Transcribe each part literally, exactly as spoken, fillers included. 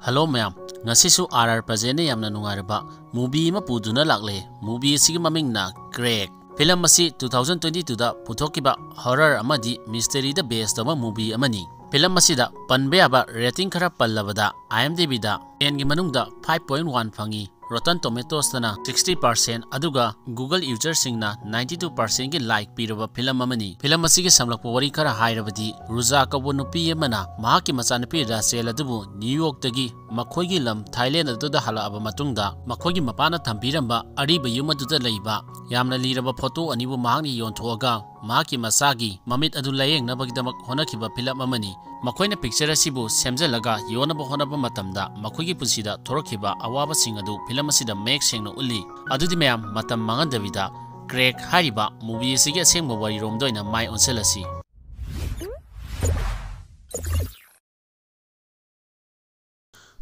Hello ꯃꯌꯥꯝ, ꯉꯁꯤꯁꯨ R R ꯄ꯭ꯔꯖꯦꯟꯅ ꯌꯥꯝꯅ ꯅꯨꯡꯉꯥꯏꯔꯕ movie ꯑꯃ ꯄꯨꯗꯨꯅ ꯂꯥꯛꯂꯦ꯫ Movie ꯑꯁꯤꯒꯤ ꯃꯃꯤꯡꯅ Crack꯫ Film ꯑꯁꯤ two thousand twenty twoꯗ ꯄꯨꯊꯣꯛꯈꯤꯕ horror ꯑꯃꯗꯤ mysteryꯗ base ꯇꯧꯕ movie ꯑꯃꯅꯤ꯫ Film ꯑꯁꯤꯗ ꯄꯟꯕ ꯌꯥꯕ rating ꯈꯔ ꯄꯜꯂꯕꯗ, IMDbꯗ tenꯒꯤ ꯃꯅꯨꯡꯗ five point one ꯐꯪꯉꯤ, Rotten Tomatoesꯇꯅ sixty percent, ꯑꯗꯨꯒ Google userꯁꯤꯡꯅ ninety two percentꯀꯤ like ꯄꯤꯔꯕ film ꯑꯃꯅꯤ꯫ Film ꯑꯁꯤꯒꯤ ꯁꯝꯂꯞꯄ ꯋꯥꯔꯤ ꯈꯔ ꯍꯥꯏꯔꯕꯗꯤ, ꯔꯨꯖꯥ ꯀꯧꯕ ꯅꯨꯄꯤ ꯑꯃꯅ ꯃꯍꯥꯛꯀꯤ ꯃꯆꯥꯅꯨꯄꯤ ꯔꯥꯆꯦꯜ ꯑꯗꯨꯕꯨ New Yorkꯇꯒꯤ ꯃꯈꯣꯏꯒꯤ ꯂꯝ Thailand ꯑꯗꯨꯗ ꯍꯜꯂꯛꯑꯕ ꯃꯇꯨꯡꯗ, ꯃꯈꯣꯏꯒꯤ ꯃꯄꯥꯅ ꯊꯝꯕꯤꯔꯝꯕ ꯑꯔꯤꯕ ꯌꯨꯝ ꯑꯗꯨꯗ ꯂꯩꯕ ꯌꯥꯝꯅ ꯂꯤꯔꯕ photo ꯑꯅꯤꯕꯨ ꯃꯍꯥꯛꯅ ꯌꯣꯟꯊꯣꯛꯑꯒ, ꯃꯍꯥꯛꯀꯤ ꯃꯆꯥꯒꯤ ꯃꯃꯤꯠ ꯑꯗꯨ ꯂꯥꯌꯦꯡꯅꯕꯒꯤꯗꯃꯛ ꯍꯣꯠꯅꯈꯤꯕ film ꯑꯃꯅꯤ꯫ ꯃꯈꯣꯏꯅ picture ꯑꯁꯤꯕꯨ ꯁꯦꯝꯖꯤꯜꯂꯒ ꯌꯣꯟꯅꯕ ꯍꯣꯠꯅꯕ ꯃꯇꯝꯗ, ꯃꯈꯣꯏꯒꯤ ꯄꯨꯟꯁꯤꯗ ꯊꯣꯔꯛꯈꯤꯕ ꯑꯋꯥꯕꯁꯤꯡ ꯑꯗꯨ film ꯑꯁꯤꯗ ꯃꯌꯦꯛ ꯁꯦꯡꯅ ꯎꯠꯂꯤ꯫ ꯑꯗꯨꯗꯤ ꯃꯌꯥꯝ, ꯃꯇꯝ ꯃꯥꯡꯍꯟꯗꯕꯤꯗ Crack ꯍꯥꯏꯔꯤꯕ movie ꯑꯁꯤꯒꯤ ꯑꯁꯦꯡꯕ ꯋꯥꯔꯤꯔꯣꯝꯗ ꯑꯣꯏꯅ ꯃꯥꯏ ꯑꯣꯟꯁꯤꯜꯂꯁꯤ꯫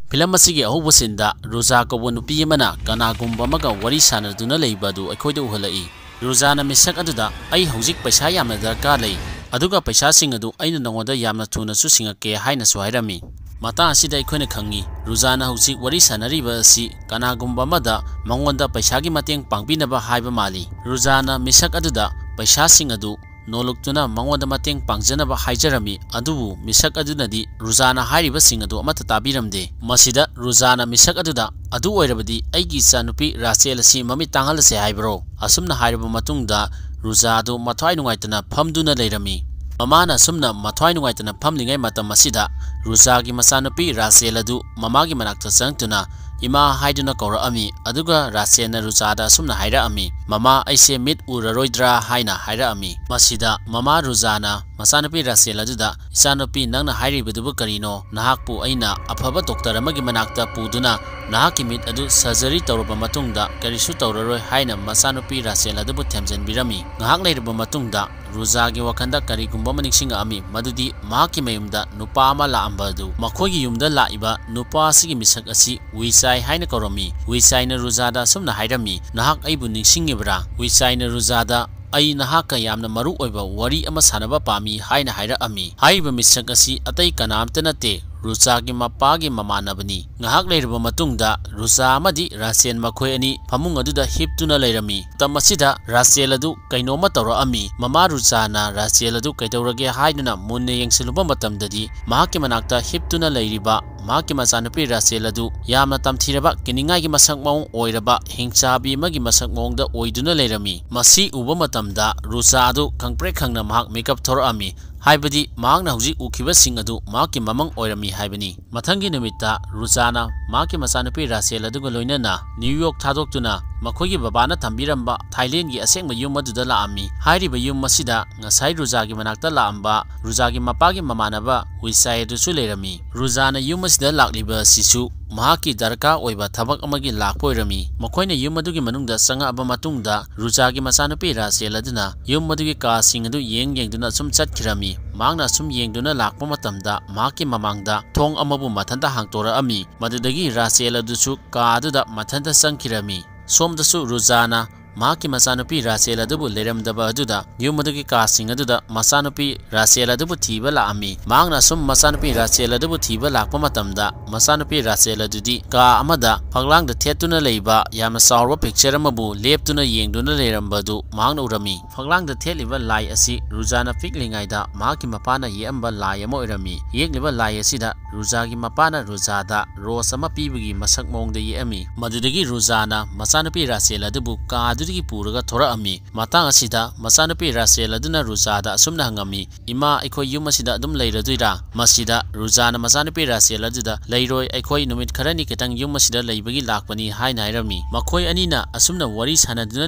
Film ꯑꯁꯤꯒꯤ ꯑꯍꯧꯕ sceneꯗ ꯔꯨꯖꯥ ꯀꯧꯕ ꯅꯨꯄꯤ ꯑꯃꯅ ꯀꯅꯥꯒꯨꯝꯕ ꯑꯃꯒ ꯋꯥꯔꯤ ꯁꯥꯟꯅꯗꯨꯅ ꯂꯩꯕ ꯑꯗꯨ ꯑꯩꯈꯣꯏꯗ ꯎꯍꯜꯂꯛꯏ꯫ ꯔꯨꯖꯥꯅ ꯃꯤꯁꯛ ꯑꯗꯨꯗ, "ꯑꯩ ꯍꯧꯖꯤꯛ ꯄꯩꯁꯥ ꯌꯥꯝꯅ ꯗꯔꯀꯥꯔ ꯂꯩ, ꯑꯗꯨꯒ ꯄꯩꯁꯥꯁꯤꯡ ꯑꯗꯨ ꯑꯩꯅ ꯅꯉꯣꯟꯗ ꯌꯥꯝꯅ ꯊꯨꯅꯁꯨ ꯁꯤꯡꯉꯛꯀꯦ" ꯍꯥꯏꯅꯁꯨ ꯍꯥꯏꯔꯝꯃꯤ꯫ ꯃꯇꯥꯡ ꯑꯁꯤꯗ ꯑꯩꯈꯣꯏꯅ ꯈꯪꯉꯤ, ꯔꯨꯖꯥꯅ ꯍꯧꯖꯤꯛ ꯋꯥꯔꯤ ꯁꯥꯟꯅꯔꯤꯕ ꯑꯁꯤ ꯀꯅꯥꯒꯨꯝꯕ ꯑꯃꯗ ꯃꯉꯣꯟꯗ ꯄꯩꯁꯥꯒꯤ ꯃꯇꯦꯡ ꯄꯥꯡꯕꯤꯅꯕ ꯍꯥꯏꯕ ꯃꯥꯜꯂꯤ꯫ ꯔꯨꯖꯥꯅ ꯃꯤꯁꯛ ꯑꯗꯨꯗ ꯄꯩꯁꯥꯁꯤꯡ ꯑꯗꯨ ꯅꯣꯜꯂꯨꯛꯇꯨꯅ ꯃꯉꯣꯟꯗ ꯃꯇꯦꯡ ꯄꯥꯡꯖꯅꯕ ꯍꯥꯏꯖꯔꯝꯃꯤ, ꯑꯗꯨꯕꯨ ꯃꯤꯁꯛ ꯑꯗꯨꯅꯗꯤ ꯔꯨꯖꯥꯅ ꯍꯥꯏꯔꯤꯕꯁꯤꯡ ꯑꯗꯨ ꯑꯃꯠꯇ ꯇꯥꯕꯤꯔꯝꯗꯦ꯫ ꯃꯁꯤꯗ ꯔꯨꯖꯥꯅ ꯃꯤꯁꯛ ꯑꯗꯨꯗ, "ꯑꯗꯨ ꯑꯣꯏꯔꯕꯗꯤ ꯑꯩꯒꯤ ꯏꯆꯥꯅꯨꯄꯤ ꯔꯥꯆꯦꯜ ꯑꯁꯤ ꯃꯃꯤꯠ ꯇꯥꯡꯍꯜꯂꯁꯦ ꯍꯥꯏꯕ꯭ꯔꯣ?" ꯑꯁꯨꯝꯅ ꯍꯥꯏꯔꯕ ꯃꯇꯨꯡꯗ, ꯔꯨꯖꯥ ꯑꯗꯨ ꯃꯊ꯭ꯋꯥꯏ ꯅꯨꯡꯉꯥꯏꯇꯅ ꯐꯝꯗꯨꯅ ꯂꯩꯔꯝꯃꯤ꯫ ꯃꯃꯥꯅ ꯑꯁꯨꯝꯅ ꯃꯊ꯭ꯋꯥꯏ ꯅꯨꯡꯉꯥꯏꯇꯅ ꯐꯝꯂꯤꯉꯩ ꯃꯇꯝ ꯑꯁꯤꯗ, ꯔꯨꯖꯥꯒꯤ ꯃꯆꯥꯅꯨꯄꯤ ꯔꯥꯆꯦꯜ ꯑꯗꯨ ꯃꯃꯥꯒꯤ ꯃꯅꯥꯛꯇ ꯆꯪꯂꯛꯇꯨꯅ "ꯏꯃꯥ" ꯍꯥꯏꯗꯨꯅ ꯀꯧꯔꯛꯑꯝꯃꯤ꯫ ꯑꯗꯨꯒ ꯔꯥꯆꯦꯜꯅ ꯔꯨꯖꯥꯗ ꯑꯁꯨꯝꯅ ꯍꯥꯏꯔꯛꯑꯝꯃꯤ, "ꯃꯃꯥ, ꯑꯩꯁꯦ ꯃꯤꯠ ꯎꯔꯔꯣꯏꯗ꯭ꯔꯥ?" ꯍꯥꯏꯅ ꯍꯥꯏꯔꯛꯑꯝꯃꯤ꯫ ꯃꯁꯤꯗ ꯃꯃꯥ ꯔꯨꯖꯥꯅ ꯃꯆꯥꯅꯨꯄꯤ ꯔꯥꯆꯦꯜ ꯑꯗꯨꯗ, "ꯏꯆꯥꯅꯨꯄꯤ, ꯅꯪꯅ ꯍꯥꯏꯔꯤꯕꯗꯨꯕꯨ ꯀꯔꯤꯅꯣ? ꯅꯍꯥꯛꯄꯨ ꯑꯩꯅ ꯑꯐꯕ doctor ꯑꯃꯒꯤ ꯃꯅꯥꯛꯇ ꯄꯨꯗꯨꯅ ꯅꯍꯥꯛꯀꯤ ꯃꯤꯠ ꯑꯗꯨ surgery ꯇꯧꯔꯕ ꯃꯇꯨꯡꯗ ꯀꯔꯤꯁꯨ ꯇꯧꯔꯔꯣꯏ" ꯍꯥꯏꯅ ꯃꯆꯥꯅꯨꯄꯤ ꯔꯥꯆꯦꯜ ꯑꯗꯨꯕꯨ ꯊꯦꯝꯖꯤꯟꯕꯤꯔꯝꯃꯤ꯫ ꯉꯥꯏꯍꯥꯛ ꯂꯩꯔꯕ ꯃꯇꯨꯡꯗ ꯔꯨꯖꯥꯒꯤ ꯋꯥꯈꯜꯗ ꯀꯔꯤꯒꯨꯝꯕ ꯑꯃ ꯅꯤꯡꯁꯤꯡꯉꯛꯑꯝꯃꯤ, ꯃꯗꯨꯗꯤ ꯃꯍꯥꯛꯀꯤ ꯃꯌꯨꯝꯗ ꯅꯨꯄꯥ ꯑꯃ ꯂꯥꯛꯑꯝꯕ ꯑꯗꯨ꯫ ꯃꯈꯣꯏꯒꯤ ꯌꯨꯝꯗ ꯂꯥꯛꯏꯕ ꯅꯨꯄꯥ ꯑꯁꯤꯒꯤ ꯃꯤꯁꯛ ꯑꯁꯤ ꯋꯤꯆꯥꯏ ꯍꯥꯏꯅ ꯀꯧꯔꯝꯃꯤ꯫ ꯋꯤꯆꯥꯏꯅ ꯔꯨꯖꯥꯗ ꯑꯁꯨꯝꯅ ꯍꯥꯏꯔꯝꯃꯤ, "ꯅꯍꯥꯛ ꯑꯩꯕꯨ ꯅꯤꯡꯁꯤꯡꯉꯤꯕ꯭ꯔꯥ?" ꯋꯤꯆꯥꯏꯅ ꯔꯨꯖꯥꯗ, "ꯑꯩ ꯅꯍꯥꯛꯀ ꯌꯥꯝꯅ ꯃꯔꯨ ꯑꯣꯏꯕ ꯋꯥꯔꯤ ꯑꯃ ꯁꯥꯟꯅꯕ ꯄꯥꯝꯃꯤ" ꯍꯥꯏꯅ ꯍꯥꯏꯔꯛꯑꯝꯃꯤ꯫ ꯍꯥꯏꯔꯤꯕ ꯃꯤꯁꯛ ꯑꯁꯤ ꯑꯇꯩ ꯀꯅꯥꯝꯇ ꯅꯠꯇꯦ, ꯔꯨꯆꯥꯒꯤ ꯃꯄꯥꯒꯤ ꯃꯃꯥꯟꯅꯕꯅꯤ꯫ ꯉꯥꯏꯍꯥꯛ ꯂꯩꯔꯕ ꯃꯇꯨꯡꯗ ꯔꯨꯆꯥ ꯑꯃꯗꯤ ꯔꯥꯁꯦꯜ ꯃꯈꯣꯏ ꯑꯅꯤ ꯐꯃꯨꯡ ꯑꯗꯨꯗ ꯍꯤꯞꯇꯨꯅ ꯂꯩꯔꯝꯃꯤ꯫ ꯃꯇꯝ ꯑꯁꯤꯗ ꯔꯥꯁꯦꯜ ꯑꯗꯨ ꯀꯩꯅꯣꯝꯃ ꯇꯧꯔꯛꯑꯝꯃꯤ꯫ ꯃꯃꯥ ꯔꯨꯆꯥꯅ ꯔꯥꯁꯦꯜ ꯑꯗꯨ ꯀꯩꯗꯧꯔꯒꯦ ꯍꯥꯏꯗꯨꯅ ꯃꯨꯟꯅ ꯌꯦꯡꯁꯤꯜꯂꯨꯕ ꯃꯇꯝꯗꯗꯤ ꯃꯍꯥꯛꯀꯤ ꯃꯅꯥꯛꯇ ꯍꯤꯞꯇꯨꯅ ꯂꯩꯔꯤꯕ ꯃꯍꯥꯛꯀꯤ ꯃꯆꯥꯅꯨꯄꯤ ꯔꯥꯁꯦꯜ ꯑꯗꯨ ꯌꯥꯝꯅ ꯇꯝꯊꯤꯔꯕ, ꯀꯤꯅꯤꯡꯉꯥꯏꯒꯤ ꯃꯁꯛ ꯃꯑꯣꯡ ꯑꯣꯏꯔꯕ ꯍꯤꯡꯆꯥꯕꯤ ꯑꯃꯒꯤ ꯃꯁꯛ ꯃꯑꯣꯡꯗ ꯑꯣꯏꯗꯨꯅ ꯂꯩꯔꯝꯃꯤ꯫ ꯃꯁꯤ ꯎꯕ ꯃꯇꯝꯗ ꯔꯨꯆꯥ ꯑꯗꯨ ꯈꯪꯄ꯭ꯔꯦꯛ ꯈꯪꯅ ꯃꯍꯥꯛ ꯃꯤꯀꯞ ꯊꯣꯔꯛꯑꯝꯃꯤ꯫ ꯍꯥꯏꯕꯗꯤ ꯃꯍꯥꯛꯅ ꯍꯧꯖꯤꯛ ꯎꯈꯤꯕꯁꯤꯡ ꯑꯗꯨ ꯃꯍꯥꯛꯀꯤ ꯃꯃꯪ ꯑꯣꯏꯔꯝꯃꯤ ꯍꯥꯏꯕꯅꯤ꯫ ꯃꯊꯪꯒꯤ ꯅꯨꯃꯤꯠꯇ ꯔꯨꯆꯥꯅ ꯃꯍꯥꯛꯀꯤ ꯃꯆꯥꯅꯨꯄꯤ ꯔꯥꯁꯦꯜ ꯑꯗꯨꯒ ꯂꯣꯏꯅꯅ ꯅ꯭ꯌꯨ ꯌꯣꯔꯛ ꯊꯥꯗꯣꯛꯇꯨꯅ ꯃꯈꯣꯏꯒꯤ ꯕꯕꯥꯅ ꯊꯝꯕꯤꯔꯝꯕ ꯊꯥꯏꯂꯦꯟꯒꯤ ꯑꯁꯦꯡꯕ ꯌꯨꯝ ꯑꯗꯨꯗ ꯂꯥꯛꯑꯝꯃꯤ꯫ ꯍꯥꯏꯔꯤꯕ ꯌꯨꯝ ꯑꯁꯤꯗ ꯉꯁꯥꯏ ꯔꯨꯆꯥꯒꯤ ꯃꯅꯥꯛꯇ ꯂꯥꯛꯑꯝꯕ ꯔꯨꯆꯥꯒꯤ ꯃꯄꯥꯒꯤ ꯃꯃꯥꯟꯅꯕ ꯋꯤꯁꯥꯏ ꯑꯗꯨꯁꯨ ꯂꯩꯔꯝꯃꯤ꯫ ꯔꯨꯆꯥꯅ ꯌꯨꯝ ꯑꯁꯤꯗ ꯂꯥꯛꯂꯤꯕ ꯑꯁꯤꯁꯨ ꯃꯍꯥꯛꯀꯤ ꯗꯔꯀꯥꯔ ꯑꯣꯏꯕ ꯊꯕꯛ ꯑꯃꯒꯤ ꯂꯥꯛꯄ ꯑꯣꯏꯔꯝꯃꯤ꯫ ꯃꯈꯣꯏꯅ ꯌꯨꯝ ꯑꯗꯨꯒꯤ ꯃꯅꯨꯡꯗ ꯆꯪꯉꯛꯑꯕ ꯃꯇꯨꯡꯗ ꯔꯨꯆꯥꯒꯤ ꯃꯆꯥꯅꯨꯄꯤ ꯔꯥꯁꯦꯜ ꯑꯗꯨꯅ ꯌꯨꯝ ꯑꯗꯨꯒꯤ ꯀꯥꯁꯤꯡ ꯑꯗꯨ ꯌꯦꯡ ꯌꯦꯡꯗꯨꯅ ꯑꯁꯨꯝ ꯆꯠꯈꯤꯔꯝꯃꯤ꯫ ꯃꯍꯥꯛꯅ ꯑꯁꯨꯝ ꯌꯦꯡꯗꯨꯅ ꯂꯥꯛꯄ ꯃꯇꯝꯗ ꯃꯍꯥꯛꯀꯤ ꯃꯃꯥꯡꯗ ꯊꯣꯡ ꯑꯃꯕꯨ ꯃꯊꯟꯇ ꯍꯥꯡꯇꯣꯔꯛꯑꯝꯃꯤ꯫ ꯃꯗꯨꯗꯒꯤ ꯔꯥꯁꯦꯜ ꯑꯗꯨꯁꯨ ꯀꯥ ꯑꯗꯨꯗ ꯃꯊꯟꯇ ꯆꯪꯈꯤꯔꯝꯃꯤ꯫ ꯁꯣꯝꯗꯁꯨ ꯔꯨꯆꯥꯅ ꯃꯍꯥꯛꯀꯤ ꯃꯆꯥꯅꯨꯄꯤ ꯔꯥꯁꯦꯜ ꯑꯗꯨꯕꯨ ꯂꯩꯔꯝꯗꯕ ꯑꯗꯨꯗ ꯌꯨꯝ ꯑꯗꯨꯒꯤ ꯀꯥꯁꯤꯡ ꯑꯗꯨꯗ ꯃꯆꯥꯅꯨꯄꯤ ꯔꯥꯁꯦꯜ ꯑꯗꯨꯕꯨ ꯊꯤꯕ ꯂꯥꯛꯑꯝꯃꯤ꯫ ꯃꯍꯥꯛꯅ ꯑꯁꯨꯝ ꯃꯆꯥꯅꯨꯄꯤ ꯔꯥꯁꯦꯜ ꯑꯗꯨꯕꯨ ꯊꯤꯕ ꯂꯥꯛꯄ ꯃꯇꯝꯗ ꯃꯆꯥꯅꯨꯄꯤ ꯔꯥꯁꯦꯜ ꯑꯗꯨꯗꯤ ꯀꯥ ꯑꯃꯗ ꯐꯛꯂꯥꯡꯗ ꯊꯦꯠꯇꯨꯅ ꯂꯩꯕ ꯌꯥꯝꯅ ꯆꯥꯎꯔꯕ ꯄꯤꯛꯆꯔ ꯑꯃꯕꯨ ꯂꯦꯞꯇꯨꯅ ꯌꯦꯡꯗꯨꯅ ꯂꯩꯔꯝꯕꯗꯨ ꯃꯍꯥꯛꯅ ꯎꯔꯝꯃꯤ꯫ ꯐꯛꯂꯥꯡꯗ ꯊꯦꯠꯂꯤꯕ ꯂꯥꯏ ꯑꯁꯤ ꯔꯨꯆꯥꯅ ꯄꯤꯛꯂꯤꯉꯩꯗ ꯃꯍꯥꯛꯀꯤ ꯃꯄꯥꯅ ꯌꯦꯛꯑꯝꯕ ꯂꯥꯏ ꯑꯃ ꯑꯣꯏꯔꯝꯃꯤ꯫ ꯌꯦꯛꯂꯤꯕ ꯂꯥꯏ ꯑꯁꯤꯗ ꯔꯨꯆꯥꯒꯤ ꯃꯄꯥꯅ ꯔꯨꯆꯥꯗ ꯔꯣꯁ ꯑꯃ ꯄꯤꯕꯒꯤ ꯃꯁꯛ ꯃꯑꯣꯡꯗ ꯌꯦꯛꯑꯝꯃꯤ꯫ ꯃꯗꯨꯗꯒꯤ ꯔꯨꯆꯥꯅ ꯃꯆꯥꯅꯨꯄꯤ ꯔꯥꯁꯦꯜ ꯑꯗꯨꯕꯨ ꯀꯥ ꯑꯗꯨꯗꯒꯤ ꯄꯨꯔꯒ ꯊꯣꯔꯛꯑꯝꯃꯤ꯫ ꯃꯇꯥꯡ ꯑꯁꯤꯗ ꯃꯆꯥꯅꯨꯄꯤ ꯔꯥꯁꯦꯜ ꯑꯗꯨꯅ ꯔꯨꯆꯥꯗ ꯑꯁꯨꯝꯅ ꯍꯪꯉꯝꯃꯤ, "ꯏꯃꯥ, ꯑꯩꯈꯣꯏ ꯌꯨꯝ ꯑꯁꯤꯗ ꯑꯗꯨꯝ ꯂꯩꯔꯗꯣꯏꯔꯥ?" ꯃꯁꯤꯗ ꯔꯨꯆꯥꯅ ꯃꯆꯥꯅꯨꯄꯤ ꯔꯥꯁꯦꯜ ꯑꯗꯨꯗ, "ꯂꯩꯔꯣꯏ, ꯑꯩꯈꯣꯏ ꯅꯨꯃꯤꯠ ꯈꯔꯅꯤ ꯈꯤꯇꯪ ꯌꯨꯝ ꯑꯁꯤꯗ ꯂꯩꯕꯒꯤ ꯂꯥꯛꯄꯅꯤ" ꯍꯥꯏꯅ ꯍꯥꯏꯔꯝꯃꯤ꯫ ꯃꯈꯣꯏ ꯑꯅꯤꯅ ꯑꯁꯨꯝꯅ ꯋꯥꯔꯤ ꯁꯥꯟꯅꯗꯨꯅ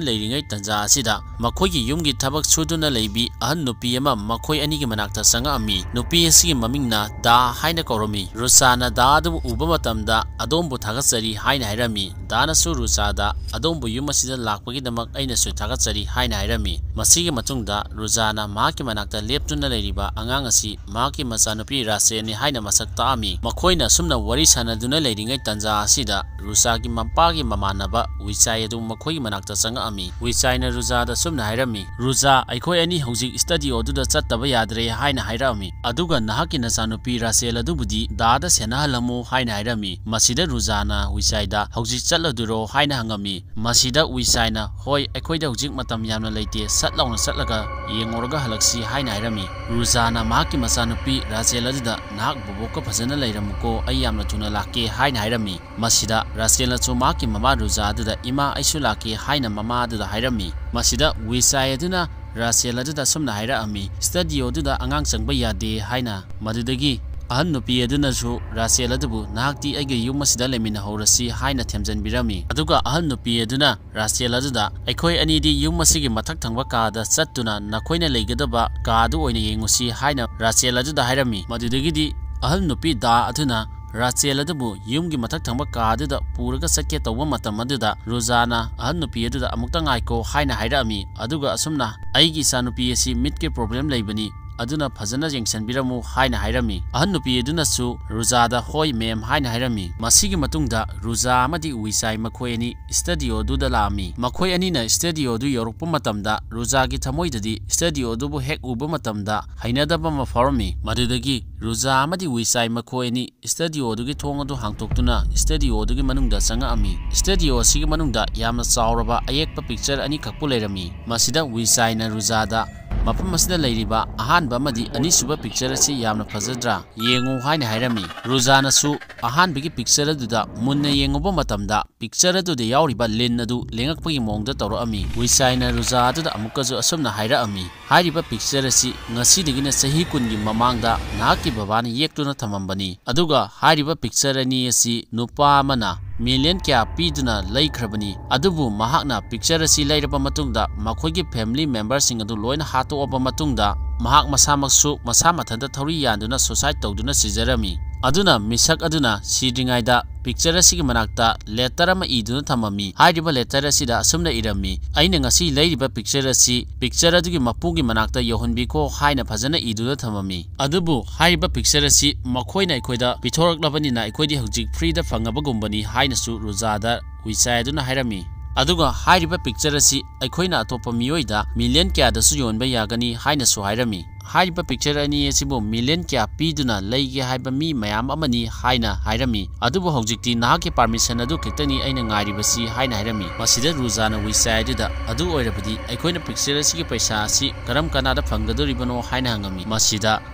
ꯂꯩꯔꯤꯉꯩ ꯇꯟꯖꯥ ꯑꯁꯤꯗ ꯃꯈꯣꯏꯒꯤ ꯌꯨꯝꯒꯤ ꯊꯕꯛ ꯁꯨꯗꯨꯅ ꯂꯩꯕꯤ ꯑꯍꯟ ꯅꯨꯄꯤ ꯑꯃ ꯃꯈꯣꯏ ꯑꯅꯤꯒꯤ ꯃꯅꯥꯛꯇ ꯆꯪꯉꯛꯑꯝꯃꯤ꯫ ꯅꯨꯄꯤ ꯑꯁꯤꯒꯤ ꯃꯃꯤꯡꯅ ꯗꯥ ꯍꯥꯏꯅ ꯀꯧꯔꯝꯃꯤ꯫ ꯔꯨꯆꯥꯅ ꯗꯥ ꯑꯗꯨꯕꯨ ꯎꯕ ꯃꯇꯝꯗ, "ꯑꯗꯣꯝꯕꯨ ꯊꯥꯒꯠꯆꯔꯤ" ꯍꯥꯏꯅ ꯍꯥꯏꯔꯝꯃꯤ꯫ ꯗꯥꯅꯁꯨ ꯔꯨꯆꯥꯗ, "ꯑꯗꯣꯝꯕꯨ ꯌꯨꯝ ꯑꯁꯤꯗ ꯂꯥꯛꯄꯒꯤ ꯗꯃꯛ ꯑꯩꯅꯁꯨ ꯊꯥꯒꯠꯆꯔꯤ ꯍꯥꯏꯅ ꯍꯥꯏꯔꯝꯃꯤ꯫ ꯃꯁꯤꯒꯤ ꯃꯇꯨꯡꯗ ꯔꯨꯖꯥꯅ ꯃꯍꯥꯛꯀꯤ ꯃꯅꯥꯛꯇ ꯂꯦꯞꯇꯨꯅ ꯂꯩꯔꯤꯕ ꯑꯉꯥꯡ ꯑꯁꯤ ꯃꯍꯥꯛꯀꯤ ꯃꯆꯥꯅꯨꯄꯤ ꯔꯥꯁꯦꯜꯅꯤ ꯍꯥꯏꯅ ꯃꯁꯛ ꯇꯥꯛꯑꯝꯃꯤ꯫ ꯃꯈꯣꯏꯅ ꯑꯁꯨꯝꯅ ꯋꯥꯔꯤ ꯁꯥꯟꯅꯗꯨꯅ ꯂꯩꯔꯤꯉꯩ ꯇꯥꯟꯖꯥ ꯑꯁꯤꯗ ꯔꯨꯖꯥꯒꯤ ꯃꯄꯥꯒꯤ ꯃꯃꯥꯟꯅꯕ ꯋꯤꯆꯥꯏ ꯑꯗꯨ ꯃꯈꯣꯏꯒꯤ ꯃꯅꯥꯛꯇ ꯆꯪꯉꯛꯑꯝꯃꯤ꯫ ꯋꯤꯆꯥꯏꯅ ꯔꯨꯖꯥꯗ ꯑꯁꯨꯝꯅ ꯍꯥꯏꯔꯝꯃꯤ, "ꯔꯨꯖꯥ, ꯑꯩꯈꯣꯏ ꯑꯅꯤ ꯍꯧꯖꯤꯛ ꯁ꯭ꯇꯗꯤꯑꯣꯗꯨꯗ ꯆꯠꯇꯕ ꯌꯥꯗ꯭ꯔꯦ" ꯍꯥꯏꯅ ꯍꯥꯏꯔꯛꯑꯝꯃꯤ꯫ "ꯑꯗꯨꯒ ꯅꯍꯥꯛꯀꯤ ꯅꯆꯥꯅꯨꯄꯤ ꯔꯥꯁꯦꯜ ꯑꯗꯨꯕꯨꯗꯤ ꯗꯥꯗ ꯁꯦꯟꯅꯍꯜꯂꯝꯃꯨ" ꯍꯥꯏꯅ ꯍꯥꯏꯔꯝꯃꯤ꯫ ꯃꯁꯤꯗ ꯔꯨꯖꯥꯅ ꯋꯤꯆꯥꯏꯗ, "ꯍꯧꯖꯤꯛ ꯆꯠꯂꯗꯣꯏꯔꯣ?" ꯍꯥꯏꯅ ꯍꯪꯉꯝꯃꯤ꯫ ꯃꯁꯤꯗ ꯋꯤꯆꯥꯏꯅ, "ꯍꯣꯏ, ꯑꯩꯈꯣꯏꯗ ꯍꯧꯖꯤꯛ ꯃꯇꯝ ꯌꯥꯝꯅ ꯂꯩꯇꯦ, ꯁꯠ ꯂꯥꯎꯅ ꯆꯠꯂꯒ ꯌꯦꯡꯉꯨꯔꯒ ꯍꯜꯂꯛꯁꯤ" ꯍꯥꯏꯅ ꯍꯥꯏꯔꯝꯃꯤ꯫ ꯔꯨꯖꯥꯅ ꯃꯍꯥꯛꯀꯤ ꯃꯆꯥꯅꯨꯄꯤ ꯔꯥꯆꯦꯜ ꯑꯗꯨꯗ, "ꯅꯍꯥꯛ ꯕꯣꯕꯣꯛꯀ ꯐꯖꯅ ꯂꯩꯔꯝꯃꯨꯀꯣ, ꯑꯩ ꯌꯥꯝꯅ ꯊꯨꯅ ꯂꯥꯛꯀꯦ" ꯍꯥꯏꯅ ꯍꯥꯏꯔꯝꯃꯤ꯫ ꯃꯁꯤꯗ ꯔꯥꯆꯦꯜꯅꯁꯨ ꯃꯍꯥꯛꯀꯤ ꯃꯃꯥ ꯔꯨꯖꯥ ꯑꯗꯨꯗ, "ꯏꯃꯥ, ꯑꯩꯁꯨ ꯂꯥꯛꯀꯦ" ꯍꯥꯏꯅ ꯃꯃꯥ ꯑꯗꯨꯗ ꯍꯥꯏꯔꯝꯃꯤ꯫ ꯃꯁꯤꯗ ꯋꯤꯆꯥꯏ ꯑꯗꯨꯅ ꯔꯥꯆꯦꯜ ꯑꯗꯨꯗ ꯑꯁꯨꯝꯅ ꯍꯥꯏꯔꯛꯑꯝꯃꯤ, "ꯁ꯭ꯇꯗꯤꯑꯣꯗꯨꯗ ꯑꯉꯥꯡ ꯆꯪꯕ ꯌꯥꯗꯦ" ꯍꯥꯏꯅ꯫ ꯃꯗꯨꯗꯒꯤ ꯑꯍꯟ ꯅꯨꯄꯤ ꯑꯗꯨꯅꯁꯨ ꯔꯥꯆꯦꯜ ꯑꯗꯨꯕꯨ, "ꯅꯍꯥꯛꯇꯤ ꯑꯩꯒꯤ ꯌꯨꯝ ꯑꯁꯤꯗ ꯂꯩꯃꯤꯟꯅꯍꯧꯔꯁꯤ" ꯍꯥꯏꯅ ꯊꯦꯝꯖꯤꯟꯕꯤꯔꯝꯃꯤ꯫ ꯑꯗꯨꯒ ꯑꯍꯟ ꯅꯨꯄꯤ ꯑꯗꯨꯅ ꯔꯥꯆꯦꯜ ꯑꯗꯨꯗ, "ꯑꯩꯈꯣꯏ ꯑꯅꯤꯗꯤ ꯌꯨꯝ ꯑꯁꯤꯒꯤ ꯃꯊꯛ ꯊꯪꯕ ꯀꯥꯗ ꯆꯠꯇꯨꯅ ꯅꯈꯣꯏꯅ ꯂꯩꯒꯗꯕ ꯀꯥꯗꯨ ꯑꯣꯏꯅ ꯌꯦꯡꯉꯨꯁꯤ" ꯍꯥꯏꯅ ꯔꯥꯆꯦꯜ ꯑꯗꯨꯗ ꯍꯥꯏꯔꯝꯃꯤ꯫ ꯃꯗꯨꯗꯒꯤꯗꯤ ꯑꯍꯜ ꯅꯨꯄꯤ ꯗꯥ ꯑꯗꯨꯅ ꯔꯥꯆꯦꯜ ꯑꯗꯨꯕꯨ ꯌꯨꯝꯒꯤ ꯃꯊꯛ ꯊꯪꯕ ꯀꯥ ꯑꯗꯨꯗ ꯄꯨꯔꯒ ꯆꯠꯀꯦ ꯇꯧꯕ ꯃꯇꯝ ꯑꯗꯨꯗ, ꯔꯨꯖꯥꯅ ꯑꯍꯜ ꯅꯨꯄꯤ ꯑꯗꯨꯗ, "ꯑꯃꯨꯛꯇ ꯉꯥꯏꯈꯣ" ꯍꯥꯏꯅ ꯍꯥꯏꯔꯛꯑꯝꯃꯤ꯫ ꯑꯗꯨꯒ ꯑꯁꯨꯝꯅ, "ꯑꯩꯒꯤ ꯏꯆꯥꯅꯨꯄꯤ ꯑꯁꯤ ꯃꯤꯠꯀꯤ ꯄ꯭ꯔꯣꯕ꯭ꯂꯦꯝ ꯂꯩꯕꯅꯤ, ꯑꯗꯨꯅ ꯐꯖꯅ ꯌꯦꯡꯁꯤꯟꯕꯤꯔꯝꯃꯨ" ꯍꯥꯏꯅ ꯍꯥꯏꯔꯝꯃꯤ꯫ ꯑꯍꯜ ꯅꯨꯄꯤ ꯑꯗꯨꯅꯁꯨ ꯔꯨꯖꯥꯗ, "ꯍꯣꯏ, ꯃꯦꯝ" ꯍꯥꯏꯅ ꯍꯥꯏꯔꯝꯃꯤ꯫ ꯃꯁꯤꯒꯤ ꯃꯇꯨꯡꯗ ꯔꯨꯖꯥ ꯑꯃꯗꯤ ꯋꯤꯆꯥꯏ ꯃꯈꯣꯏ ꯑꯅꯤ ꯁ꯭ꯇꯗꯤꯑꯣꯗꯨꯗ ꯂꯥꯛꯑꯝꯃꯤ꯫ ꯃꯈꯣꯏ ꯑꯅꯤꯅ ꯁ꯭ꯇꯗꯤꯑꯣꯗꯨ ꯌꯧꯔꯛꯄ ꯃꯇꯝꯗ, ꯔꯨꯖꯥꯒꯤ ꯊꯃꯣꯏꯗꯗꯤ ꯁ꯭ꯇꯗꯤꯑꯣꯗꯨꯕꯨ ꯍꯦꯛ ꯎꯕ ꯃꯇꯝꯗ ꯍꯩꯅꯗꯕ ꯑꯃ ꯐꯥꯎꯔꯝꯃꯤ꯫ ꯃꯗꯨꯗꯒꯤ ꯔꯨꯖꯥ ꯑꯃꯗꯤ ꯋꯤꯆꯥꯏ ꯃꯈꯣꯏ ꯑꯅꯤ ꯁ꯭ꯇꯗꯤꯑꯣꯗꯨꯒꯤ ꯊꯣꯡ ꯑꯗꯨ ꯍꯥꯡꯇꯣꯛꯇꯨꯅ ꯁ꯭ꯇꯗꯤꯑꯣꯗꯨꯒꯤ ꯃꯅꯨꯡꯗ ꯆꯪꯉꯛꯑꯝꯃꯤ꯫ ꯁ꯭ꯇꯗꯤꯑꯣ ꯑꯁꯤꯒꯤ ꯃꯅꯨꯡꯗ ꯌꯥꯝꯅ ꯆꯥꯎꯔꯕ ꯑꯌꯦꯛꯄ ꯄꯤꯛꯆꯔ ꯑꯅꯤꯈꯛꯄꯨ ꯂꯩꯔꯝꯃꯤ꯫ ꯃꯁꯤꯗ ꯋꯤꯆꯥꯏꯅ ꯔꯨꯖꯥꯗ, "ꯃꯐꯝ ꯑꯁꯤꯗ ꯂꯩꯔꯤꯕ ꯑꯍꯥꯟꯕ ꯑꯃꯗꯤ ꯑꯅꯤꯁꯨꯕ ꯄꯤꯛꯆꯔ ꯑꯁꯤ ꯌꯥꯝꯅ ꯐꯖꯗ꯭ꯔꯥ? ꯌꯦꯡꯉꯨ" ꯍꯥꯏꯅ ꯍꯥꯏꯔꯝꯃꯤ꯫ ꯔꯨꯖꯥꯅꯁꯨ ꯑꯍꯥꯟꯕꯒꯤ ꯄꯤꯛꯆꯔ ꯑꯗꯨꯗ ꯃꯨꯟꯅ ꯌꯦꯡꯉꯨꯕ ꯃꯇꯝꯗ, ꯄꯤꯛꯆꯔ ꯑꯗꯨꯗ ꯌꯥꯎꯔꯤꯕ ꯂꯤꯟ ꯑꯗꯨ ꯂꯦꯡꯉꯛꯄꯒꯤ ꯃꯑꯣꯡꯗ ꯇꯧꯔꯛꯑꯝꯃꯤ꯫ ꯋꯤꯆꯥꯏꯅ ꯔꯨꯖꯥ ꯑꯗꯨꯗ ꯑꯃꯨꯛꯀꯁꯨ ꯑꯁꯨꯝꯅ ꯍꯥꯏꯔꯛꯑꯝꯃꯤ, "ꯍꯥꯏꯔꯤꯕ ꯄꯤꯛꯆꯔ ꯑꯁꯤ ꯉꯁꯤꯗꯒꯤꯅ ꯆꯍꯤ ꯀꯨꯟꯒꯤ ꯃꯃꯥꯡꯗ ꯅꯍꯥꯛꯀꯤ ꯕꯕꯥꯅ ꯌꯦꯛꯇꯨꯅ ꯊꯝꯃꯝꯕꯅꯤ꯫ ꯑꯗꯨꯒ ꯍꯥꯏꯔꯤꯕ ꯄꯤꯛꯆꯔ ꯑꯅꯤ ꯑꯁꯤ ꯅꯨꯄꯥ ꯑꯃꯅ ꯃꯤꯂꯤꯌꯟ ꯀꯌꯥ ꯄꯤꯗꯨꯅ ꯂꯩꯈ꯭ꯔꯕꯅꯤ꯫ ꯑꯗꯨꯕꯨ ꯃꯍꯥꯛꯅ ꯄꯤꯛꯆꯔ ꯑꯁꯤ ꯂꯩꯔꯕ ꯃꯇꯨꯡꯗ ꯃꯈꯣꯏꯒꯤ ꯐꯦꯃꯤꯂꯤ ꯃꯦꯝꯕꯔꯁꯤꯡ ꯑꯗꯨ ꯂꯣꯏꯅ ꯍꯥꯠꯇꯣꯛꯑꯕ ꯃꯇꯨꯡꯗ, ꯃꯍꯥꯛ ꯃꯁꯥꯃꯛꯁꯨ ꯃꯁꯥ ꯃꯊꯟꯇ ꯊꯧꯔꯤ ꯌꯥꯟꯗꯨꯅ ꯁꯨꯁꯥꯏꯗ ꯇꯧꯗꯨꯅ ꯁꯤꯖꯔꯝꯃꯤ꯫ ꯑꯗꯨꯅ ꯃꯤꯁꯛ ꯑꯗꯨꯅ ꯁꯤꯗ꯭ꯔꯤꯉꯩꯗ picture ꯑꯁꯤꯒꯤ ꯃꯅꯥꯛꯇ letter ꯑꯃ ꯏꯗꯨꯅ ꯊꯝꯃꯝꯃꯤ꯫ ꯍꯥꯏꯔꯤꯕ letter ꯑꯁꯤꯗ ꯑꯁꯨꯝꯅ ꯏꯔꯝꯃꯤ, "ꯑꯩꯅ ꯉꯁꯤ ꯂꯩꯔꯤꯕ picture ꯑꯁꯤ picture ꯑꯗꯨꯒꯤ ꯃꯄꯨꯒꯤ ꯃꯅꯥꯛꯇ ꯌꯧꯍꯟꯕꯤꯈꯣ" ꯍꯥꯏꯅ ꯐꯖꯅ ꯏꯗꯨꯅ ꯊꯝꯃꯝꯃꯤ꯫ ꯑꯗꯨꯕꯨ ꯍꯥꯏꯔꯤꯕ picture ꯑꯁꯤ ꯃꯈꯣꯏꯅ ꯑꯩꯈꯣꯏꯗ ꯄꯤꯊꯣꯔꯛꯂꯕꯅꯤꯅ ꯑꯩꯈꯣꯏꯗꯤ ꯍꯧꯖꯤꯛ free ꯗ ꯐꯪꯉꯕꯒꯨꯝꯕꯅꯤ ꯍꯥꯏꯅꯁꯨ ꯔꯨꯖꯥꯗ ꯋꯤꯆꯥꯏ ꯑꯗꯨꯅ ꯍꯥꯏꯔꯝꯃꯤ꯫ ꯑꯗꯨꯒ ꯍꯥꯏꯔꯤꯕ picture ꯑꯁꯤ ꯑꯩꯈꯣꯏꯅ ꯑꯇꯣꯞꯄ ꯃꯤꯑꯣꯏꯗ million ꯀꯌꯥꯗꯁꯨ ꯌꯣꯟꯕ ꯌꯥꯒꯅꯤ ꯍꯥꯏꯅꯁꯨ ꯍꯥꯏꯔꯝꯃꯤ꯫ ꯍꯥꯏꯔꯤꯕ picture ꯑꯅꯤ ꯑꯁꯤꯕꯨ million ꯀꯌꯥ ꯄꯤꯗꯨꯅ ꯂꯩꯒꯦ ꯍꯥꯏꯕ ꯃꯤ ꯃꯌꯥꯝ ꯑꯃꯅꯤ ꯍꯥꯏꯅ ꯍꯥꯏꯔꯝꯃꯤ꯫ ꯑꯗꯨꯕꯨ ꯍꯧꯖꯤꯛꯇꯤ ꯅꯍꯥꯛꯀꯤ permission ꯑꯗꯨ ꯈꯛꯇꯅꯤ ꯑꯩꯅ ꯉꯥꯏꯔꯤꯕꯁꯤ ꯍꯥꯏꯅ ꯍꯥꯏꯔꯝꯃꯤ꯫ ꯃꯁꯤꯗ ꯔꯨꯖꯥꯅ ꯋꯤꯆꯥꯏ ꯑꯗꯨꯗ, "ꯑꯗꯨ ꯑꯣꯏꯔꯕꯗꯤ ꯑꯩꯈꯣꯏꯅ picture ꯑꯁꯤꯒꯤ ꯄꯩꯁꯥ ꯑꯁꯤ ꯀꯔꯝ ꯀꯅꯥꯗ ꯐꯪꯒꯗꯧꯔꯤꯕꯅꯣ?" ꯍꯥꯏꯅ ꯍꯪꯉꯝꯃꯤ꯫ ꯃꯁꯤꯗ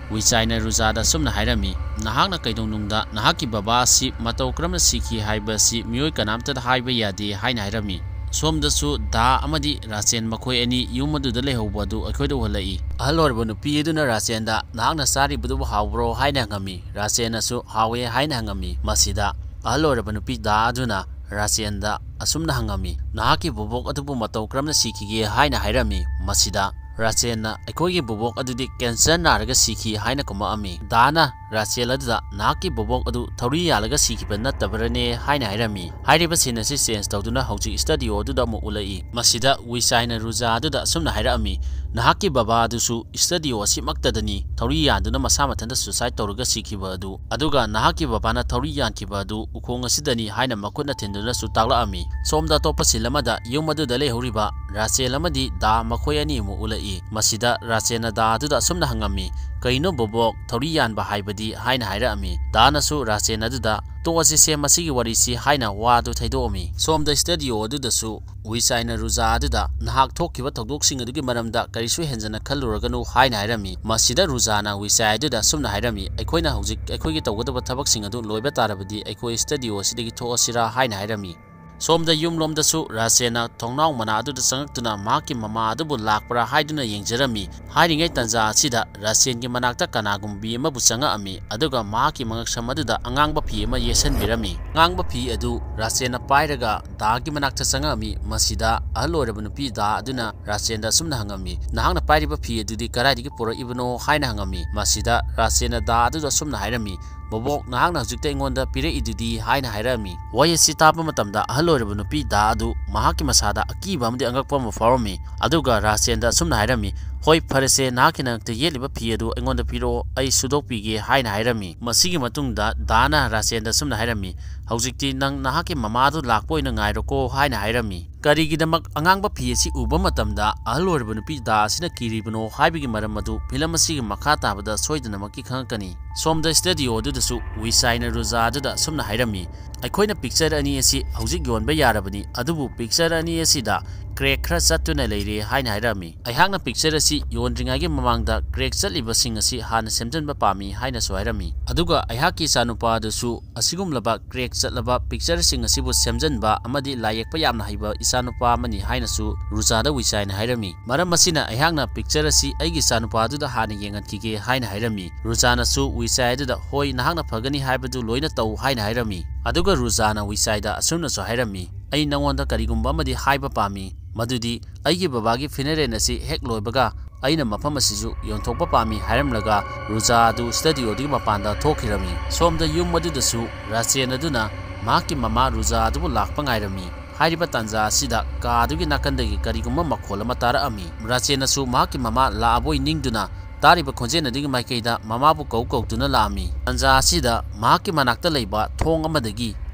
ꯋꯤꯆꯥꯏꯅ ꯔꯨꯖꯥꯗ ꯑꯁꯨꯝꯅ ꯍꯥꯏꯔꯝꯃꯤ, "ꯅꯍꯥꯛꯅ ꯀꯩꯗꯧꯅꯨꯡꯗ ꯅꯍꯥꯛꯀꯤ ꯕꯕꯥ ꯑꯁꯤ ꯃꯇꯧ ꯀꯔꯝꯅ ꯁꯤꯈꯤ ꯍꯥꯏꯕ ꯑꯁꯤ ꯃꯤꯑꯣꯏ ꯀꯅꯥꯝꯇꯗ ꯍꯥꯏꯕ ꯌꯥꯗꯦ" ꯍꯥꯏꯅ ꯍꯥꯏꯔꯝꯃꯤ꯫ ꯁꯣꯝꯗꯁꯨ ꯗꯥ ꯑꯃꯗꯤ ꯔꯥꯆꯦꯟ ꯃꯈꯣꯏ ꯑꯅꯤ ꯌꯨꯝ ꯑꯗꯨꯗ ꯂꯩꯍꯧꯕ ꯑꯗꯨ ꯑꯩꯈꯣꯏꯗ ꯎꯍꯜꯂꯛꯏ꯫ ꯑꯍꯜ ꯑꯣꯏꯔꯕ ꯅꯨꯄꯤ ꯑꯗꯨꯅ ꯔꯥꯆꯦꯟꯗ, "ꯅꯍꯥꯛꯅ ꯆꯥꯔꯤꯕꯗꯨꯕꯨ ꯍꯥꯎꯕ꯭ꯔꯣ?" ꯍꯥꯏꯅ ꯍꯪꯉꯝꯃꯤ꯫ ꯔꯥꯆꯦꯟꯅꯁꯨ, "ꯍꯥꯎꯋꯦ" ꯍꯥꯏꯅ ꯍꯪꯉꯝꯃꯤ꯫ ꯃꯁꯤꯗ ꯑꯍꯜ ꯑꯣꯏꯔꯕ ꯅꯨꯄꯤ ꯗꯥ ꯑꯗꯨꯅ ꯔꯥꯆꯦꯟꯗ ꯑꯁꯨꯝꯅ ꯍꯪꯉꯝꯃꯤ, "ꯅꯍꯥꯛꯀꯤ ꯕꯣꯕꯣꯛ ꯑꯗꯨꯕꯨ ꯃꯇꯧ ꯀꯔꯝꯅ ꯁꯤꯈꯤꯒꯦ?" ꯍꯥꯏꯅ ꯍꯥꯏꯔꯝꯃꯤ꯫ ꯃꯁꯤꯗ ꯔꯥꯆꯦꯟꯅ, "ꯑꯩꯈꯣꯏꯒꯤ ꯕꯣꯕꯣꯛ ꯑꯗꯨꯗꯤ cancer ꯅꯥꯔꯒ ꯁꯤꯈꯤ" ꯍꯥꯏꯅ ꯀꯨꯝꯃꯛꯑꯝꯃꯤ꯫ ꯗꯥꯅ ꯔꯥꯆꯦꯟ ꯑꯗꯨꯗ, "ꯅꯍꯥꯛꯀꯤ ꯕꯣꯕꯣꯛ ꯑꯗꯨ ꯊꯧꯔꯤ ꯌꯥꯜꯂꯒ ꯁꯤꯈꯤꯕ ꯅꯠꯇꯕ꯭ꯔꯅꯦ?" ꯍꯥꯏꯅ ꯍꯥꯏꯔꯝꯃꯤ꯫ ꯍꯥꯏꯔꯤꯕ scene ꯑꯁꯤ change ꯇꯧꯗꯨꯅ ꯍꯧꯖꯤꯛ studio ꯑꯗꯨꯗ ꯑꯃꯨꯛ ꯎꯠꯂꯛꯏ꯫ ꯃꯁꯤꯗ ꯋꯤꯆꯥꯏꯅ ꯔꯨꯖꯥ ꯑꯗꯨꯗ ꯑꯁꯨꯝꯅ ꯍꯥꯏꯔꯛꯑꯝꯃꯤ, "ꯅꯍꯥꯛꯀꯤ ꯕꯕꯥ ꯑꯗꯨꯁꯨ studio ꯑꯁꯤꯃꯛꯇꯗꯅꯤ ꯊꯧꯔꯤ ꯌꯥꯟꯗꯨꯅ ꯃꯁꯥ ꯃꯊꯟꯇ suicide ꯇꯧꯔꯒ ꯁꯤꯈꯤꯕ ꯑꯗꯨ꯫ ꯑꯗꯨꯒ ꯅꯍꯥꯛꯀꯤ ꯕꯕꯥꯅ ꯊꯧꯔꯤ ꯌꯥꯟꯈꯤꯕ ꯑꯗꯨ ꯎꯈꯣꯡ ꯑꯁꯤꯗꯅꯤ" ꯍꯥꯏꯅ ꯃꯈꯨꯠꯅ ꯊꯤꯟꯗꯨꯅꯁꯨ ꯇꯥꯛꯂꯛꯑꯝꯃꯤ꯫ ꯁꯣꯝꯗ ꯑꯇꯣꯞꯄ scene ꯑꯃꯗ ꯌꯨꯝ ꯑꯗꯨꯗ ꯂꯩꯍꯧꯔꯤꯕ ꯔꯥꯆꯦꯟ ꯑꯃꯗꯤ ꯗꯥ ꯃꯈꯣꯏ ꯑꯅꯤ ꯑꯃꯨꯛ ꯎꯠꯂꯛꯏ꯫ ꯃꯁꯤꯗ ꯔꯥꯆꯦꯟꯅ ꯗꯥ ꯑꯗꯨꯗ ꯑꯁꯨꯝꯅ ꯍꯪꯉꯝꯃꯤ, "ꯀꯩꯅꯣ ꯕꯣꯕꯣꯛ, ꯊꯧꯔꯤ ꯌꯥꯟꯕ ꯍꯥꯏꯕꯗꯤ?" ꯍꯥꯏꯅ ꯍꯥꯏꯔꯛꯑꯝꯃꯤ꯫ ꯗꯥꯅꯁꯨ ꯔꯥꯆꯦꯟ ꯑꯗꯨꯗ, "ꯇꯣꯛꯑꯁꯤꯁꯦ ꯃꯁꯤꯒꯤ ꯋꯥꯔꯤꯁꯤ" ꯍꯥꯏꯅ ꯋꯥꯗꯨ ꯊꯩꯗꯣꯛꯑꯝꯃꯤ꯫ ꯁꯣꯝꯗ studio ꯑꯗꯨꯗꯁꯨ ꯋꯤꯆꯥꯏꯅ ꯔꯨꯖꯥ ꯑꯗꯨꯗ, "ꯅꯍꯥꯛ ꯊꯣꯛꯈꯤꯕ ꯊꯧꯗꯣꯛꯁꯤꯡ ꯑꯗꯨꯒꯤ ꯃꯔꯝꯗ ꯀꯔꯤꯁꯨ ꯍꯦꯟꯖꯟꯅ ꯈꯜꯂꯨꯔꯒꯅꯨ" ꯍꯥꯏꯅ ꯍꯥꯏꯔꯝꯃꯤ꯫ ꯃꯁꯤꯗ ꯔꯨꯖꯥꯅ ꯋꯤꯆꯥꯏ ꯑꯗꯨꯗ ꯑꯁꯨꯝꯅ ꯍꯥꯏꯔꯝꯃꯤ, "ꯑꯩꯈꯣꯏꯅ ꯍꯧꯖꯤꯛ ꯑꯩꯈꯣꯏꯒꯤ ꯇꯧꯒꯗꯕ ꯊꯕꯛꯁꯤꯡ ꯑꯗꯨ ꯂꯣꯏꯕ ꯇꯥꯔꯕꯗꯤ ꯑꯩꯈꯣꯏ studio ꯑꯁꯤꯗꯒꯤ ꯊꯣꯛꯑꯁꯤꯔꯥ?" ꯍꯥꯏꯅ ꯍꯥꯏꯔꯝꯃꯤ꯫ ꯁꯣꯝꯗ ꯌꯨꯝꯂꯣꯝꯗꯁꯨ ꯔꯥꯆꯦꯟꯅ ꯊꯣꯡꯅꯥꯎ ꯃꯅꯥ ꯑꯗꯨꯗ ꯆꯪꯉꯛꯇꯨꯅ ꯃꯍꯥꯛꯀꯤ ꯃꯃꯥ ꯑꯗꯨꯕꯨ ꯂꯥꯛꯄ꯭ꯔꯥ ꯍꯥꯏꯗꯨꯅ ꯌꯦꯡꯖꯔꯝꯃꯤ꯫ ꯍꯥꯏꯔꯤꯉꯩ ꯇꯟꯖꯥ ꯑꯁꯤꯗ ꯔꯥꯆꯦꯟꯒꯤ ꯃꯅꯥꯛꯇ ꯀꯅꯥꯒꯨꯝꯕꯤ ꯑꯃꯕꯨ ꯆꯪꯉꯛꯑꯝꯃꯤ, ꯑꯗꯨꯒ ꯃꯍꯥꯛꯀꯤ ꯃꯉꯛꯁꯝ ꯑꯗꯨꯗ ꯑꯉꯥꯡꯕ ꯐꯤ ꯑꯃ ꯌꯦꯠꯁꯟꯕꯤꯔꯝꯃꯤ꯫ ꯑꯉꯥꯡꯕ ꯐꯤ ꯑꯗꯨ ꯔꯥꯆꯦꯟꯅ ꯄꯥꯏꯔꯒ ꯗꯥꯒꯤ ꯃꯅꯥꯛꯇ ꯆꯪꯉꯛꯑꯝꯃꯤ꯫ ꯃꯁꯤꯗ ꯑꯍꯜ ꯑꯣꯏꯔꯕ ꯅꯨꯄꯤ ꯗꯥ ꯑꯗꯨꯅ ꯔꯥꯆꯦꯟꯗ ꯑꯁꯨꯝꯅ ꯍꯪꯉꯝꯃꯤ, "ꯅꯍꯥꯛꯅ ꯄꯥꯏꯔꯤꯕ ꯐꯤ ꯑꯗꯨꯗꯤ ꯀꯗꯥꯏꯗꯒꯤ ꯄꯨꯔꯛꯏꯕꯅꯣ?" ꯍꯥꯏꯅ ꯍꯪꯉꯝꯃꯤ꯫ ꯃꯁꯤꯗ ꯔꯥꯆꯦꯟꯅ ꯗꯥ ꯑꯗꯨꯗ ꯑꯁꯨꯝꯅ ꯍꯥꯏꯔꯝꯃꯤ, "ꯕꯣꯕꯣꯛ, ꯅꯍꯥꯛꯅ ꯍꯧꯖꯤꯛꯇ ꯑꯩꯉꯣꯟꯗ ꯄꯤꯔꯛꯏꯗꯨꯗꯤ?" ꯍꯥꯏꯅ ꯍꯥꯏꯔꯛꯑꯝꯃꯤ꯫ ꯋꯥꯍꯩ ꯑꯁꯤ ꯇꯥꯕ ꯃꯇꯝꯗ ꯑꯍꯜ ꯑꯣꯏꯔꯕ ꯅꯨꯄꯤ ꯗꯥ ꯑꯗꯨ ꯃꯍꯥꯛꯀꯤ ꯃꯁꯥꯗ ꯑꯀꯤꯕ ꯑꯃꯗꯤ ꯑꯉꯛꯄ ꯑꯃ ꯐꯥꯎꯔꯝꯃꯤ꯫ ꯑꯗꯨꯒ ꯔꯥꯖꯁꯦꯟꯗ ꯑꯁꯨꯝꯅ ꯍꯥꯏꯔꯝꯃꯤ, "ꯍꯣꯏ, ꯐꯔꯦꯁꯦ, ꯅꯍꯥꯛꯀꯤ ꯅꯉꯛꯇ ꯌꯦꯠꯂꯤꯕ ꯐꯤ ꯑꯗꯨ ꯑꯩꯉꯣꯟꯗ ꯄꯤꯔꯛꯑꯣ, ꯑꯩ ꯁꯨꯗꯣꯛꯄꯤꯒꯦ" ꯍꯥꯏꯅ ꯍꯥꯏꯔꯝꯃꯤ꯫ ꯃꯁꯤꯒꯤ ꯃꯇꯨꯡꯗ ꯗꯥꯅ ꯔꯥꯖꯁꯦꯟꯗ ꯑꯁꯨꯝꯅ ꯍꯥꯏꯔꯝꯃꯤ, "ꯍꯧꯖꯤꯛꯇꯤ ꯅꯪ ꯅꯍꯥꯛꯀꯤ ꯃꯃꯥꯗꯨ ꯂꯥꯛꯄ ꯑꯣꯏꯅ ꯉꯥꯏꯔꯣꯀꯣ" ꯍꯥꯏꯅ ꯍꯥꯏꯔꯝꯃꯤ꯫ ꯀꯔꯤꯒꯤꯗꯃꯛ ꯑꯉꯥꯡꯕ ꯐꯤ ꯑꯁꯤ ꯎꯕ ꯃꯇꯝꯗ ꯑꯍꯜ ꯑꯣꯏꯔꯕ ꯅꯨꯄꯤ ꯗꯥ ꯑꯁꯤꯅ ꯀꯤꯔꯤꯕꯅꯣ ꯍꯥꯏꯕꯒꯤ ꯃꯔꯝ ꯑꯗꯨ ꯐꯤꯂꯝ ꯑꯁꯤꯒꯤ ꯃꯈꯥ ꯇꯥꯕꯗ ꯁꯣꯏꯗꯅꯃꯛꯀꯤ ꯈꯪꯉꯛꯀꯅꯤ꯫ ꯁꯣꯝꯗ ꯁ꯭ꯇꯨꯗꯤꯑꯣ ꯑꯗꯨꯗꯁꯨ ꯋꯤꯁꯥꯏꯅ ꯔꯨꯖꯥ ꯑꯗꯨꯗ ꯑꯁꯨꯝꯅ ꯍꯥꯏꯔꯝꯃꯤ, "ꯑꯩꯈꯣꯏꯅ ꯄꯤꯛꯆꯔ ꯑꯅꯤ ꯑꯁꯤ ꯍꯧꯖꯤꯛ ꯌꯣꯟꯕ ꯌꯥꯔꯕꯅꯤ, ꯑꯗꯨꯕꯨ ꯄꯤꯛꯆꯔ ꯑꯅꯤ ꯑꯁꯤꯗ ꯀ꯭ꯔꯦꯛ ꯈꯔ ꯆꯠꯇꯨꯅ ꯂꯩꯔꯦ" ꯍꯥꯏꯅ ꯍꯥꯏꯔꯝꯃꯤ꯫ "ꯑꯩꯍꯥꯛꯅ ꯄꯤꯛꯆꯔ ꯑꯁꯤ ꯌꯣꯟꯗ꯭ꯔꯤꯉꯩꯒꯤ ꯃꯃꯥꯡꯗ ꯀ꯭ꯔꯦꯛ ꯆꯠꯂꯤꯕꯁꯤꯡ ꯑꯁꯤ ꯍꯥꯟꯅ ꯁꯦꯝꯖꯤꯟꯕ ꯄꯥꯝꯃꯤ" ꯍꯥꯏꯅꯁꯨ ꯍꯥꯏꯔꯝꯃꯤ꯫ ꯑꯗꯨꯒ ꯑꯩꯍꯥꯛꯀꯤ ꯏꯆꯥꯅꯨꯄꯥ ꯑꯗꯨꯁꯨ ꯑꯁꯤꯒꯨꯝꯂꯕ ꯀ꯭ꯔꯦꯛ ꯆꯠꯂꯕ ꯄꯤꯛꯆꯔꯁꯤꯡ ꯑꯁꯤꯕꯨ ꯁꯦꯝꯖꯤꯟꯕ ꯑꯃꯗꯤ ꯂꯥꯏ ꯌꯦꯛꯄ ꯌꯥꯝꯅ ꯍꯩꯕ ꯏꯆꯥꯅꯨꯄꯥ ꯑꯃꯅꯤ ꯍꯥꯏꯅꯁꯨ ꯔꯨꯖꯥꯗ ꯋꯤꯁꯥꯏꯅ ꯍꯥꯏꯔꯝꯃꯤ꯫ ꯃꯔꯝ ꯑꯁꯤꯅ ꯑꯩꯍꯥꯛꯅ ꯄꯤꯛꯆꯔ ꯑꯁꯤ ꯑꯩꯒꯤ ꯏꯆꯥꯅꯨꯄꯥ ꯑꯗꯨꯗ ꯍꯥꯟꯅ ꯌꯦꯡꯍꯟꯈꯤꯒꯦ ꯍꯥꯏꯅ ꯍꯥꯏꯔꯝꯃꯤ꯫ ꯔꯨꯖꯥꯅꯁꯨ ꯋꯤꯁꯥꯏ ꯑꯗꯨꯗ, "ꯍꯣꯏ, ꯅꯍꯥꯛꯅ ꯐꯒꯅꯤ ꯍꯥꯏꯕꯗꯨ ꯂꯣꯏꯅ ꯇꯧ" ꯍꯥꯏꯅ ꯍꯥꯏꯔꯝꯃꯤ꯫ ꯑꯗꯨꯒ ꯔꯨꯖꯥꯅ ꯋꯤꯁꯥꯏꯗ ꯑꯁꯨꯝꯅꯁꯨ ꯍꯥꯏꯔꯝꯃꯤ, "ꯑꯩ ꯅꯉꯣꯟꯗ ꯀꯔꯤꯒꯨꯝꯕ ꯑꯃꯗꯤ ꯍꯥꯏꯕ ꯄꯥꯝꯃꯤ, ꯃꯗꯨꯗꯤ ꯑꯩꯒꯤ ꯕꯕꯥꯒꯤ ꯐꯤꯅꯔꯦꯜ ꯑꯁꯤ ꯍꯦꯛ ꯂꯣꯏꯕꯒ ꯑꯩꯅ ꯃꯐꯝ ꯑꯁꯤꯁꯨ ꯌꯣꯟꯊꯣꯛꯄ ꯄꯥꯝꯃꯤ" ꯍꯥꯏꯔꯝꯂꯒ ꯔꯨꯖꯥ ꯑꯗꯨ ꯁ꯭ꯇꯨꯗꯤꯑꯣꯗꯨꯒꯤ ꯃꯄꯥꯟꯗ ꯊꯣꯛꯈꯤꯔꯝꯃꯤ꯫ ꯁꯣꯝꯗ ꯌꯨꯝ ꯑꯗꯨꯗꯁꯨ ꯔꯥꯆꯦꯟ ꯑꯗꯨꯅ ꯃꯍꯥꯛꯀꯤ ꯃꯃꯥ ꯔꯨꯖꯥ ꯑꯗꯨꯕꯨ ꯂꯥꯛꯄ ꯉꯥꯏꯔꯝꯃꯤ꯫ ꯍꯥꯏꯔꯤꯕ ꯇꯥꯟꯖꯥ ꯑꯁꯤꯗ ꯀꯥ ꯑꯗꯨꯒꯤ ꯅꯥꯀꯟꯗꯒꯤ ꯀꯔꯤꯒꯨꯝꯕ ꯃꯈꯣꯜ ꯑꯃ ꯇꯥꯔꯛꯑꯝꯃꯤ꯫ ꯔꯥꯆꯦꯟꯅꯁꯨ ꯃꯍꯥꯛꯀꯤ ꯃꯃꯥ ꯂꯥꯛꯑꯕꯣꯏ ꯅꯤꯡꯗꯨꯅ ꯇꯥꯔꯤꯕ ꯈꯣꯟꯖꯦꯜ ꯑꯗꯨꯒꯤ ꯃꯥꯏꯀꯩꯗ ꯃꯃꯥꯕꯨ ꯀꯧ ꯀꯧꯗꯨꯅ ꯂꯥꯛꯑꯝꯃꯤ꯫ ꯇꯥꯟꯖꯥ ꯑꯁꯤꯗ ꯃꯍꯥꯛꯀꯤ ꯃꯅꯥꯛꯇ ꯂꯩꯕ ꯊꯣꯡ ꯑꯃꯗꯒꯤ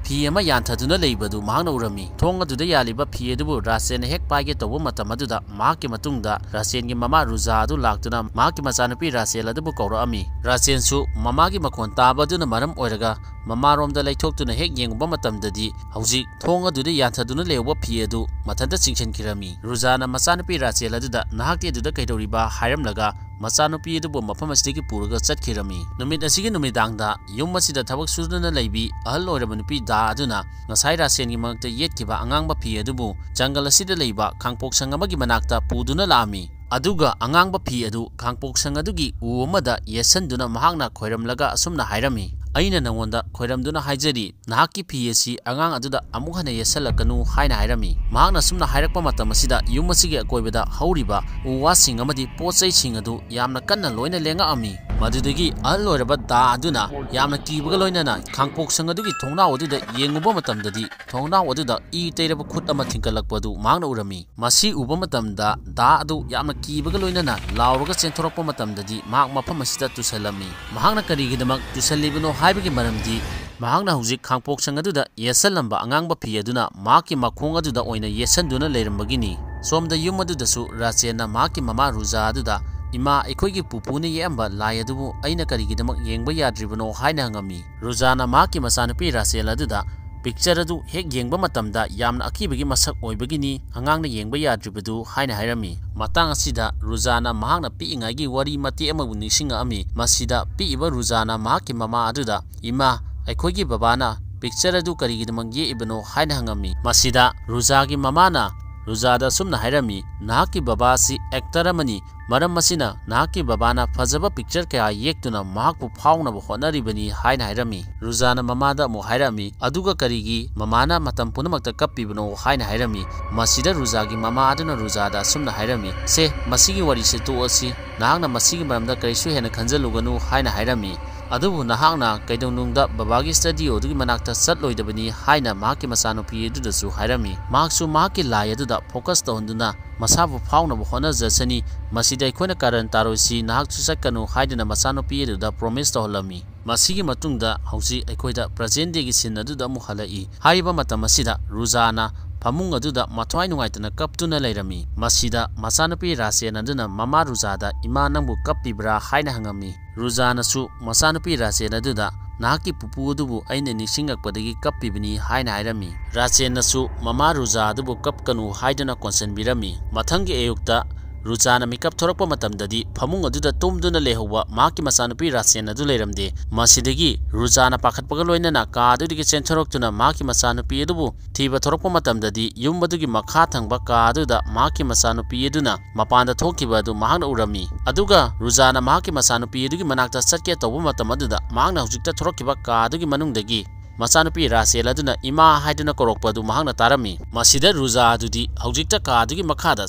ꯐꯤ ꯑꯃ ꯌꯥꯟꯊꯗꯨꯅ ꯂꯩꯕꯗꯨ ꯃꯍꯥꯛꯅ ꯎꯔꯝꯃꯤ꯫ ꯊꯣꯡ ꯑꯗꯨꯗ ꯌꯥꯜꯂꯤꯕ ꯐꯤ ꯑꯗꯨꯕꯨ ꯔꯥꯆꯦꯟꯅ ꯍꯦꯛ ꯄꯥꯏꯒꯦ ꯇꯧꯕ ꯃꯇꯝ ꯑꯗꯨꯗ ꯃꯍꯥꯛꯀꯤ ꯃꯇꯨꯡꯗ ꯔꯥꯆꯦꯟꯒꯤ ꯃꯃꯥ ꯔꯨꯖꯥ ꯑꯗꯨ ꯂꯥꯛꯇꯨꯅ ꯃꯍꯥꯛꯀꯤ ꯃꯆꯥꯅꯨꯄꯤ ꯔꯥꯆꯦꯜ ꯑꯗꯨꯕꯨ ꯀꯧꯔꯛꯑꯝꯃꯤ꯫ ꯔꯥꯆꯦꯟꯁꯨ ꯃꯃꯥꯒꯤ ꯃꯈꯣꯟ ꯇꯥꯕ ꯑꯗꯨꯅ ꯃꯔꯝ ꯑꯣꯏꯔꯒ ꯃꯃꯥꯔꯣꯝꯗ ꯂꯩꯊꯣꯛꯇꯨꯅ ꯍꯦꯛ ꯌꯦꯡꯉꯨꯕ ꯃꯇꯝꯗꯗꯤ ꯍꯧꯖꯤꯛ ꯊꯣꯡ ꯑꯗꯨꯗ ꯌꯥꯟꯊꯗꯨꯅ ꯂꯩꯍꯧꯕ ꯐꯤ ꯑꯗꯨ ꯃꯊꯟꯇ ꯆꯤꯡꯁꯤꯟꯈꯤꯔꯝꯃꯤ꯫ ꯔꯨꯖꯥꯅ ꯃꯆꯥꯅꯨꯄꯤ ꯔꯥꯆꯦꯜ ꯑꯗꯨꯗ, "ꯅꯍꯥꯛꯇꯤ ꯑꯗꯨꯗ ꯀꯩꯗꯧꯔꯤꯕ?" ꯍꯥꯏꯔꯝꯂꯒ ꯃꯆꯥꯅꯨꯄꯤ ꯑꯗꯨꯕꯨ ꯃꯐꯝ ꯑꯁꯤꯗꯒꯤ ꯄꯨꯔꯒ ꯆꯠꯈꯤꯔꯝꯃꯤ꯫ ꯅꯨꯃꯤꯠ ꯑꯁꯤꯒꯤ ꯅꯨꯃꯤꯗꯥꯡꯗ ꯌꯨꯝ ꯑꯁꯤꯗ ꯊꯕꯛ ꯁꯨꯗꯨꯅ ꯂꯩꯕꯤ ꯑꯍꯜ ꯑꯣꯏꯔꯕ ꯅꯨꯄꯤ ꯗꯥ ꯑꯗꯨꯅ ꯉꯁꯥꯏ ꯔꯥꯆꯦꯟꯒꯤ ꯃꯉꯛꯇ ꯌꯦꯠꯈꯤꯕ ꯑꯉꯥꯡꯕ ꯐꯤ ꯑꯗꯨꯕꯨ ꯖꯪꯒꯜ ꯑꯁꯤꯗ ꯂꯩꯕ ꯈꯥꯡꯄꯣꯛꯁꯪ ꯑꯃꯒꯤ ꯃꯅꯥꯛꯇ ꯄꯨꯗꯨꯅ ꯂꯥꯛꯑꯝꯃꯤ꯫ ꯑꯗꯨꯒ ꯑꯉꯥꯡꯕ ꯐꯤ ꯑꯗꯨ ꯈꯥꯡꯄꯣꯛꯁꯪ ꯑꯗꯨꯒꯤ ꯎ ꯑꯃꯗ ꯌꯦꯠꯁꯟꯗꯨꯅ ꯃꯍꯥꯛꯅ ꯈꯣꯏꯔꯝꯂꯒ ꯑꯁꯨꯝꯅ ꯍꯥꯏꯔꯝꯃꯤ, "ꯑꯩꯅ ꯅꯉꯣꯟꯗ ꯈꯣꯏꯔꯝꯗꯨꯅ ꯍꯥꯏꯖꯔꯤ, ꯅꯍꯥꯛꯀꯤ ꯐꯤ ꯑꯁꯤ ꯑꯉꯥꯡ ꯑꯗꯨꯗ ꯑꯃꯨꯛ ꯍꯟꯅ ꯌꯦꯠꯁꯜꯂꯛꯀꯅꯨ" ꯍꯥꯏꯅ ꯍꯥꯏꯔꯝꯃꯤ꯫ ꯃꯍꯥꯛꯅ ꯑꯁꯨꯝꯅ ꯍꯥꯏꯔꯛꯄ ꯃꯇꯝ ꯑꯁꯤꯗ ꯌꯨꯝ ꯑꯁꯤꯒꯤ ꯑꯀꯣꯏꯕꯗ ꯍꯧꯔꯤꯕ ꯎ ꯋꯥꯁꯤꯡ ꯑꯃꯗꯤ ꯄꯣꯠ ꯆꯩꯁꯤꯡ ꯑꯗꯨ ꯌꯥꯝꯅ ꯀꯟꯅ ꯂꯣꯏꯅ ꯂꯦꯡꯉꯛꯑꯝꯃꯤ꯫ ꯃꯗꯨꯗꯒꯤ ꯑꯍꯜ ꯑꯣꯏꯔꯕ ꯗꯥ ꯑꯗꯨꯅ ꯌꯥꯝꯅ ꯀꯤꯕꯒ ꯂꯣꯏꯅꯅ ꯈꯥꯡꯄꯣꯛꯁꯪ ꯑꯗꯨꯒꯤ ꯊꯣꯡꯅꯥꯎ ꯑꯗꯨꯗ ꯌꯦꯡꯉꯨꯕ ꯃꯇꯝꯗꯗꯤ, ꯊꯣꯡꯅꯥꯎ ꯑꯗꯨꯗ ꯏ ꯇꯩꯔꯕ ꯈꯨꯠ ꯑꯃ ꯊꯤꯡꯀꯠꯂꯛꯄ ꯑꯗꯨ ꯃꯍꯥꯛꯅ ꯎꯔꯝꯃꯤ꯫ ꯃꯁꯤ ꯎꯕ ꯃꯇꯝꯗ ꯗꯥ ꯑꯗꯨ ꯌꯥꯝꯅ ꯀꯤꯕꯒ ꯂꯣꯏꯅꯅ ꯂꯥꯎꯔꯒ ꯆꯦꯟꯊꯣꯔꯛꯄ ꯃꯇꯝꯗꯗꯤ, ꯃꯍꯥꯛ ꯃꯐꯝ ꯑꯁꯤꯗ ꯇꯨꯁꯜꯂꯝꯃꯤ꯫ ꯃꯍꯥꯛꯅ ꯀꯔꯤꯒꯤꯗꯃꯛ ꯇꯨꯁꯜꯂꯤꯕꯅꯣ ꯍꯥꯏꯕꯒꯤ ꯃꯔꯝꯗꯤ, ꯃꯍꯥꯛꯅ ꯍꯧꯖꯤꯛ ꯈꯥꯡꯄꯣꯛꯁꯪ ꯑꯗꯨꯗ ꯌꯦꯠꯁꯜꯂꯝꯕ ꯑꯉꯥꯡꯕ ꯐꯤ ꯑꯗꯨꯅ ꯃꯍꯥꯛꯀꯤ ꯃꯈꯣꯡ ꯑꯗꯨꯗ ꯑꯣꯏꯅ ꯌꯦꯠꯁꯟꯗꯨꯅ ꯂꯩꯔꯝꯕꯒꯤꯅꯤ꯫ ꯁꯣꯝꯗ ꯌꯨꯝ ꯑꯗꯨꯗꯁꯨ ꯔꯥꯆꯦꯟꯅ ꯃꯍꯥꯛꯀꯤ ꯃꯃꯥ ꯔꯨꯖꯥ ꯑꯗꯨꯗ, "ꯏꯃꯥ, ꯑꯩꯈꯣꯏꯒꯤ ꯄꯨꯄꯨꯅ ꯌꯦꯛꯑꯝꯕ ꯂꯥꯏ ꯑꯗꯨꯕꯨ ꯑꯩꯅ ꯀꯔꯤꯒꯤꯗꯃꯛ ꯌꯦꯡꯕ ꯌꯥꯗ꯭ꯔꯤꯕꯅꯣ?" ꯍꯥꯏꯅ ꯍꯪꯉꯝꯃꯤ꯫ ꯔꯨꯖꯥꯅ ꯃꯍꯥꯛꯀꯤ ꯃꯆꯥꯅꯨꯄꯤ ꯔꯥꯆꯦꯜ ꯑꯗꯨꯗ, "ꯄꯤꯛꯆꯔ ꯑꯗꯨ ꯍꯦꯛ ꯌꯦꯡꯕ ꯃꯇꯝꯗ ꯌꯥꯝꯅ ꯑꯀꯤꯕꯒꯤ ꯃꯁꯛ ꯑꯣꯏꯕꯒꯤꯅꯤ ꯑꯉꯥꯡꯅ ꯌꯦꯡꯕ ꯌꯥꯗ꯭ꯔꯤꯕꯗꯨ" ꯍꯥꯏꯅ ꯍꯥꯏꯔꯝꯃꯤ꯫ ꯃꯇꯥꯡ ꯑꯁꯤꯗ ꯔꯨꯖꯥꯅ ꯃꯍꯥꯛꯅ ꯄꯤꯛꯏꯉꯩꯒꯤ ꯋꯥꯔꯤ ꯃꯇꯦꯛ ꯑꯃꯕꯨ ꯅꯤꯡꯁꯤꯡꯉꯛꯑꯝꯃꯤ꯫ ꯃꯁꯤꯗ ꯄꯤꯛꯏꯕ ꯔꯨꯖꯥꯅ ꯃꯍꯥꯛꯀꯤ ꯃꯃꯥ ꯑꯗꯨꯗ, "ꯏꯃꯥ, ꯑꯩꯈꯣꯏꯒꯤ ꯕꯕꯥꯅ ꯄꯤꯛꯆꯔ ꯑꯗꯨ ꯀꯔꯤꯒꯤꯗꯃꯛ ꯌꯦꯛꯏꯕꯅꯣ?" ꯍꯥꯏꯅ ꯍꯪꯉꯝꯃꯤ꯫ ꯃꯁꯤꯗ ꯔꯨꯖꯥꯒꯤ ꯃꯃꯥꯅ ꯔꯨꯖꯥꯗ ꯑꯁꯨꯝꯅ ꯍꯥꯏꯔꯝꯃꯤ, "ꯅꯍꯥꯛꯀꯤ ꯕꯕꯥ ꯑꯁꯤ ꯑꯦꯛꯇꯔ ꯑꯃꯅꯤ, ꯃꯔꯝ ꯑꯁꯤꯅ ꯅꯍꯥꯛꯀꯤ ꯕꯕꯥꯅ ꯐꯖꯕ ꯄꯤꯛꯆꯔ ꯀꯌꯥ ꯌꯦꯛꯇꯨꯅ ꯃꯍꯥꯛꯄꯨ ꯐꯥꯎꯅꯕ ꯍꯣꯠꯅꯔꯤꯕꯅꯤ" ꯍꯥꯏꯅ ꯍꯥꯏꯔꯝꯃꯤ꯫ ꯔꯨꯖꯥꯅ ꯃꯃꯥꯗ ꯑꯃꯨꯛ ꯍꯥꯏꯔꯝꯃꯤ, "ꯑꯗꯨꯒ ꯀꯔꯤꯒꯤ ꯃꯃꯥꯅ ꯃꯇꯝ ꯄꯨꯝꯅꯃꯛꯇ ꯀꯞꯄꯤꯕꯅꯣ?" ꯍꯥꯏꯅ ꯍꯥꯏꯔꯝꯃꯤ꯫ ꯃꯁꯤꯗ ꯔꯨꯖꯥꯒꯤ ꯃꯃꯥ ꯑꯗꯨꯅ ꯔꯨꯖꯥꯗ ꯑꯁꯨꯝꯅ ꯍꯥꯏꯔꯝꯃꯤ, "ꯁꯦ, ꯃꯁꯤꯒꯤ ꯋꯥꯔꯤꯁꯦ ꯇꯣꯛꯑꯁꯤ, ꯅꯍꯥꯛꯅ ꯃꯁꯤꯒꯤ ꯃꯔꯝꯗ ꯀꯔꯤꯁꯨ ꯍꯦꯟꯅ ꯈꯟꯖꯜꯂꯨꯒꯅꯨ" ꯍꯥꯏꯅ ꯍꯥꯏꯔꯝꯃꯤ꯫ "ꯑꯗꯨꯕꯨ ꯅꯍꯥꯛꯅ ꯀꯩꯗꯧꯅꯨꯡꯗ ꯕꯕꯥꯒꯤ ꯁ꯭ꯇꯗꯤꯑꯣ ꯑꯗꯨꯒꯤ ꯃꯅꯥꯛꯇ ꯆꯠꯂꯣꯏꯗꯕꯅꯤ" ꯍꯥꯏꯅ ꯃꯍꯥꯛꯀꯤ ꯃꯆꯥꯅꯨꯄꯤ ꯑꯗꯨꯗꯁꯨ ꯍꯥꯏꯔꯝꯃꯤ꯫ ꯃꯍꯥꯛꯁꯨ ꯃꯍꯥꯛꯀꯤ ꯂꯥꯏ ꯑꯗꯨꯗ ꯐꯣꯀꯁ ꯇꯧꯍꯟꯗꯨꯅ ꯃꯁꯥꯕꯨ ꯐꯥꯎꯅꯕ ꯍꯣꯠꯅꯖꯁꯅꯤ, ꯃꯁꯤꯗ ꯑꯩꯈꯣꯏꯅ ꯀꯥꯔꯟ ꯇꯥꯔꯣꯏꯁꯤ, ꯅꯍꯥꯛꯁꯨ ꯆꯠꯀꯅꯨ ꯍꯥꯏꯗꯨꯅ ꯃꯆꯥꯅꯨꯄꯤ ꯑꯗꯨꯗ ꯄ꯭ꯔꯣꯃꯤꯁ ꯇꯧꯍꯜꯂꯝꯃꯤ꯫ ꯃꯁꯤꯒꯤ ꯃꯇꯨꯡꯗ ꯍꯧꯖꯤꯛ ꯑꯩꯈꯣꯏꯗ ꯄ꯭ꯔꯖꯦꯟ ꯗꯦꯒꯤ ꯁꯤꯟ ꯑꯗꯨꯗ ꯑꯃꯨꯛ ꯍꯜꯂꯛꯏ꯫ ꯍꯥꯏꯔꯤꯕ ꯃꯇꯝ ꯑꯁꯤꯗ ꯔꯨꯖꯥꯅ ꯐꯃꯨꯡ ꯑꯗꯨꯗ ꯃꯊ꯭ꯋꯥꯏ ꯅꯨꯡꯉꯥꯏꯇꯅ ꯀꯞꯇꯨꯅ ꯂꯩꯔꯝꯃꯤ꯫ ꯃꯁꯤꯗ ꯃꯆꯥꯅꯨꯄꯤ ꯔꯥꯆꯦꯟ ꯑꯗꯨꯅ ꯃꯃꯥ ꯔꯨꯖꯥꯗ, "ꯏꯃꯥ, ꯅꯪꯕꯨ ꯀꯞꯄꯤꯕ꯭ꯔꯥ?" ꯍꯥꯏꯅ ꯍꯪꯉꯝꯃꯤ꯫ ꯔꯨꯖꯥꯅꯁꯨ ꯃꯆꯥꯅꯨꯄꯤ ꯔꯥꯆꯦꯟ ꯑꯗꯨꯗ, "ꯅꯍꯥꯛꯀꯤ ꯄꯨꯄꯨ ꯑꯗꯨꯕꯨ ꯑꯩꯅ ꯅꯤꯡꯁꯤꯡꯂꯛꯄꯗꯒꯤ ꯀꯞꯄꯤꯕꯅꯤ" ꯍꯥꯏꯅ ꯍꯥꯏꯔꯝꯃꯤ꯫ ꯔꯥꯆꯦꯟꯅꯁꯨ ꯃꯃꯥ ꯔꯨꯖꯥ ꯑꯗꯨꯕꯨ ꯀꯞꯀꯅꯨ ꯍꯥꯏꯗꯨꯅ ꯀꯣꯟꯁꯤꯟꯕꯤꯔꯝꯃꯤ꯫ ꯃꯊꯪꯒꯤ ꯑꯌꯨꯛꯇ ꯔꯨꯖꯥꯅ ꯃꯤꯀꯞ ꯊꯣꯔꯛꯄ ꯃꯇꯝꯗꯗꯤ ꯐꯃꯨꯡ ꯑꯗꯨꯗ ꯇꯨꯝꯗꯨꯅ ꯂꯩꯍꯧꯕ ꯃꯍꯥꯛꯀꯤ ꯃꯆꯥꯅꯨꯄꯤ ꯔꯥꯆꯦꯟ ꯑꯗꯨ ꯂꯩꯔꯝꯗꯦ꯫ ꯃꯁꯤꯗꯒꯤ ꯔꯨꯖꯥꯅ ꯄꯥꯈꯠꯄꯒ ꯂꯣꯏꯅꯅ ꯀꯥ ꯑꯗꯨꯗꯒꯤ ꯆꯦꯟꯊꯣꯔꯛꯇꯨꯅ ꯃꯍꯥꯛꯀꯤ ꯃꯆꯥꯅꯨꯄꯤ ꯑꯗꯨꯕꯨ ꯊꯤꯕ ꯊꯣꯔꯛꯄ ꯃꯇꯝꯗꯗꯤ ꯌꯨꯝ ꯑꯗꯨꯒꯤ ꯃꯈꯥ ꯊꯪꯕ ꯀꯥ ꯑꯗꯨꯗ ꯃꯍꯥꯛꯀꯤ ꯃꯆꯥꯅꯨꯄꯤ ꯑꯗꯨꯅ ꯃꯄꯥꯟꯗ ꯊꯣꯛꯈꯤꯕ ꯑꯗꯨ ꯃꯍꯥꯛꯅ ꯎꯔꯝꯃꯤ꯫ ꯑꯗꯨꯒ ꯔꯨꯖꯥꯅ ꯃꯍꯥꯛꯀꯤ ꯃꯆꯥꯅꯨꯄꯤ ꯑꯗꯨꯒꯤ ꯃꯅꯥꯛꯇ ꯆꯠꯀꯦ ꯇꯧꯕ ꯃꯇꯝ ꯑꯗꯨꯗ ꯃꯍꯥꯛꯅ ꯍꯧꯖꯤꯛꯇ ꯊꯣꯔꯛꯈꯤꯕ ꯀꯥ ꯑꯗꯨꯒꯤ ꯃꯅꯨꯡꯗꯒꯤ ꯃꯆꯥꯅꯨꯄꯤ ꯔꯥꯁꯦꯜ ꯑꯗꯨꯅ ꯏꯃꯥ ꯍꯥꯏꯗꯨꯅ ꯀꯧꯔꯛꯄ ꯑꯗꯨ ꯃꯍꯥꯛꯅ ꯇꯥꯔꯝꯃꯤ꯫ ꯃꯁꯤꯗ ꯔꯨꯖꯥ ꯑꯗꯨꯗꯤ ꯍꯧꯖꯤꯛꯇ ꯀꯥ ꯑꯗꯨꯒꯤ ꯃꯈꯥꯗ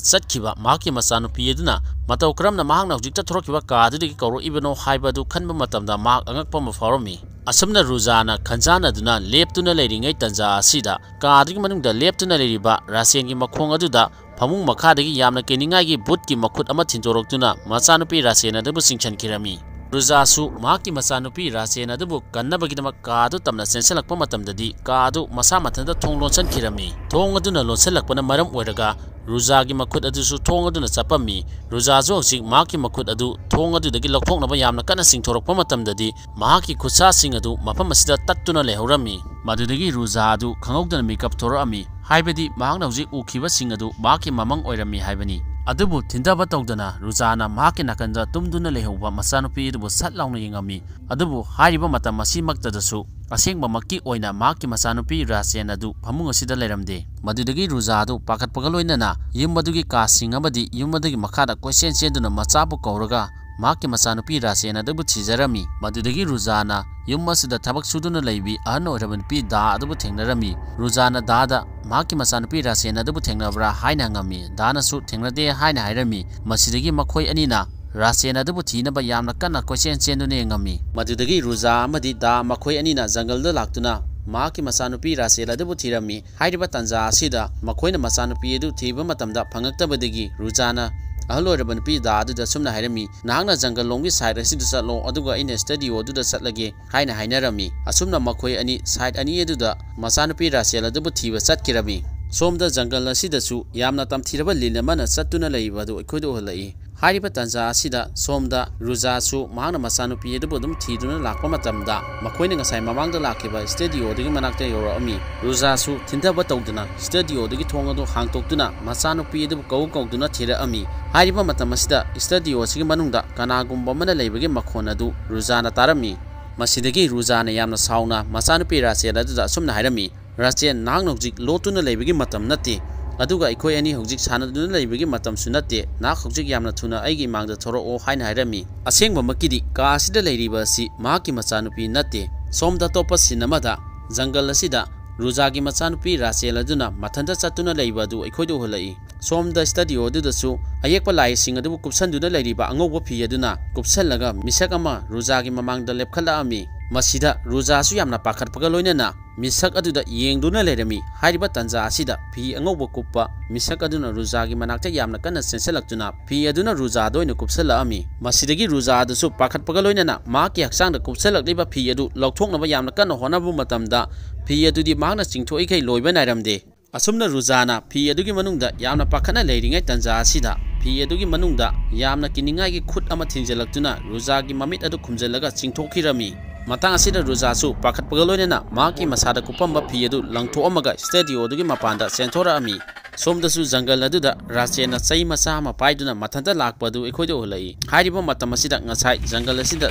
ꯆꯠꯈꯤꯕ ꯃꯍꯥꯛꯀꯤ ꯃꯆꯥꯅꯨꯄꯤ ꯑꯗꯨꯅ ꯃꯇꯧ ꯀꯔꯝꯅ ꯃꯍꯥꯛꯅ ꯍꯧꯖꯤꯛꯇ ꯊꯣꯔꯛꯈꯤꯕ ꯀꯥ ꯑꯗꯨꯗꯒꯤ ꯀꯧꯔꯛꯏꯕꯅꯣ ꯍꯥꯏꯕ ꯑꯗꯨ ꯈꯟꯕ ꯃꯇꯝꯗ ꯃꯍꯥꯛ ꯑꯉꯛꯄ ꯑꯃ ꯐꯥꯎꯔꯝꯃꯤ꯫ ꯑꯁꯨꯝꯅ ꯔꯨꯖꯥꯅ ꯈꯟꯖꯥꯟꯅꯗꯨꯅ ꯂꯦꯞꯇꯨꯅ ꯂꯩꯔꯤꯉꯩ ꯇꯟꯖꯥ ꯑꯁꯤꯗ ꯀꯥ ꯑꯗꯨꯒꯤ ꯃꯅꯨꯡꯗ ꯂꯦꯞꯇꯨꯅ ꯂꯩꯔꯤꯕ ꯔꯥꯁꯦꯜꯒꯤ ꯃꯈꯣꯡ ꯑꯗꯨꯗ ꯐꯃꯨꯡ ꯃꯈꯥꯗꯒꯤ ꯌꯥꯝꯅ ꯀꯤꯅꯤꯡꯉꯥꯏꯒꯤ ꯚꯨꯠꯀꯤ ꯃꯈꯨꯠ ꯑꯃ ꯊꯤꯟꯗꯣꯔꯛꯇꯨꯅ ꯃꯆꯥꯅꯨꯄꯤ ꯔꯥꯁꯦꯜ ꯑꯗꯨꯕꯨ ꯆꯤꯡꯁꯤꯟꯈꯤꯔꯝꯃꯤ꯫ ꯔꯨꯖꯥꯁꯨ ꯃꯍꯥꯛꯀꯤ ꯃꯆꯥꯅꯨꯄꯤ ꯔꯥꯁꯦꯜ ꯑꯗꯨꯕꯨ ꯀꯟꯅꯕꯒꯤꯗꯃꯛ ꯀꯥ ꯑꯗꯨ ꯇꯝꯅ ꯆꯦꯟꯁꯤꯜꯂꯛꯄ ꯃꯇꯝꯗꯗꯤ ꯀꯥ ꯑꯗꯨ ꯃꯁꯥ ꯃꯊꯟꯇ ꯊꯣꯡ ꯂꯣꯟꯁꯤꯟꯈꯤꯔꯝꯃꯤ꯫ ꯊꯣꯡ ꯑꯗꯨꯅ ꯂꯣꯟꯁꯤꯜꯂꯛꯄꯅ ꯃꯔꯝ ꯑꯣꯏꯔꯒ ꯔꯨꯖꯥꯒꯤ ꯃꯈꯨꯠ ꯑꯗꯨꯁꯨ ꯊꯣꯡ ꯑꯗꯨꯅ ꯆꯞꯄꯝꯃꯤ꯫ ꯔꯨꯖꯥꯁꯨ ꯍꯧꯖꯤꯛ ꯃꯍꯥꯛꯀꯤ ꯃꯈꯨꯠ ꯑꯗꯨ ꯊꯣꯡ ꯑꯗꯨꯗꯒꯤ ꯂꯧꯊꯣꯛꯅꯕ ꯌꯥꯝꯅ ꯀꯟꯅ ꯆꯤꯡꯊꯣꯔꯛꯄ ꯃꯇꯝꯗꯗꯤ ꯃꯍꯥꯛꯀꯤ ꯈꯨꯠꯁꯥꯁꯤꯡ ꯑꯗꯨ ꯃꯐꯝ ꯑꯁꯤꯗ ꯇꯠꯇꯨꯅ ꯂꯩꯍꯧꯔꯝꯃꯤ꯫ ꯃꯗꯨꯗꯒꯤ ꯔꯨꯖꯥ ꯑꯗꯨ ꯈꯪꯍꯧꯗꯅ ꯃꯤꯀꯞ ꯊꯣꯔꯛꯑꯝꯃꯤ꯫ ꯍꯥꯏꯕꯗꯤ ꯃꯍꯥꯛꯅ ꯍꯧꯖꯤꯛ ꯎꯈꯤꯕꯁꯤꯡ ꯑꯗꯨ ꯃꯍꯥꯛꯀꯤ ꯃꯃꯪ ꯑꯣꯏꯔꯝꯃꯤ ꯍꯥꯏꯕꯅꯤ꯫ ꯑꯗꯨꯕꯨ ꯊꯤꯟꯊꯕ ꯇꯧꯗꯅ ꯔꯨꯖꯥꯅ ꯃꯍꯥꯛꯀꯤ ꯅꯥꯀꯟꯗ ꯇꯨꯝꯗꯨꯅ ꯂꯩꯍꯧꯕ ꯃꯆꯥꯅꯨꯄꯤ ꯑꯗꯨꯕꯨ ꯁꯠ ꯂꯥꯎꯅ ꯌꯦꯡꯉꯝꯃꯤ꯫ ꯑꯗꯨꯕꯨ ꯍꯥꯏꯔꯤꯕ ꯃꯇꯝ ꯑꯁꯤꯃꯛꯇꯗꯁꯨ ꯑꯁꯦꯡꯕꯃꯛꯀꯤ ꯑꯣꯏꯅ ꯃꯍꯥꯛꯀꯤ ꯃꯆꯥꯅꯨꯄꯤ ꯔꯥꯁꯦꯟ ꯑꯗꯨ ꯐꯃꯨꯡ ꯑꯁꯤꯗ ꯂꯩꯔꯝꯗꯦ꯫ ꯃꯗꯨꯗꯒꯤ ꯔꯨꯖꯥ ꯑꯗꯨ ꯄꯥꯈꯠꯄꯒ ꯂꯣꯏꯅꯅ ꯌꯨꯝ ꯑꯗꯨꯒꯤ ꯀꯥꯁꯤꯡ ꯑꯃꯗꯤ ꯌꯨꯝ ꯑꯗꯨꯒꯤ ꯃꯈꯥꯗ ꯀꯣꯏꯆꯦꯟ ꯆꯦꯟꯗꯨꯅ ꯃꯆꯥꯕꯨ ꯀꯧꯔꯒ ꯃꯍꯥꯛꯀꯤ ꯃꯆꯥꯅꯨꯄꯤ ꯔꯥꯁꯦꯟ ꯑꯗꯨꯕꯨ ꯊꯤꯖꯔꯝꯃꯤ꯫ ꯃꯗꯨꯗꯒꯤ ꯔꯨꯖꯥꯅ ꯌꯨꯝ ꯑꯁꯤꯗ ꯊꯕꯛ ꯁꯨꯗꯨꯅ ꯂꯩꯕꯤ ꯑꯍꯟ ꯑꯣꯏꯔꯕ ꯅꯨꯄꯤ ꯗꯥ ꯑꯗꯨꯕꯨ ꯊꯦꯡꯅꯔꯝꯃꯤ꯫ ꯔꯨꯖꯥꯅ ꯗꯥꯗ ꯃꯍꯥꯛꯀꯤ ꯃꯆꯥꯅꯨꯄꯤ ꯔꯥꯁꯦꯟ ꯑꯗꯨꯕꯨ ꯊꯦꯡꯅꯕ꯭ꯔꯥ ꯍꯥꯏꯅ ꯍꯪꯉꯝꯃꯤ꯫ ꯗꯥꯅꯁꯨ ꯊꯦꯡꯅꯗꯦ ꯍꯥꯏꯅ ꯍꯥꯏꯔꯝꯃꯤ꯫ ꯃꯁꯤꯗꯒꯤ ꯃꯈꯣꯏ ꯑꯅꯤꯅ ꯔꯥꯁꯦꯟ ꯑꯗꯨꯕꯨ ꯊꯤꯅꯕ ꯌꯥꯝꯅ ꯀꯟꯅ ꯀꯣꯏꯆꯦꯟ ꯆꯦꯟꯗꯨꯅ ꯌꯦꯡꯉꯝꯃꯤ꯫ ꯃꯗꯨꯗꯒꯤ ꯔꯨꯖꯥ ꯑꯃꯗꯤ ꯗꯥ ꯃꯈꯣꯏ ꯑꯅꯤꯅ ꯖꯪꯒꯜꯗ ꯂꯥꯛꯇꯨꯅ ꯃꯍꯥꯛꯀꯤ ꯃꯆꯥꯅꯨꯄꯤ ꯔꯥꯁꯦꯜ ꯑꯗꯨꯕꯨ ꯊꯤꯔꯝꯃꯤ꯫ ꯍꯥꯏꯔꯤꯕ ꯇꯥꯟꯖꯥ ꯑꯁꯤꯗ ꯃꯈꯣꯏꯅ ꯃꯆꯥꯅꯨꯄꯤ ꯑꯗꯨ ꯊꯤꯕ ꯃꯇꯝꯗ ꯐꯪꯉꯛꯇꯕꯗꯒꯤ ꯔꯨꯖꯥꯅ ꯑꯍꯜ ꯑꯣꯏꯔꯕ ꯅꯨꯄꯤ ꯗꯥ ꯑꯗꯨꯗ ꯑꯁꯨꯝꯅ ꯍꯥꯏꯔꯝꯃꯤ, "ꯅꯍꯥꯛꯅ ꯖꯪꯒꯜ ꯂꯣꯝꯒꯤ ꯁꯥꯏꯠ ꯑꯁꯤꯗ ꯆꯠꯂꯣ, ꯑꯗꯨꯒ ꯑꯩꯅ ꯁ꯭ꯇꯗꯤꯑꯣ ꯑꯗꯨꯗ ꯆꯠꯂꯒꯦ" ꯍꯥꯏꯅ ꯍꯥꯏꯅꯔꯝꯃꯤ꯫ ꯑꯁꯨꯝꯅ ꯃꯈꯣꯏ ꯑꯅꯤ ꯁꯥꯏꯠ ꯑꯅꯤ ꯑꯗꯨꯗ ꯃꯆꯥꯅꯨꯄꯤ ꯔꯥꯁꯦꯜ ꯑꯗꯨꯕꯨ ꯊꯤꯕ ꯆꯠꯈꯤꯔꯝꯃꯤ꯫ ꯁꯣꯝꯗ ꯖꯪꯒꯜ ꯑꯁꯤꯗꯁꯨ ꯌꯥꯝꯅ ꯇꯝꯊꯤꯔꯕ ꯂꯤꯟ ꯑꯃꯅ ꯆꯠꯇꯨꯅ ꯂꯩꯕ ꯑꯗꯨ ꯑꯩꯈꯣꯏꯗ ꯎꯍꯜꯂꯛꯏ꯫ ꯍꯥꯏꯔꯤꯕ ꯇꯥꯟꯖꯥ ꯑꯁꯤꯗ ꯁꯣꯝꯗ ꯔꯨꯖꯥꯁꯨ ꯃꯍꯥꯛꯅ ꯃꯆꯥꯅꯨꯄꯤ ꯑꯗꯨꯕꯨ ꯑꯗꯨꯝ ꯊꯤꯗꯨꯅ ꯂꯥꯛꯄ ꯃꯇꯝꯗ ꯃꯈꯣꯏꯅ ꯉꯁꯥꯏ ꯃꯃꯥꯡꯗ ꯂꯥꯛꯈꯤꯕ ꯁ꯭ꯇꯗꯤꯑꯣꯗꯨꯒꯤ ꯃꯅꯥꯛꯇ ꯌꯧꯔꯛꯑꯝꯃꯤ꯫ ꯔꯨꯖꯥꯁꯨ ꯊꯤꯟꯊꯕ ꯇꯧꯗꯨꯅ ꯁ꯭ꯇꯗꯤꯑꯣꯗꯨꯒꯤ ꯊꯣꯡ ꯑꯗꯨ ꯍꯥꯡꯇꯣꯛꯇꯨꯅ ꯃꯆꯥꯅꯨꯄꯤ ꯑꯗꯨꯕꯨ ꯀꯧ ꯀꯧꯗꯨꯅ ꯊꯤꯔꯛꯑꯝꯃꯤ꯫ ꯍꯥꯏꯔꯤꯕ ꯃꯇꯝ ꯑꯁꯤꯗ ꯁ꯭ꯇꯗꯤꯑꯣ ꯑꯁꯤꯒꯤ ꯃꯅꯨꯡꯗ ꯀꯅꯥꯒꯨꯝꯕ ꯑꯃꯅ ꯂꯩꯕꯒꯤ ꯃꯈꯣꯟ ꯑꯗꯨ ꯔꯨꯖꯥꯅ ꯇꯥꯔꯝꯃꯤ꯫ ꯃꯁꯤꯗꯒꯤ ꯔꯨꯖꯥꯅ ꯌꯥꯝꯅ ꯁꯥꯎꯅ ꯃꯆꯥꯅꯨꯄꯤ ꯔꯥꯆꯦꯜ ꯑꯗꯨꯗ ꯑꯁꯨꯝꯅ ꯍꯥꯏꯔꯝꯃꯤ, "ꯔꯥꯆꯦꯜ, ꯅꯍꯥꯛꯅ ꯍꯧꯖꯤꯛ ꯂꯣꯠꯇꯨꯅ ꯂꯩꯕꯒꯤ ꯃꯇꯝ ꯅꯠꯇꯦ, ꯑꯗꯨꯒ ꯑꯩꯈꯣꯏ ꯑꯅꯤ ꯍꯧꯖꯤꯛ ꯁꯥꯟꯅꯗꯨꯅ ꯂꯩꯕꯒꯤ ꯃꯇꯝꯁꯨ ꯅꯠꯇꯦ꯫ ꯅꯍꯥꯛ ꯍꯧꯖꯤꯛ ꯌꯥꯝꯅ ꯊꯨꯅ ꯑꯩꯒꯤ ꯏꯃꯥꯡꯗ ꯊꯣꯔꯛꯑꯣ" ꯍꯥꯏꯅ ꯍꯥꯏꯔꯝꯃꯤ꯫ ꯑꯁꯦꯡꯕꯃꯛꯀꯤꯗꯤ ꯀꯥ ꯑꯁꯤꯗ ꯂꯩꯔꯤꯕ ꯑꯁꯤ ꯃꯍꯥꯛꯀꯤ ꯃꯆꯥꯅꯨꯄꯤ ꯅꯠꯇꯦ꯫ ꯁꯣꯝꯗ ꯑꯇꯣꯞꯄ ꯁꯤꯟ ꯑꯃꯗ ꯖꯪꯒꯜ ꯑꯁꯤꯗ ꯔꯨꯖꯥꯒꯤ ꯃꯆꯥꯅꯨꯄꯤ ꯔꯥꯆꯦꯜ ꯑꯗꯨꯅ ꯃꯊꯟꯇ ꯆꯠꯇꯨꯅ ꯂꯩꯕ ꯑꯗꯨ ꯑꯩꯈꯣꯏꯗ ꯎꯍꯜꯂꯛꯏ꯫ ꯁꯣꯝꯗ ꯁ꯭ꯇꯨꯗꯤꯑꯣ ꯑꯗꯨꯗꯁꯨ ꯑꯌꯦꯛꯄ ꯂꯥꯏꯁꯤꯡ ꯑꯗꯨꯕꯨ ꯀꯨꯞꯁꯟꯗꯨꯅ ꯂꯩꯔꯤꯕ ꯑꯉꯧꯕ ꯐꯤ ꯑꯗꯨꯅ ꯀꯨꯞꯁꯜꯂꯒ ꯃꯤꯁꯛ ꯑꯃ ꯔꯨꯖꯥꯒꯤ ꯃꯃꯥꯡꯗ ꯂꯦꯞꯈꯠꯂꯛꯑꯝꯃꯤ꯫ ꯃꯁꯤꯗ ꯔꯨꯖꯥꯁꯨ ꯌꯥꯝꯅ ꯄꯥꯈꯠꯄꯒ ꯂꯣꯏꯅꯅ ꯃꯤꯁꯛ ꯑꯗꯨꯗ ꯌꯦꯡꯗꯨꯅ ꯂꯩꯔꯝꯃꯤ꯫ ꯍꯥꯏꯔꯤꯕ ꯇꯥꯟꯖꯥ ꯑꯁꯤꯗ ꯐꯤ ꯑꯉꯧꯕ ꯀꯨꯞꯄ ꯃꯤꯁꯛ ꯑꯗꯨꯅ ꯔꯨꯖꯥꯒꯤ ꯃꯅꯥꯛꯇ ꯌꯥꯝꯅ ꯀꯟꯅ ꯆꯦꯟꯁꯤꯜꯂꯛꯇꯨꯅ ꯐꯤ ꯑꯗꯨꯅ ꯔꯨꯖꯥꯗ ꯑꯣꯏꯅ ꯀꯨꯞꯁꯜꯂꯛꯑꯝꯃꯤ꯫ ꯃꯁꯤꯗꯒꯤ ꯔꯨꯖꯥ ꯑꯗꯨꯁꯨ ꯄꯥꯈꯠꯄꯒ ꯂꯣꯏꯅꯅ ꯃꯍꯥꯛꯀꯤ ꯍꯛꯆꯥꯡꯗ ꯀꯨꯞꯁꯜꯂꯛꯂꯤꯕ ꯐꯤ ꯑꯗꯨ ꯂꯧꯊꯣꯛꯅꯕ ꯌꯥꯝꯅ ꯀꯟꯅ ꯍꯣꯠꯅꯕ ꯃꯇꯝꯗ ꯐꯤ ꯑꯗꯨꯗꯤ ꯃꯍꯥꯛꯅ ꯆꯤꯡꯊꯣꯛꯏꯈꯩ ꯂꯣꯏꯕ ꯅꯥꯏꯔꯝꯗꯦ꯫ ꯑꯁꯨꯝꯅ ꯔꯨꯖꯥꯅ ꯐꯤ ꯑꯗꯨꯒꯤ ꯃꯅꯨꯡꯗ ꯌꯥꯝꯅ ꯄꯥꯈꯠꯅ ꯂꯩꯔꯤꯉꯩ ꯇꯥꯟꯖꯥ ꯑꯁꯤꯗ ꯐꯤ ꯑꯗꯨꯒꯤ ꯃꯅꯨꯡꯗ ꯌꯥꯝꯅ ꯀꯤꯅꯤꯡꯉꯥꯏꯒꯤ ꯈꯨꯠ ꯑꯃ ꯊꯤꯡꯖꯤꯜꯂꯛꯇꯨꯅ ꯔꯨꯖꯥꯒꯤ ꯃꯃꯤꯠ ꯑꯗꯨ ꯈꯨꯝꯖꯤꯜꯂꯒ ꯆꯤꯡꯊꯣꯛꯈꯤꯔꯝꯃꯤ꯫ ꯃꯇꯥꯡ ꯑꯁꯤꯗ ꯔꯨꯖꯥꯁꯨ ꯄꯥꯈꯠꯄꯒ ꯂꯣꯏꯅꯅ ꯃꯍꯥꯛꯀꯤ ꯃꯁꯥꯗ ꯀꯨꯞꯄꯝꯕ ꯐꯤ ꯑꯗꯨ ꯂꯪꯊꯣꯛꯑꯝꯃꯒ ꯁ꯭ꯇꯨꯗꯤꯑꯣ ꯑꯗꯨꯒꯤ ꯃꯄꯥꯟꯗ ꯆꯦꯟꯊꯣꯔꯛꯑꯝꯃꯤ꯫ ꯁꯣꯝꯗꯁꯨ ꯖꯪꯒꯜ ꯑꯗꯨꯗ ꯔꯥꯆꯦꯟꯅ ꯆꯩ ꯃꯆꯥ ꯑꯃ ꯄꯥꯏꯗꯨꯅ ꯃꯊꯟꯇ ꯂꯥꯛꯄ ꯑꯗꯨ ꯑꯩꯈꯣꯏꯗ ꯎꯍꯜꯂꯛꯏ꯫ ꯍꯥꯏꯔꯤꯕ ꯃꯇꯝ ꯑꯁꯤꯗ ꯉꯁꯥꯏ ꯖꯪꯒꯜ ꯑꯁꯤꯗ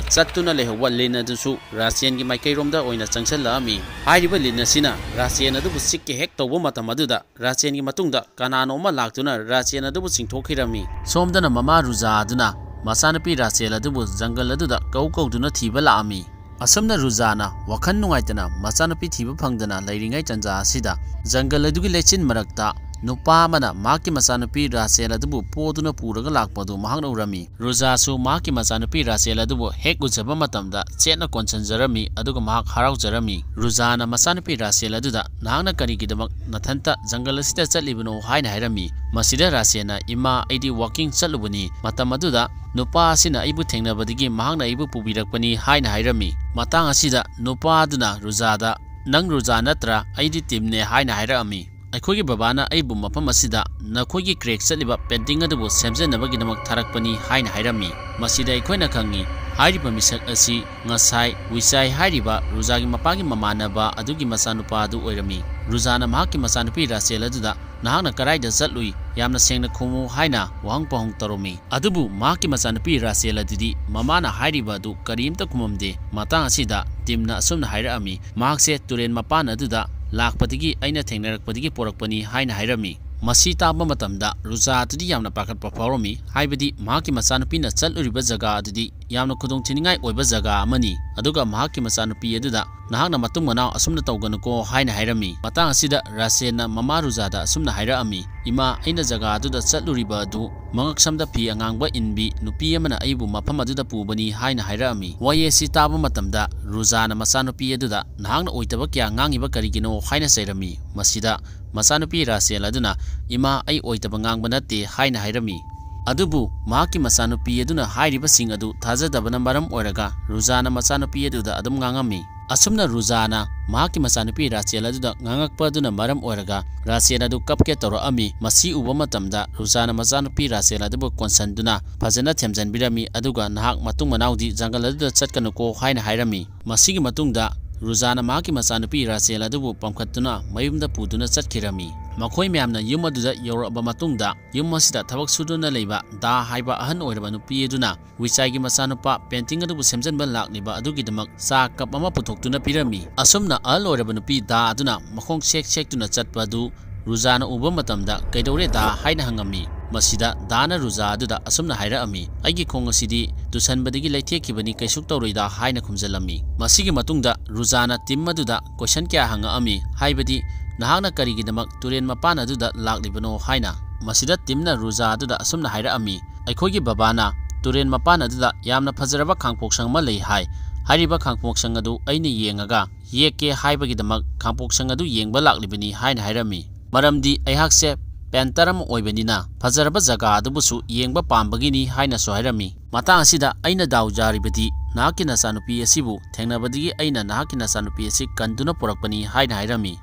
ꯆꯠꯇꯨꯅ ꯂꯩꯍꯧꯕ ꯂꯤꯟ ꯑꯗꯨꯁꯨ ꯔꯥꯆꯦꯟꯒꯤ ꯃꯥꯏꯀꯩꯔꯣꯝꯗ ꯑꯣꯏꯅ ꯆꯪꯁꯤꯜꯂꯛꯑꯝꯃꯤ꯫ ꯍꯥꯏꯔꯤꯕ ꯂꯤꯟ ꯑꯁꯤꯅ ꯔꯥꯆꯦꯟ ꯑꯗꯨꯕꯨ ꯆꯤꯛꯀꯦ ꯍꯦꯛ ꯇꯧꯕ ꯃꯇꯝ ꯑꯗꯨꯗ ꯔꯥꯆꯦꯟꯒꯤ ꯃꯇꯨꯡꯗ ꯀꯅꯥꯅꯣ ꯑꯃ ꯂꯥꯛꯇꯨꯅ ꯔꯥꯆꯦꯟ ꯑꯗꯨꯕꯨ ꯆꯤꯡꯊꯣꯛꯈꯤꯔꯝꯃꯤ꯫ ꯁꯣꯝꯗꯅ ꯃꯃꯥ ꯔꯨꯖꯥ ꯑꯗꯨꯅ ꯃꯆꯥꯅꯨꯄꯤ ꯔꯥꯆꯦꯜ ꯑꯗꯨꯕꯨ ꯖꯪꯒꯜ ꯑꯗꯨꯗ ꯀꯧ ꯀꯧꯗꯨꯅ ꯊꯤꯕ ꯂꯥꯛꯑꯝꯃꯤ꯫ ꯑꯁꯨꯝꯅ ꯔꯨꯖꯥꯅ ꯋꯥꯈꯜ ꯅꯨꯡꯉꯥꯏꯇꯅ ꯃꯆꯥꯅꯨꯄꯤ ꯊꯤꯕ ꯐꯪꯗꯅ ꯂꯩꯔꯤꯉꯩ ꯇꯥꯟꯖꯥ ꯑꯁꯤꯗ ꯖꯪꯒꯜ ꯑꯗꯨꯒꯤ ꯂꯩꯆꯤꯟ ꯃꯔꯛꯇ ꯅꯨꯄꯥ ꯑꯃꯅ ꯃꯍꯥꯛꯀꯤ ꯃꯆꯥꯅꯨꯄꯤ ꯔꯥꯆꯦꯜ ꯑꯗꯨꯕꯨ ꯄꯣꯗꯨꯅ ꯄꯨꯔꯒ ꯂꯥꯛꯄ ꯑꯗꯨ ꯃꯍꯥꯛꯅ ꯎꯔꯝꯃꯤ꯫ ꯔꯨꯖꯥꯁꯨ ꯃꯍꯥꯛꯀꯤ ꯃꯆꯥꯅꯨꯄꯤ ꯔꯥꯆꯦꯜ ꯑꯗꯨꯕꯨ ꯍꯦꯛ ꯎꯖꯕ ꯃꯇꯝꯗ ꯆꯦꯠꯅ ꯀꯣꯟꯁꯤꯟꯖꯔꯝꯃꯤ, ꯑꯗꯨꯒ ꯃꯍꯥꯛ ꯍꯔꯥꯎꯖꯔꯝꯃꯤ꯫ ꯔꯨꯖꯥꯅ ꯃꯆꯥꯅꯨꯄꯤ ꯔꯥꯆꯦꯜ ꯑꯗꯨꯗ, "ꯅꯍꯥꯛꯅ ꯀꯔꯤꯒꯤꯗꯃꯛ ꯅꯊꯟꯇ ꯖꯪꯒꯜ ꯑꯁꯤꯗ ꯆꯠꯂꯤꯕꯅꯣ?" ꯍꯥꯏꯅ ꯍꯥꯏꯔꯝꯃꯤ꯫ ꯃꯁꯤꯗ ꯔꯥꯆꯦꯜꯅ, "ꯏꯃꯥ, ꯑꯩꯗꯤ ꯋꯥꯀꯤꯡ ꯆꯠꯂꯨꯕꯅꯤ꯫ ꯃꯇꯝ ꯑꯗꯨꯗ ꯅꯨꯄꯥ ꯑꯁꯤꯅ ꯑꯩꯕꯨ ꯊꯦꯡꯅꯕꯗꯒꯤ ꯃꯍꯥꯛꯅ ꯑꯩꯕꯨ ꯄꯨꯕꯤꯔꯛꯄꯅꯤ" ꯍꯥꯏꯅ ꯍꯥꯏꯔꯝꯃꯤ꯫ ꯃꯇꯥꯡ ꯑꯁꯤꯗ ꯅꯨꯄꯥ ꯑꯗꯨꯅ ꯔꯨꯖꯥꯗ, "ꯅꯪ ꯔꯨꯖꯥ ꯅꯠꯇ꯭ꯔꯥ? ꯑꯩꯗꯤ ꯇꯤꯝꯅꯦ" ꯍꯥꯏꯅ ꯍꯥꯏꯔꯛꯑꯝꯃꯤ꯫ "ꯑꯩꯈꯣꯏꯒꯤ ꯕꯕꯥꯅ ꯑꯩꯕꯨ ꯃꯐꯝ ꯑꯁꯤꯗ ꯅꯈꯣꯏꯒꯤ ꯀ꯭ꯔꯦꯛ ꯆꯠꯂꯤꯕ ꯄꯦꯟꯇꯤꯡ ꯑꯗꯨꯕꯨ ꯁꯦꯝꯖꯅꯕꯒꯤꯗꯃꯛ ꯊꯥꯔꯛꯄꯅꯤ" ꯍꯥꯏꯅ ꯍꯥꯏꯔꯝꯃꯤ꯫ ꯃꯁꯤꯗ ꯑꯩꯈꯣꯏꯅ ꯈꯪꯉꯤ, ꯍꯥꯏꯔꯤꯕ ꯃꯤꯁꯛ ꯑꯁꯤ ꯉꯁꯥꯏ ꯋꯤꯆꯥꯏ ꯍꯥꯏꯔꯤꯕ ꯔꯨꯖꯥꯒꯤ ꯃꯄꯥꯒꯤ ꯃꯃꯥꯟꯅꯕ ꯑꯗꯨꯒꯤ ꯃꯆꯥꯅꯨꯄꯥ ꯑꯗꯨ ꯑꯣꯏꯔꯝꯃꯤ꯫ ꯔꯨꯖꯥꯅ ꯃꯍꯥꯛꯀꯤ ꯃꯆꯥꯅꯨꯄꯤ ꯔꯥꯆꯦꯜ ꯑꯗꯨꯗ, "ꯅꯍꯥꯛꯅ ꯀꯗꯥꯏꯗ ꯆꯠꯂꯨꯏ? ꯌꯥꯝꯅ ꯁꯦꯡꯅ ꯈꯨꯝꯃꯨ" ꯍꯥꯏꯅ ꯋꯥꯍꯪ ꯄꯥꯎꯍꯪ ꯇꯧꯔꯝꯃꯤ꯫ ꯑꯗꯨꯕꯨ ꯃꯍꯥꯛꯀꯤ ꯃꯆꯥꯅꯨꯄꯤ ꯔꯥꯆꯦꯜ ꯑꯗꯨꯗꯤ ꯃꯃꯥꯅ ꯍꯥꯏꯔꯤꯕ ꯑꯗꯨ ꯀꯔꯤꯝꯇ ꯈꯨꯝꯃꯝꯗꯦ꯫ ꯃꯇꯥꯡ ꯑꯁꯤꯗ ꯇꯤꯝꯅ ꯑꯁꯨꯝꯅ ꯍꯥꯏꯔꯛꯑꯝꯃꯤ, "ꯃꯍꯥꯛꯁꯦ ꯇꯨꯔꯦꯟ ꯃꯄꯥꯟ ꯑꯗꯨꯗ ꯂꯥꯛꯄꯗꯒꯤ ꯑꯩꯅ ꯊꯦꯡꯅꯔꯛꯄꯗꯒꯤ ꯄꯣꯔꯛꯄꯅꯤ" ꯍꯥꯏꯅ ꯍꯥꯏꯔꯝꯃꯤ꯫ ꯃꯁꯤ ꯇꯥꯕ ꯃꯇꯝꯗ ꯔꯨꯖꯥ ꯑꯗꯨꯗꯤ ꯌꯥꯝꯅ ꯄꯥꯈꯠꯄ ꯐꯥꯎꯔꯝꯃꯤ, ꯍꯥꯏꯕꯗꯤ ꯃꯍꯥꯛꯀꯤ ꯃꯆꯥꯅꯨꯄꯤꯅ ꯆꯠꯂꯨꯔꯤꯕ ꯖꯒꯥ ꯑꯗꯨꯗꯤ ꯌꯥꯝꯅ ꯈꯨꯗꯣꯡꯊꯤꯅꯤꯡꯉꯥꯏ ꯑꯣꯏꯕ ꯖꯒꯥ ꯑꯃꯅꯤ꯫ ꯑꯗꯨꯒ ꯃꯍꯥꯛꯀꯤ ꯃꯆꯥꯅꯨꯄꯤ ꯑꯗꯨꯗ ꯅꯍꯥꯛꯅ ꯃꯇꯨꯡ ꯃꯅꯥꯎ ꯑꯁꯨꯝꯅ ꯇꯧꯒꯅꯨꯀꯣ ꯍꯥꯏꯅ ꯍꯥꯏꯔꯝꯃꯤ꯫ ꯃꯇꯥꯡ ꯑꯁꯤꯗ ꯔꯥꯁꯦꯜꯅ ꯃꯃꯥ ꯔꯨꯖꯥꯗ ꯑꯁꯨꯝꯅ ꯍꯥꯏꯔꯛꯑꯝꯃꯤ, "ꯏꯃꯥ, ꯑꯩꯅ ꯖꯒꯥ ꯑꯗꯨꯗ ꯆꯠꯂꯨꯔꯤꯕ ꯑꯗꯨ ꯃꯉꯛꯁꯝꯗ ꯐꯤ ꯑꯉꯥꯡꯕ ꯏꯟꯕꯤ ꯅꯨꯄꯤ ꯑꯃꯅ ꯑꯩꯕꯨ ꯃꯐꯝ ꯑꯗꯨꯗ ꯄꯨꯕꯅꯤ" ꯍꯥꯏꯅ ꯍꯥꯏꯔꯛꯑꯝꯃꯤ꯫ ꯋꯥꯍꯩ ꯑꯁꯤ ꯇꯥꯕ ꯃꯇꯝꯗ ꯔꯨꯖꯥꯅ ꯃꯆꯥꯅꯨꯄꯤ ꯑꯗꯨꯗ "ꯅꯍꯥꯛꯅ ꯑꯣꯏꯗꯕ ꯀꯌꯥ ꯉꯥꯡꯉꯤꯕ ꯀꯔꯤꯒꯤꯅꯣ?" ꯍꯥꯏꯅ ꯆꯩꯔꯝꯃꯤ꯫ ꯃꯁꯤꯗ ꯃꯆꯥꯅꯨꯄꯤ ꯔꯥꯁꯦꯜ ꯑꯗꯨꯅ, "ꯏꯃꯥ, ꯑꯩ ꯑꯣꯏꯗꯕ ꯉꯥꯡꯕ ꯅꯠꯇꯦ" ꯍꯥꯏꯅ ꯍꯥꯏꯔꯝꯃꯤ꯫ ꯑꯗꯨꯕꯨ ꯃꯍꯥꯛꯀꯤ ꯃꯆꯥꯅꯨꯄꯤ ꯑꯗꯨꯅ ꯍꯥꯏꯔꯤꯕꯁꯤꯡ ꯑꯗꯨ ꯊꯥꯖꯗꯕꯅ ꯃꯔꯝ ꯑꯣꯏꯔꯒ ꯔꯨꯖꯥꯅ ꯃꯆꯥꯅꯨꯄꯤ ꯑꯗꯨꯗ ꯑꯗꯨꯝ ꯉꯥꯡꯉꯝꯃꯤ꯫ ꯑꯁꯨꯝꯅ ꯔꯨꯖꯥꯅ ꯃꯍꯥꯛꯀꯤ ꯃꯆꯥꯅꯨꯄꯤ ꯔꯥꯆꯦꯜ ꯑꯗꯨꯗ ꯉꯥꯡꯉꯛꯄ ꯑꯗꯨꯅ ꯃꯔꯝ ꯑꯣꯏꯔꯒ ꯔꯥꯆꯦꯜ ꯑꯗꯨ ꯀꯞꯀꯦ ꯇꯧꯔꯛꯑꯝꯃꯤ꯫ ꯃꯁꯤ ꯎꯕ ꯃꯇꯝꯗ ꯔꯨꯖꯥꯅ ꯃꯆꯥꯅꯨꯄꯤ ꯔꯥꯆꯦꯜ ꯑꯗꯨꯕꯨ ꯀꯣꯟꯁꯟꯗꯨꯅ ꯐꯖꯅ ꯊꯦꯝꯖꯤꯟꯕꯤꯔꯝꯃꯤ, ꯑꯗꯨꯒ "ꯅꯍꯥꯛ ꯃꯇꯨꯡ ꯃꯅꯥꯎꯗꯤ ꯖꯪꯒꯜ ꯑꯗꯨꯗ ꯆꯠꯀꯅꯨꯀꯣ" ꯍꯥꯏꯅ ꯍꯥꯏꯔꯝꯃꯤ꯫ ꯃꯁꯤꯒꯤ ꯃꯇꯨꯡꯗ ꯔꯨꯖꯥꯅ ꯃꯍꯥꯛꯀꯤ ꯃꯆꯥꯅꯨꯄꯤ ꯔꯥꯆꯦꯜ ꯑꯗꯨꯕꯨ ꯄꯝꯈꯠꯇꯨꯅ ꯃꯌꯨꯝꯗ ꯄꯨꯗꯨꯅ ꯆꯠꯈꯤꯔꯝꯃꯤ꯫ ꯃꯈꯣꯏ ꯃꯌꯥꯝꯅ ꯌꯨꯝ ꯑꯗꯨꯗ ꯌꯧꯔꯛꯑꯕ ꯃꯇꯨꯡꯗ, ꯌꯨꯝ ꯑꯁꯤꯗ ꯊꯕꯛ ꯁꯨꯗꯨꯅ ꯂꯩꯕ ꯗꯥ ꯍꯥꯏꯕ ꯑꯍꯟ ꯑꯣꯏꯔꯕ ꯅꯨꯄꯤ ꯑꯗꯨꯅ ꯋꯤꯆꯥꯏꯒꯤ ꯃꯆꯥꯅꯨꯄꯥ ꯄꯦꯟꯇꯤꯡ ꯑꯗꯨꯕꯨ ꯁꯦꯝꯖꯤꯟꯕ ꯂꯥꯛꯂꯤꯕ ꯑꯗꯨꯒꯤꯗꯃꯛ ꯆꯥ ꯀꯞ ꯑꯃ ꯄꯨꯊꯣꯛꯇꯨꯅ ꯄꯤꯔꯝꯃꯤ꯫ ꯑꯁꯨꯝꯅ ꯑꯍꯜ ꯑꯣꯏꯔꯕ ꯅꯨꯄꯤ ꯗꯥ ꯑꯗꯨꯅ ꯃꯈꯣꯡ ꯁꯦꯛ ꯁꯦꯛꯇꯨꯅ ꯆꯠꯄ ꯑꯗꯨ ꯔꯨꯖꯥꯅ ꯎꯕ ꯃꯇꯝꯗ, "ꯀꯩꯗꯧꯔꯦ ꯗꯥ?" ꯍꯥꯏꯅ ꯍꯪꯉꯝꯃꯤ꯫ ꯃꯁꯤꯗ ꯗꯥꯅ ꯔꯨꯖꯥ ꯑꯗꯨꯗ ꯑꯁꯨꯝꯅ ꯍꯥꯏꯔꯛꯑꯝꯃꯤ, "ꯑꯩꯒꯤ ꯈꯣꯡ ꯑꯁꯤꯗꯤ ꯇꯨꯁꯟꯕꯗꯒꯤ ꯂꯩꯊꯦꯛꯈꯤꯕꯅꯤ, ꯀꯩꯁꯨ ꯇꯧꯔꯣꯏꯗ" ꯍꯥꯏꯅ ꯈꯨꯝꯖꯤꯜꯂꯝꯃꯤ꯫ ꯃꯁꯤꯒꯤ ꯃꯇꯨꯡꯗ ꯔꯨꯖꯥꯅ ꯇꯤꯝ ꯑꯗꯨꯗ ꯀꯣꯏꯁꯟ ꯀꯌꯥ ꯍꯪꯉꯛꯑꯝꯃꯤ, ꯍꯥꯏꯕꯗꯤ, "ꯅꯍꯥꯛꯅ ꯀꯔꯤꯒꯤꯗꯃꯛ ꯇꯨꯔꯦꯟ ꯃꯄꯥꯟ ꯑꯗꯨꯗ ꯂꯥꯛꯂꯤꯕꯅꯣ?" ꯍꯥꯏꯅ꯫ ꯃꯁꯤꯗ ꯇꯤꯝꯅ ꯔꯨꯖꯥ ꯑꯗꯨꯗ ꯑꯁꯨꯝꯅ ꯍꯥꯏꯔꯛꯑꯝꯃꯤ, "ꯑꯩꯈꯣꯏꯒꯤ ꯕꯕꯥꯅ ꯇꯨꯔꯦꯟ ꯃꯄꯥꯟ ꯑꯗꯨꯗ ꯌꯥꯝꯅ ꯐꯖꯔꯕ ꯈꯥꯡꯄꯣꯛꯁꯪ ꯑꯃ ꯂꯩ ꯍꯥꯏ꯫ ꯍꯥꯏꯔꯤꯕ ꯈꯥꯡꯄꯣꯛꯁꯪ ꯑꯗꯨ ꯑꯩꯅ ꯌꯦꯡꯉꯒ ꯌꯦꯛꯀꯦ ꯍꯥꯏꯕꯒꯤꯗꯃꯛ ꯈꯥꯡꯄꯣꯛꯁꯪ ꯑꯗꯨ ꯌꯦꯡꯕ ꯂꯥꯛꯂꯤꯕꯅꯤ" ꯍꯥꯏꯅ ꯍꯥꯏꯔꯝꯃꯤ꯫ ꯃꯔꯝꯗꯤ ꯑꯩꯍꯥꯛꯁꯦ ꯄꯦꯟꯇꯔ ꯑꯃ ꯑꯣꯏꯕꯅꯤꯅ ꯐꯖꯔꯕ ꯖꯒꯥ ꯑꯗꯨꯕꯨꯁꯨ ꯌꯦꯡꯕ ꯄꯥꯝꯕꯒꯤꯅꯤ ꯍꯥꯏꯅꯁꯨ ꯍꯥꯏꯔꯝꯃꯤ꯫ ꯃꯇꯥꯡ ꯑꯁꯤꯗ ꯑꯩꯅ ꯗꯥꯎ ꯌꯥꯔꯤꯕꯗꯤ ꯅꯍꯥꯛꯀꯤ ꯅꯆꯥꯅꯨꯄꯤ ꯑꯁꯤꯕꯨ ꯊꯦꯡꯅꯕꯗꯒꯤ ꯑꯩꯅ ꯅꯍꯥꯛꯀꯤ ꯅꯆꯥꯅꯨꯄꯤ ꯑꯁꯤ ꯀꯟꯗꯨꯅ ꯄꯨꯔꯛꯄꯅꯤ ꯍꯥꯏꯅ ꯍꯥꯏꯔꯝꯃꯤ꯫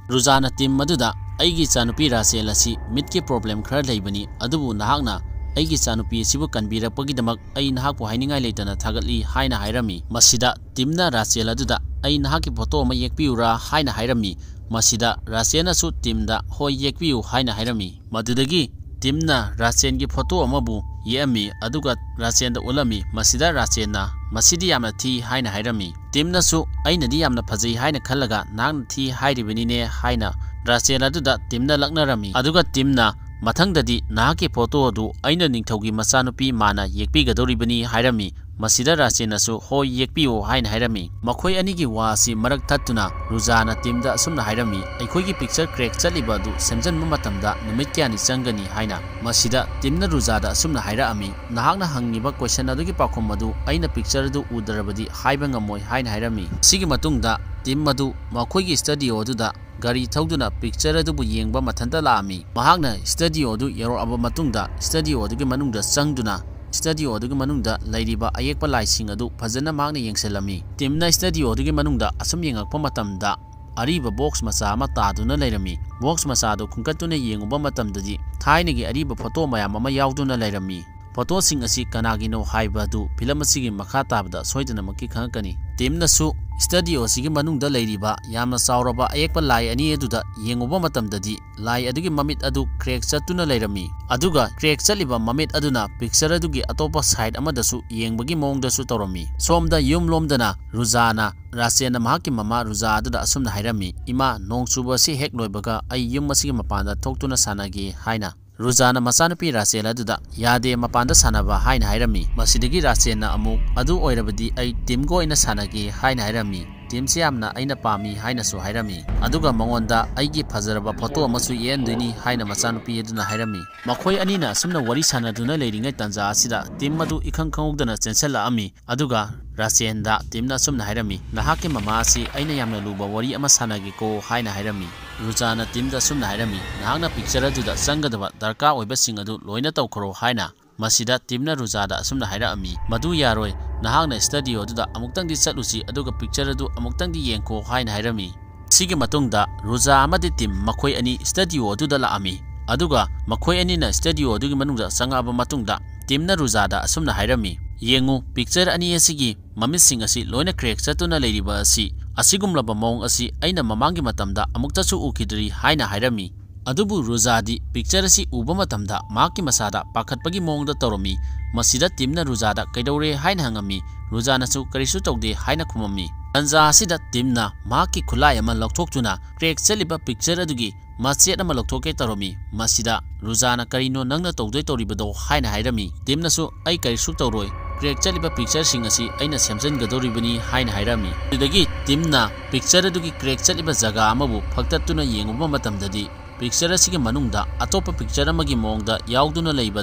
ꯔꯨꯖꯥꯅ ꯇꯤꯝ ꯑꯗꯨꯗ, "ꯑꯩꯒꯤ ꯏꯆꯥꯅꯨꯄꯤ ꯔꯥꯆꯦꯜ ꯑꯁꯤ ꯃꯤꯠꯀꯤ ꯄ꯭ꯔꯣꯕ꯭ꯂꯦꯝ ꯈꯔ ꯂꯩꯕꯅꯤ, ꯑꯗꯨꯕꯨ ꯅꯍꯥꯛꯅ ꯑꯩꯒꯤ ꯏꯆꯥꯅꯨꯄꯤ ꯑꯁꯤꯕꯨ ꯀꯟꯕꯤꯔꯛꯄꯒꯤꯗꯃꯛ ꯑꯩ ꯅꯍꯥꯛꯄꯨ ꯍꯥꯏꯅꯤꯡꯉꯥꯏ ꯂꯩꯇꯅ ꯊꯥꯒꯠꯂꯤ" ꯍꯥꯏꯅ ꯍꯥꯏꯔꯝꯃꯤ꯫ ꯃꯁꯤꯗ ꯇꯤꯝꯅ ꯔꯥꯆꯦꯜ ꯑꯗꯨꯗ, "ꯑꯩ ꯅꯍꯥꯛꯀꯤ ꯐꯣꯇꯣ ꯑꯃ ꯌꯦꯛꯄꯤꯌꯨꯔꯥ?" ꯍꯥꯏꯅ ꯍꯥꯏꯔꯝꯃꯤ꯫ ꯃꯁꯤꯗ ꯔꯥꯆꯦꯜꯅꯁꯨ ꯇꯤꯝꯗ, "ꯍꯣꯏ, ꯌꯦꯛꯄꯤꯌꯨ" ꯍꯥꯏꯅ ꯍꯥꯏꯔꯝꯃꯤ꯫ ꯃꯗꯨꯗꯒꯤ ꯇꯤꯝꯅ ꯔꯥꯆꯦꯜꯒꯤ ꯐꯣꯇꯣ ꯑꯃꯕꯨ ꯌꯦꯛꯑꯝꯃꯤ, ꯑꯗꯨꯒ ꯔꯥꯆꯦꯜꯗ ꯎꯠꯂꯝꯃꯤ꯫ ꯃꯁꯤꯗ ꯔꯥꯆꯦꯜꯅ, "ꯃꯁꯤꯗꯤ ꯌꯥꯝꯅ ꯊꯤ" ꯍꯥꯏꯅ ꯍꯥꯏꯔꯝꯃꯤ꯫ ꯇꯤꯝꯅꯁꯨ, "ꯑꯩꯅꯗꯤ ꯌꯥꯝꯅ ꯐꯖꯩ ꯍꯥꯏꯅ ꯈꯜꯂꯒ ꯅꯍꯥꯛꯅ ꯊꯤ ꯍꯥꯏꯔꯤꯕꯅꯤꯅꯦ" ꯍꯥꯏꯅ ꯔꯥꯆꯦꯜ ꯑꯗꯨꯗ ꯇꯤꯝꯅ ꯂꯛꯅꯔꯝꯃꯤ꯫ ꯑꯗꯨꯒ ꯇꯤꯝꯅ, "ꯃꯊꯪꯗꯗꯤ ꯅꯍꯥꯛꯀꯤ ꯐꯣꯇꯣ ꯑꯗꯨ ꯑꯩꯅ ꯅꯤꯡꯊꯧꯒꯤ ꯃꯆꯥꯅꯨꯄꯤ ꯃꯥꯅ ꯌꯦꯛꯄꯤꯒꯗꯧꯔꯤꯕꯅꯤ" ꯍꯥꯏꯔꯝꯃꯤ꯫ ꯃꯁꯤꯗ ꯔꯥꯆꯦꯜꯅꯁꯨ, "ꯍꯣꯏ, ꯌꯦꯛꯄꯤꯌꯨ" ꯍꯥꯏꯅ ꯍꯥꯏꯔꯝꯃꯤ꯫ ꯃꯈꯣꯏ ꯑꯅꯤꯒꯤ ꯋꯥ ꯑꯁꯤ ꯃꯔꯛ ꯊꯠꯇꯨꯅ ꯔꯨꯖꯥꯅ ꯇꯤꯝꯗ ꯑꯁꯨꯝꯅ ꯍꯥꯏꯔꯝꯃꯤ, "ꯑꯩꯈꯣꯏꯒꯤ ꯄꯤꯛꯆꯔ ꯀ꯭ꯔꯦꯛ ꯆꯠꯂꯤꯕ ꯑꯗꯨ ꯁꯦꯝꯖꯤꯟꯕ ꯃꯇꯝꯗ ꯅꯨꯃꯤꯠ ꯀꯌꯥꯅꯤ ꯆꯪꯒꯅꯤ?" ꯍꯥꯏꯅ꯫ ꯃꯁꯤꯗ ꯇꯤꯝꯅ ꯔꯨꯖꯥꯗ ꯑꯁꯨꯝꯅ ꯍꯥꯏꯔꯛꯑꯝꯃꯤ, "ꯅꯍꯥꯛꯅ ꯍꯪꯉꯤꯕ ꯀꯣꯏꯁꯟ ꯑꯗꯨꯒꯤ ꯄꯥꯎꯈꯨꯝ ꯑꯗꯨ ꯑꯩꯅ ꯄꯤꯛꯆꯔ ꯑꯗꯨ ꯎꯗ꯭ꯔꯕꯗꯤ ꯍꯥꯏꯕ ꯉꯝꯃꯣꯏ" ꯍꯥꯏꯅ ꯍꯥꯏꯔꯝꯃꯤ꯫ ꯁꯤꯒꯤ ꯃꯇꯨꯡꯗ ꯇꯤꯝ ꯑꯗꯨ ꯃꯈꯣꯏꯒꯤ ꯁ꯭ꯇꯗꯤꯑꯣ ꯑꯗꯨꯗ ꯒꯥꯔꯤ ꯊꯧꯗꯨꯅ ꯄꯤꯛꯆꯔ ꯑꯗꯨꯕꯨ ꯌꯦꯡꯕ ꯃꯊꯟꯇ ꯂꯥꯛꯑꯝꯃꯤ꯫ ꯃꯍꯥꯛꯅ ꯁ꯭ꯇꯗꯤꯑꯣ ꯑꯗꯨ ꯌꯧꯔꯛꯑꯕ ꯃꯇꯨꯡꯗ ꯁ꯭ꯇꯗꯤꯑꯣ ꯑꯗꯨꯒꯤ ꯃꯅꯨꯡꯗ ꯆꯪꯗꯨꯅ ꯁ꯭ꯇꯗꯤꯑꯣ ꯑꯗꯨꯒꯤ ꯃꯅꯨꯡꯗ ꯂꯩꯔꯤꯕ ꯑꯌꯦꯛꯄ ꯂꯥꯏꯁꯤꯡ ꯑꯗꯨ ꯐꯖꯅ ꯃꯍꯥꯛꯅ ꯌꯦꯡꯁꯤꯜꯂꯝꯃꯤ꯫ ꯇꯤꯝꯅ ꯁ꯭ꯇꯗꯤꯑꯣ ꯑꯗꯨꯒꯤ ꯃꯅꯨꯡꯗ ꯑꯁꯨꯝ ꯌꯦꯡꯉꯛꯄ ꯃꯇꯝꯗ ꯑꯔꯤꯕ ꯕꯣꯛꯁ ꯃꯆꯥ ꯑꯃ ꯇꯥꯗꯨꯅ ꯂꯩꯔꯝꯃꯤ꯫ ꯕꯣꯛꯁ ꯃꯆꯥꯗꯨ ꯈꯨꯟꯀꯠꯇꯨꯅ ꯌꯦꯡꯉꯨꯕ ꯃꯇꯝꯗꯗꯤ ꯊꯥꯏꯅꯒꯤ ꯑꯔꯤꯕ ꯐꯣꯇꯣ ꯃꯌꯥꯝ ꯑꯃ ꯌꯥꯎꯗꯨꯅ ꯂꯩꯔꯝꯃꯤ꯫ ꯐꯣꯇꯣꯁꯤꯡ ꯑꯁꯤ ꯀꯅꯥꯒꯤꯅꯣ ꯍꯥꯏꯕ ꯑꯗꯨ ꯐꯤꯂꯝ ꯑꯁꯤꯒꯤ ꯃꯈꯥ ꯇꯥꯕꯗ ꯁꯣꯏꯗꯅꯃꯛꯀꯤ ꯈꯪꯉꯛꯀꯅꯤ꯫ ꯇꯤꯝꯅꯁꯨ ꯁ꯭ꯇꯗꯤꯑꯣ ꯑꯁꯤꯒꯤ ꯃꯅꯨꯡꯗ ꯂꯩꯔꯤꯕ ꯌꯥꯝꯅ ꯆꯥꯎꯔꯕ ꯑꯌꯦꯛꯄ ꯂꯥꯏ ꯑꯅꯤ ꯑꯗꯨꯗ ꯌꯦꯡꯉꯨꯕ ꯃꯇꯝꯗꯗꯤ ꯂꯥꯏ ꯑꯗꯨꯒꯤ ꯃꯃꯤꯠ ꯑꯗꯨ ꯀ꯭ꯔꯦꯛ ꯆꯠꯇꯨꯅ ꯂꯩꯔꯝꯃꯤ꯫ ꯑꯗꯨꯒ ꯀ꯭ꯔꯦꯛ ꯆꯠꯂꯤꯕ ꯃꯃꯤꯠ ꯑꯗꯨꯅ ꯄꯤꯛꯆꯔ ꯑꯗꯨꯒꯤ ꯑꯇꯣꯞꯄ ꯁꯥꯏꯠ ꯑꯃꯗꯁꯨ ꯌꯦꯡꯕꯒꯤ ꯃꯑꯣꯡꯗꯁꯨ ꯇꯧꯔꯝꯃꯤ꯫ ꯁꯣꯝꯗ ꯌꯨꯝ ꯂꯣꯝꯗꯅ ꯔꯨꯖꯥꯅ ꯔꯥꯆꯦꯜꯅ ꯃꯍꯥꯛꯀꯤ ꯃꯃꯥ ꯔꯨꯖꯥ ꯑꯗꯨꯗ ꯑꯁꯨꯝꯅ ꯍꯥꯏꯔꯝꯃꯤ, "ꯏꯃꯥ, ꯅꯣꯡ ꯆꯨꯕ ꯑꯁꯤ ꯍꯦꯛ ꯂꯣꯏꯕꯒ ꯑꯩ ꯌꯨꯝ ꯑꯁꯤꯒꯤ ꯃꯄꯥꯟꯗ ꯊꯣꯛꯇꯨꯅ ꯁꯥꯟꯅꯒꯦ" ꯍꯥꯏꯅ꯫ ꯔꯨꯖꯥꯅ ꯃꯆꯥꯅꯨꯄꯤ ꯔꯥꯆꯦꯜ ꯑꯗꯨꯗ, "ꯌꯥꯗꯦ ꯃꯄꯥꯟꯗ ꯁꯥꯟꯅꯕ" ꯍꯥꯏꯅ ꯍꯥꯏꯔꯝꯃꯤ꯫ ꯃꯁꯤꯗꯒꯤ ꯔꯥꯆꯦꯜꯅ ꯑꯃꯨꯛ, "ꯑꯗꯨ ꯑꯣꯏꯔꯕꯗꯤ ꯑꯩ ꯇꯤꯝꯒ ꯑꯣꯏꯅ ꯁꯥꯟꯅꯒꯦ" ꯍꯥꯏꯅ ꯍꯥꯏꯔꯝꯃꯤ꯫ "ꯇꯤꯝꯁꯤ ꯌꯥꯝꯅ ꯑꯩꯅ ꯄꯥꯝꯃꯤ" ꯍꯥꯏꯅꯁꯨ ꯍꯥꯏꯔꯝꯃꯤ꯫ ꯑꯗꯨꯒ ꯃꯉꯣꯟꯗ, "ꯑꯩꯒꯤ ꯐꯖꯔꯕ ꯐꯣꯇꯣ ꯑꯃꯁꯨ ꯌꯦꯛꯍꯟꯗꯣꯏꯅꯤ" ꯍꯥꯏꯅ ꯃꯆꯥꯅꯨꯄꯤ ꯑꯗꯨꯅ ꯍꯥꯏꯔꯝꯃꯤ꯫ ꯃꯈꯣꯏ ꯑꯅꯤꯅ ꯑꯁꯨꯝꯅ ꯋꯥꯔꯤ ꯁꯥꯟꯅꯗꯨꯅ ꯂꯩꯔꯤꯉꯩ ꯇꯥꯟꯖꯥ ꯑꯁꯤꯗ ꯇꯤꯝ ꯑꯗꯨ ꯏꯈꯪ ꯈꯪꯍꯧꯗꯅ ꯆꯦꯟꯁꯤꯜꯂꯛꯑꯝꯃꯤ꯫ ꯑꯗꯨꯒ ꯔꯥꯆꯦꯜꯗ ꯇꯤꯝꯅ ꯑꯁꯨꯝꯅ ꯍꯥꯏꯔꯝꯃꯤ, "ꯅꯍꯥꯛꯀꯤ ꯃꯃꯥ ꯑꯁꯤ ꯑꯩꯅ ꯌꯥꯝꯅ ꯂꯨꯕ ꯋꯥꯔꯤ ꯑꯃ ꯁꯥꯟꯅꯒꯦꯀꯣ" ꯍꯥꯏꯅ ꯍꯥꯏꯔꯝꯃꯤ꯫ ꯔꯨꯖꯥꯅ ꯇꯤꯝꯗ ꯑꯁꯨꯝꯅ ꯍꯥꯏꯔꯝꯃꯤ, "ꯅꯍꯥꯛꯅ ꯄꯤꯛꯆꯔ ꯑꯗꯨꯗ ꯆꯪꯒꯗꯕ ꯗꯔꯀꯥꯔ ꯑꯣꯏꯕꯁꯤꯡ ꯑꯗꯨ ꯂꯣꯏꯅ ꯇꯧꯈ꯭ꯔꯣ" ꯍꯥꯏꯅ꯫ ꯃꯁꯤꯗ ꯇꯤꯝꯅ ꯔꯨꯖꯥꯗ ꯑꯁꯨꯝꯅ ꯍꯥꯏꯔꯛꯑꯝꯃꯤ, "ꯃꯗꯨ ꯌꯥꯔꯣꯏ, ꯅꯍꯥꯛꯅ ꯁ꯭ꯇꯗꯤꯑꯣ ꯑꯗꯨꯗ ꯑꯃꯨꯛꯇꯪꯗꯤ ꯆꯠꯂꯨꯁꯤ, ꯑꯗꯨꯒ ꯄꯤꯛꯆꯔ ꯑꯗꯨ ꯑꯃꯨꯛꯇꯪꯗꯤ ꯌꯦꯡꯈꯣ" ꯍꯥꯏꯅ ꯍꯥꯏꯔꯝꯃꯤ꯫ ꯁꯤꯒꯤ ꯃꯇꯨꯡꯗ ꯔꯨꯖꯥ ꯑꯃꯗꯤ ꯇꯤꯝ ꯃꯈꯣꯏ ꯑꯅꯤ ꯁ꯭ꯇꯗꯤꯑꯣ ꯑꯗꯨꯗ ꯂꯥꯛꯑꯝꯃꯤ꯫ ꯑꯗꯨꯒ ꯃꯈꯣꯏ ꯑꯅꯤꯅ ꯁ꯭ꯇꯗꯤꯑꯣ ꯑꯗꯨꯒꯤ ꯃꯅꯨꯡꯗ ꯆꯪꯉꯛꯑꯕ ꯃꯇꯨꯡꯗ ꯇꯤꯝꯅ ꯔꯨꯖꯥꯗ ꯑꯁꯨꯝꯅ ꯍꯥꯏꯔꯝꯃꯤ, "ꯌꯦꯡꯉꯨ, ꯄꯤꯛꯆꯔ ꯑꯅꯤ ꯑꯁꯤꯒꯤ ꯃꯃꯤꯠꯁꯤꯡ ꯑꯁꯤ ꯂꯣꯏꯅ ꯀ꯭ꯔꯦꯛ ꯆꯠꯇꯨꯅ ꯂꯩꯔꯤꯕ ꯑꯁꯤ, ꯑꯁꯤꯒꯨꯝꯂꯕ ꯃꯑꯣꯡ ꯑꯁꯤ ꯑꯩꯅ ꯃꯃꯥꯡꯒꯤ ꯃꯇꯝꯗ ꯑꯃꯨꯛꯇꯁꯨ ꯎꯈꯤꯗ꯭ꯔꯤ" ꯍꯥꯏꯅ ꯍꯥꯏꯔꯝꯃꯤ꯫ ꯑꯗꯨꯕꯨ ꯔꯨꯖꯥꯗꯤ ꯄꯤꯛꯆꯔ ꯑꯁꯤ ꯎꯕ ꯃꯇꯝꯗ ꯃꯍꯥꯛꯀꯤ ꯃꯁꯥꯗ ꯄꯥꯈꯠꯄꯒꯤ ꯃꯑꯣꯡꯗ ꯇꯧꯔꯝꯃꯤ꯫ ꯃꯁꯤꯗ ꯇꯤꯝꯅ ꯔꯨꯖꯥꯗ "ꯀꯩꯗꯧꯔꯦ?" ꯍꯥꯏꯅ ꯍꯪꯉꯝꯃꯤ꯫ ꯔꯨꯖꯥꯅꯁꯨ "ꯀꯔꯤꯁꯨ ꯇꯧꯗꯦ" ꯍꯥꯏꯅ ꯈꯨꯝꯃꯝꯃꯤ꯫ ꯇꯟꯖꯥ ꯑꯁꯤꯗ ꯇꯤꯝꯅ ꯃꯍꯥꯛꯀꯤ ꯈꯨꯠꯂꯥꯏ ꯑꯃ ꯂꯧꯊꯣꯛꯇꯨꯅ ꯀ꯭ꯔꯦꯛ ꯆꯠꯂꯤꯕ ꯄꯤꯛꯆꯔ ꯑꯗꯨꯒꯤ ꯃꯆꯦꯠ ꯑꯃ ꯂꯧꯊꯣꯛꯀꯦ ꯇꯧꯔꯝꯃꯤ꯫ ꯃꯁꯤꯗ ꯔꯨꯖꯥꯅ "ꯀꯔꯤꯅꯣ ꯅꯪꯅ ꯇꯧꯗꯣꯏ ꯇꯧꯔꯤꯕꯗꯣ?" ꯍꯥꯏꯅ ꯍꯥꯏꯔꯝꯃꯤ꯫ ꯇꯤꯝꯅꯁꯨ "ꯑꯩ ꯀꯔꯤꯁꯨ ꯇꯧꯔꯣꯏ, ꯀ꯭ꯔꯦꯛ ꯆꯠꯂꯤꯕ ꯄꯤꯛꯆꯔꯁꯤꯡ ꯑꯁꯤ ꯑꯩꯅ ꯁꯦꯝꯖꯤꯟꯒꯗꯧꯔꯤꯕꯅꯤ" ꯍꯥꯏꯅ ꯍꯥꯏꯔꯝꯃꯤ꯫ ꯑꯗꯨꯗꯒꯤ ꯇꯤꯝꯅ ꯄꯤꯛꯆꯔ ꯑꯗꯨꯒꯤ ꯀ꯭ꯔꯦꯛ ꯆꯠꯂꯤꯕ ꯖꯒꯥ ꯑꯃꯕꯨ ꯐꯛꯇꯠꯇꯨꯅ ꯌꯦꯡꯉꯨꯕ ꯃꯇꯝꯗꯗꯤ ꯄꯤꯛꯆꯔ ꯑꯁꯤꯒꯤ ꯃꯅꯨꯡꯗ ꯑꯇꯣꯞꯄ ꯄꯤꯛꯆꯔ ꯑꯃꯒꯤ ꯃꯑꯣꯡꯗ ꯌꯥꯎꯗꯨꯅ ꯂꯩꯕ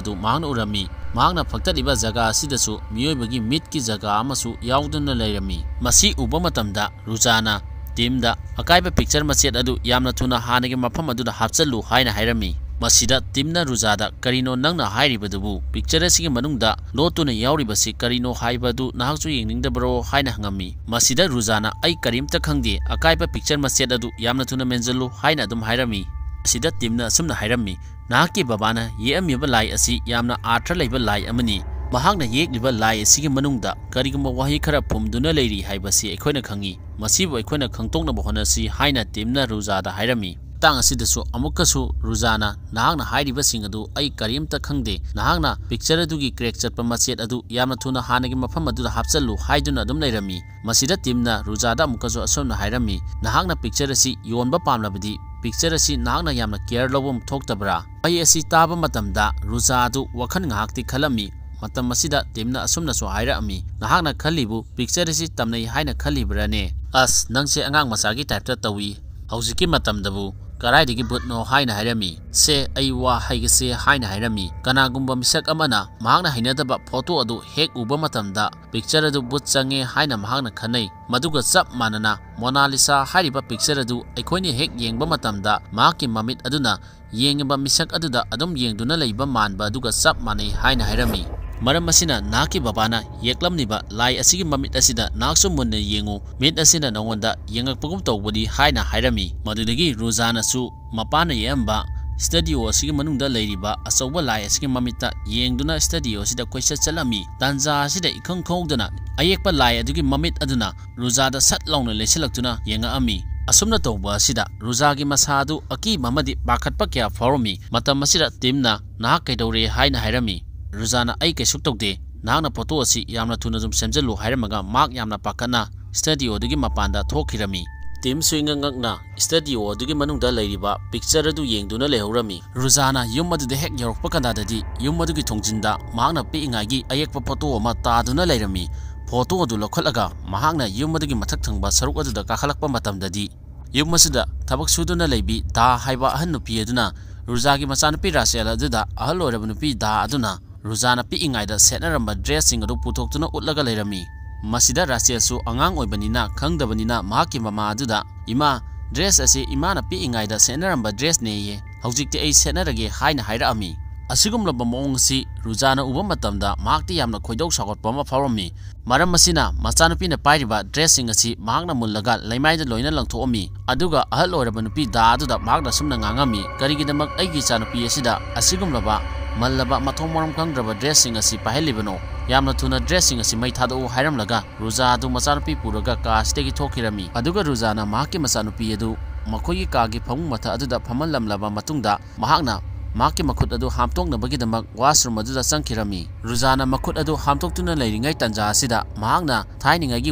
ꯑꯗꯨ ꯃꯍꯥꯛꯅ ꯎꯔꯝꯃꯤ꯫ ꯃꯍꯥꯛꯅ ꯐꯛꯇꯠꯂꯤꯕ ꯖꯒꯥ ꯑꯁꯤꯗꯁꯨ ꯃꯤꯑꯣꯏꯕꯒꯤ ꯃꯤꯠꯀꯤ ꯖꯒꯥ ꯑꯃꯁꯨ ꯌꯥꯎꯗꯨꯅ ꯂꯩꯔꯝꯃꯤ꯫ ꯃꯁꯤ ꯎꯕ ꯃꯇꯝꯗ ꯔꯨꯖꯥꯅ ꯇꯤꯝꯗ "ꯑꯀꯥꯏꯕ ꯄꯤꯛꯆꯔ ꯃꯆꯦꯠ ꯑꯗꯨ ꯌꯥꯝꯅ ꯊꯨꯅ ꯍꯥꯟꯅꯒꯤ ꯃꯐꯝ ꯑꯗꯨꯗ ꯍꯥꯞꯆꯜꯂꯨ" ꯍꯥꯏꯅ ꯍꯥꯏꯔꯝꯃꯤ꯫ ꯃꯁꯤꯗ ꯇꯤꯝꯅ ꯔꯨꯖꯥꯗ "ꯀꯔꯤꯅꯣ ꯅꯪꯅ ꯍꯥꯏꯔꯤꯕꯗꯨꯕꯨ? ꯄꯤꯛꯆꯔ ꯑꯁꯤꯒꯤ ꯃꯅꯨꯡꯗ ꯂꯣꯠꯇꯨꯅ ꯌꯥꯎꯔꯤꯕꯁꯤ ꯀꯔꯤꯅꯣ ꯍꯥꯏꯕꯗꯨ ꯅꯍꯥꯛꯁꯨ ꯌꯦꯡꯅꯤꯡꯗꯕ꯭ꯔꯣ?" ꯍꯥꯏꯅ ꯍꯪꯉꯝꯃꯤ꯫ ꯃꯁꯤꯗ ꯔꯨꯖꯥꯅ "ꯑꯩ ꯀꯔꯤꯝꯇ ꯈꯪꯗꯦ, ꯑꯀꯥꯏꯕ ꯄꯤꯛꯆꯔ ꯃꯆꯦꯠ ꯑꯗꯨ ꯌꯥꯝꯅ ꯊꯨꯅ ꯃꯦꯟꯖꯜꯂꯨ" ꯍꯥꯏꯅ ꯑꯗꯨꯝ ꯍꯥꯏꯔꯝꯃꯤ꯫ ꯃꯁꯤꯗ ꯇꯤꯝꯅ ꯑꯁꯨꯝꯅ ꯍꯥꯏꯔꯝꯃꯤ, "ꯅꯍꯥꯛꯀꯤ ꯕꯕꯥꯅ ꯌꯦꯛꯑꯝꯃꯤꯕ ꯂꯥꯏ ꯑꯁꯤ ꯌꯥꯝꯅ ꯑꯥꯔꯊ ꯂꯩꯕ ꯂꯥꯏ ꯑꯃꯅꯤ꯫ ꯃꯍꯥꯛꯅ ꯌꯦꯛꯂꯤꯕ ꯂꯥꯏ ꯑꯁꯤꯒꯤ ꯃꯅꯨꯡꯗ ꯀꯔꯤꯒꯨꯝꯕ ꯋꯥꯍꯩ ꯈꯔ ꯐꯨꯝꯗꯨꯅ ꯂꯩꯔꯤ ꯍꯥꯏꯕꯁꯤ ꯑꯩꯈꯣꯏꯅ ꯈꯪꯏ꯫ ꯃꯁꯤꯕꯨ ꯑꯩꯈꯣꯏꯅ ꯈꯪꯗꯣꯛꯅꯕ ꯍꯣꯠꯅꯁꯤ" ꯍꯥꯏꯅ ꯇꯤꯝꯅ ꯔꯨꯖꯥꯗ ꯍꯥꯏꯔꯝꯃꯤ꯫ ꯃꯇꯥꯡ ꯑꯁꯤꯗꯁꯨ ꯑꯃꯨꯛꯀꯁꯨ ꯔꯨꯖꯥꯅ "ꯅꯍꯥꯛꯅ ꯍꯥꯏꯔꯤꯕꯁꯤꯡ ꯑꯗꯨ ꯑꯩ ꯀꯔꯤꯝꯇ ꯈꯪꯗꯦ꯫ ꯅꯍꯥꯛꯅ ꯄꯤꯛꯆꯔ ꯑꯗꯨꯒꯤ ꯀ꯭ꯔꯦꯛ ꯆꯠꯄ ꯃꯆꯦꯠ ꯑꯗꯨ ꯌꯥꯝꯅ ꯊꯨꯅ ꯍꯥꯟꯅꯒꯤ ꯃꯐꯝ ꯑꯗꯨꯗ ꯍꯥꯞꯆꯜꯂꯨ" ꯍꯥꯏꯗꯨꯅ ꯑꯗꯨꯝ ꯂꯩꯔꯝꯃꯤ꯫ ꯃꯁꯤꯗ ꯇꯤꯝꯅ ꯔꯨꯖꯥꯗ ꯑꯃꯨꯛꯀꯁꯨ ꯑꯁꯨꯝꯅ ꯍꯥꯏꯔꯝꯃꯤ, "ꯅꯍꯥꯛꯅ ꯄꯤꯛꯆꯔ ꯑꯁꯤ ꯌꯣꯟꯕ ꯄꯥꯝꯂꯕꯗꯤ ꯄꯤꯛꯆꯔ ꯑꯁꯤ ꯅꯍꯥꯛꯅ ꯌꯥꯝꯅ ꯀꯦꯌꯔ ꯂꯧꯕ ꯑꯃ ꯊꯣꯛꯇꯕ꯭ꯔꯥ?" ꯋꯥꯍꯩ ꯑꯁꯤ ꯇꯥꯕ ꯃꯇꯝꯗ ꯔꯨꯖꯥ ꯑꯗꯨ ꯋꯥꯈꯜ ꯉꯥꯏꯍꯥꯛꯇꯤ ꯈꯜꯂꯝꯃꯤ꯫ ꯃꯇꯝ ꯑꯁꯤꯗ ꯇꯤꯝꯅ ꯑꯁꯨꯝꯅꯁꯨ ꯍꯥꯏꯔꯛꯑꯝꯃꯤ, "ꯅꯍꯥꯛꯅ ꯈꯜꯂꯤꯕꯨ ꯄꯤꯛꯆꯔ ꯑꯁꯤ ꯇꯝꯅꯩ ꯍꯥꯏꯅ ꯈꯜꯂꯤꯕ꯭ꯔꯥꯅꯦ? ꯑꯁ, ꯅꯪꯁꯦ ꯑꯉꯥꯡ ꯃꯆꯥꯒꯤ ꯇꯥꯏꯞꯇ ꯇꯧꯏ꯫ ꯍꯧꯖꯤꯛꯀꯤ ꯃꯇꯝꯗꯕꯨ ꯀꯗꯥꯏꯗꯒꯤ ꯚꯨꯠꯅꯣ?" ꯍꯥꯏꯅ ꯍꯥꯏꯔꯝꯃꯤ꯫ "ꯁꯦ, ꯑꯩ ꯋꯥ ꯍꯥꯏꯒꯦꯁꯦ" ꯍꯥꯏꯅ ꯍꯥꯏꯔꯝꯃꯤ꯫ "ꯀꯅꯥꯒꯨꯝꯕ ꯃꯤꯁꯛ ꯑꯃꯅ ꯃꯍꯥꯛꯅ ꯍꯩꯅꯗꯕ ꯐꯣꯇꯣ ꯑꯗꯨ ꯍꯦꯛ ꯎꯕ ꯃꯇꯝꯗ ꯄꯤꯛꯆꯔ ꯑꯗꯨ ꯚꯨꯠ ꯆꯪꯉꯦ ꯍꯥꯏꯅ ꯃꯍꯥꯛꯅ ꯈꯟꯅꯩ꯫ ꯃꯗꯨꯒ ꯆꯞ ꯃꯥꯟꯅꯅ ꯃꯣꯅꯥꯂꯤꯁꯥ ꯍꯥꯏꯔꯤꯕ ꯄꯤꯛꯆꯔ ꯑꯗꯨ ꯑꯩꯈꯣꯏꯅ ꯍꯦꯛ ꯌꯦꯡꯕ ꯃꯇꯝꯗ ꯃꯍꯥꯛꯀꯤ ꯃꯃꯤꯠ ꯑꯗꯨꯅ ꯌꯦꯡꯉꯤꯕ ꯃꯤꯁꯛ ꯑꯗꯨꯗ ꯑꯗꯨꯝ ꯌꯦꯡꯗꯨꯅ ꯂꯩꯕ ꯃꯥꯟꯕ ꯑꯗꯨꯒ ꯆꯞ ꯃꯥꯟꯅꯩ" ꯍꯥꯏꯅ ꯍꯥꯏꯔꯝꯃꯤ꯫ "ꯃꯔꯝ ꯑꯁꯤꯅ ꯅꯍꯥꯛꯀꯤ ꯕꯕꯥꯅ ꯌꯦꯛꯂꯝꯂꯤꯕ ꯂꯥꯏ ꯑꯁꯤꯒꯤ ꯃꯃꯤꯠ ꯑꯁꯤꯗ ꯅꯍꯥꯛꯁꯨ ꯃꯨꯟꯅ ꯌꯦꯡꯉꯨ, ꯃꯤꯠ ꯑꯁꯤꯅ ꯅꯉꯣꯟꯗ ꯌꯦꯡꯉꯛꯄꯒꯨꯝ ꯇꯧꯕꯅꯤ" ꯍꯥꯏꯅ ꯍꯥꯏꯔꯝꯃꯤ꯫ ꯃꯗꯨꯗꯒꯤ ꯔꯨꯖꯥꯅꯁꯨ ꯃꯄꯥꯅ ꯌꯦꯛꯑꯝꯕ ꯁ꯭ꯇꯨꯗꯤꯑꯣ ꯑꯁꯤꯒꯤ ꯃꯅꯨꯡꯗ ꯂꯩꯔꯤꯕ ꯑꯆꯧꯕ ꯂꯥꯏ ꯑꯁꯤꯒꯤ ꯃꯃꯤꯠꯇ ꯌꯦꯡꯗꯨꯅ ꯁ꯭ꯇꯨꯗꯤꯑꯣ ꯑꯁꯤꯗ ꯀꯣꯏꯆꯠ ꯆꯠꯂꯝꯃꯤ꯫ ꯇꯥꯟꯖꯥ ꯑꯁꯤꯗ ꯏꯈꯪ ꯈꯪꯍꯧꯗꯅ ꯑꯌꯦꯛꯄ ꯂꯥꯏ ꯑꯗꯨꯒꯤ ꯃꯃꯤꯠ ꯑꯗꯨꯅ ꯔꯨꯖꯥꯗ ꯁꯠ ꯂꯥꯎꯅ ꯂꯩꯁꯤꯜꯂꯛꯇꯨꯅ ꯌꯦꯡꯉꯛꯑꯝꯃꯤ꯫ ꯑꯁꯨꯝꯅ ꯇꯧꯕ ꯑꯁꯤꯗ ꯔꯨꯖꯥꯒꯤ ꯃꯁꯥ ꯑꯗꯨ ꯑꯀꯤꯕ ꯑꯃꯗꯤ ꯄꯥꯈꯠꯄ ꯀꯌꯥ ꯐꯥꯎꯔꯝꯃꯤ꯫ ꯃꯇꯝ ꯑꯁꯤꯗ ꯇꯤꯝꯅ "ꯅꯍꯥꯛ ꯀꯩꯗꯧꯔꯦ?" ꯍꯥꯏꯅ ꯍꯥꯏꯔꯝꯃꯤ꯫ ꯔꯨꯖꯥꯅ "ꯑꯩ ꯀꯩꯁꯨ ꯇꯧꯗꯦ, ꯅꯍꯥꯛꯅ ꯐꯣꯇꯣ ꯑꯁꯤ ꯌꯥꯝꯅ ꯊꯨꯅ ꯑꯗꯨꯝ ꯁꯦꯝꯖꯤꯜꯂꯨ" ꯍꯥꯏꯔꯝꯃꯒ ꯃꯍꯥꯛ ꯌꯥꯝꯅ ꯄꯥꯈꯠꯅ ꯁ꯭ꯇꯗꯤꯑꯣꯗꯨꯒꯤ ꯃꯄꯥꯟꯗ ꯊꯣꯛꯈꯤꯔꯝꯃꯤ꯫ ꯇꯤꯝꯁꯨ ꯏꯉꯛ ꯉꯛꯅ ꯁ꯭ꯇꯗꯤꯑꯣ ꯑꯗꯨꯒꯤ ꯃꯅꯨꯡꯗ ꯂꯩꯔꯤꯕ ꯄꯤꯛꯆꯔ ꯑꯗꯨ ꯌꯦꯡꯗꯨꯅ ꯂꯩꯍꯧꯔꯝꯃꯤ꯫ ꯔꯨꯖꯥꯅ ꯌꯨꯝ ꯑꯗꯨꯗ ꯍꯦꯛ ꯌꯧꯔꯛꯄ ꯀꯥꯟꯗꯗꯤ ꯌꯨꯝ ꯑꯗꯨꯒꯤ ꯊꯣꯡꯖꯤꯟꯗ ꯃꯍꯥꯛꯅ ꯄꯤꯛꯏꯉꯥꯏꯒꯤ ꯑꯌꯦꯛꯄ ꯐꯣꯇꯣ ꯑꯃ ꯇꯥꯗꯨꯅ ꯂꯩꯔꯝꯃꯤ꯫ ꯐꯣꯇꯣ ꯑꯗꯨ ꯂꯧꯈꯠꯂꯒ ꯃꯍꯥꯛꯅ ꯌꯨꯝ ꯑꯗꯨꯒꯤ ꯃꯊꯛ ꯊꯪꯕ ꯁꯔꯨꯛ ꯑꯗꯨꯗ ꯀꯥꯈꯠꯂꯛꯄ ꯃꯇꯝꯗꯗꯤ ꯌꯨꯝ ꯑꯁꯤꯗ ꯊꯕꯛ ꯁꯨꯗꯨꯅ ꯂꯩꯕꯤ ꯗꯥ ꯍꯥꯏꯕ ꯑꯍꯟ ꯅꯨꯄꯤ ꯑꯗꯨꯅ ꯔꯨꯖꯥꯒꯤ ꯃꯆꯥꯅꯨꯄꯤ ꯔꯥꯁꯦꯜ ꯑꯗꯨꯗ ꯑꯍꯜ ꯑꯣꯏꯔꯕ ꯅꯨꯄꯤ ꯗꯥ ꯑꯗꯨꯅ ꯔꯨꯖꯥꯅ ꯄꯤꯛꯏꯉꯩꯗ ꯁꯦꯠꯅꯔꯝꯕ ꯗ꯭ꯔꯦꯁꯁꯤꯡ ꯑꯗꯨ ꯄꯨꯊꯣꯛꯇꯨꯅ ꯎꯠꯂꯒ ꯂꯩꯔꯝꯃꯤ꯫ ꯃꯁꯤꯗ ꯔꯥꯁꯦꯜꯁꯨ ꯑꯉꯥꯡ ꯑꯣꯏꯕꯅꯤꯅ ꯈꯪꯗꯕꯅꯤꯅ ꯃꯍꯥꯛꯀꯤ ꯃꯃꯥ ꯑꯗꯨꯗ, "ꯏꯃꯥ, ꯗ꯭ꯔꯦꯁ ꯑꯁꯤ ꯏꯃꯥꯅ ꯄꯤꯛꯏꯉꯩꯗ ꯁꯦꯠꯅꯔꯝꯕ ꯗ꯭ꯔꯦꯁꯅꯦꯌꯦ, ꯍꯧꯖꯤꯛꯇꯤ ꯑꯩ ꯁꯦꯠꯅꯔꯒꯦ" ꯍꯥꯏꯅ ꯍꯥꯏꯔꯛꯑꯝꯃꯤ꯫ ꯑꯁꯤꯒꯨꯝꯂꯕ ꯃꯑꯣꯡ ꯑꯁꯤ ꯔꯨꯖꯥꯅ ꯎꯕ ꯃꯇꯝꯗ ꯃꯍꯥꯛꯇꯤ ꯌꯥꯝꯅ ꯈꯣꯏꯗꯧ ꯁꯥꯎꯒꯠꯄ ꯑꯃ ꯐꯥꯎꯔꯝꯃꯤ꯫ ꯃꯔꯝ ꯑꯁꯤꯅ ꯃꯆꯥꯅꯨꯄꯤꯅ ꯄꯥꯏꯔꯤꯕ ꯗ꯭ꯔꯦꯁꯁꯤꯡ ꯑꯁꯤ ꯃꯍꯥꯛꯅ ꯃꯨꯜꯂꯒ ꯂꯩꯃꯥꯏꯗ ꯂꯣꯏꯅ ꯂꯪꯊꯣꯛꯑꯝꯃꯤ꯫ ꯑꯗꯨꯒ ꯑꯍꯜ ꯑꯣꯏꯔꯕ ꯅꯨꯄꯤ ꯗꯥ ꯑꯗꯨꯗ ꯃꯍꯥꯛꯅ ꯑꯁꯨꯝꯅ ꯉꯥꯡꯉꯝꯃꯤ, "ꯀꯔꯤꯒꯤꯗꯃꯛ ꯑꯩꯒꯤ ꯏꯆꯥꯅꯨꯄꯤ ꯑꯁꯤꯗ ꯑꯁꯤꯒꯨꯝꯂꯕ ꯃꯜꯂꯕ ꯃꯊꯣꯡ ꯃꯔꯝ ꯈꯪꯗ꯭ꯔꯕ ꯗ꯭ꯔꯦꯁꯁꯤꯡ ꯑꯁꯤ ꯄꯥꯏꯍꯜꯂꯤꯕꯅꯣ? ꯌꯥꯝꯅ ꯊꯨꯅ ꯗ꯭ꯔꯦꯁꯁꯤꯡ ꯑꯁꯤ ꯃꯩ ꯊꯥꯗꯣꯛꯎ" ꯍꯥꯏꯔꯝꯂꯒ ꯔꯨꯖꯥ ꯑꯗꯨ ꯃꯆꯥꯅꯨꯄꯤ ꯄꯨꯔꯒ ꯀꯥ ꯑꯁꯤꯗꯒꯤ ꯊꯣꯛꯈꯤꯔꯝꯃꯤ꯫ ꯑꯗꯨꯒ ꯔꯨꯖꯥꯅ ꯃꯍꯥꯛꯀꯤ ꯃꯆꯥꯅꯨꯄꯤ ꯑꯗꯨ ꯃꯈꯣꯏꯒꯤ ꯀꯥꯒꯤ ꯐꯃꯨꯡ ꯃꯊꯛ ꯑꯗꯨꯗ ꯐꯝꯍꯜꯂꯝꯂꯕ ꯃꯇꯨꯡꯗ ꯃꯍꯥꯛꯅ ꯃꯍꯥꯛꯀꯤ ꯃꯈꯨꯠ ꯑꯗꯨ ꯍꯥꯝꯇꯣꯛꯅꯕꯒꯤꯗꯃꯛ ꯋꯥꯁꯔꯨꯝ ꯑꯗꯨꯗ ꯆꯪꯈꯤꯔꯝꯃꯤ꯫ ꯔꯨꯖꯥꯅ ꯃꯈꯨꯠ ꯑꯗꯨ ꯍꯥꯝꯇꯣꯛꯇꯨꯅ ꯂꯩꯔꯤꯉꯩ ꯇꯟꯖꯥ ꯑꯁꯤꯗ ꯃꯍꯥꯛꯅ ꯊꯥꯏꯅꯉꯩꯒꯤ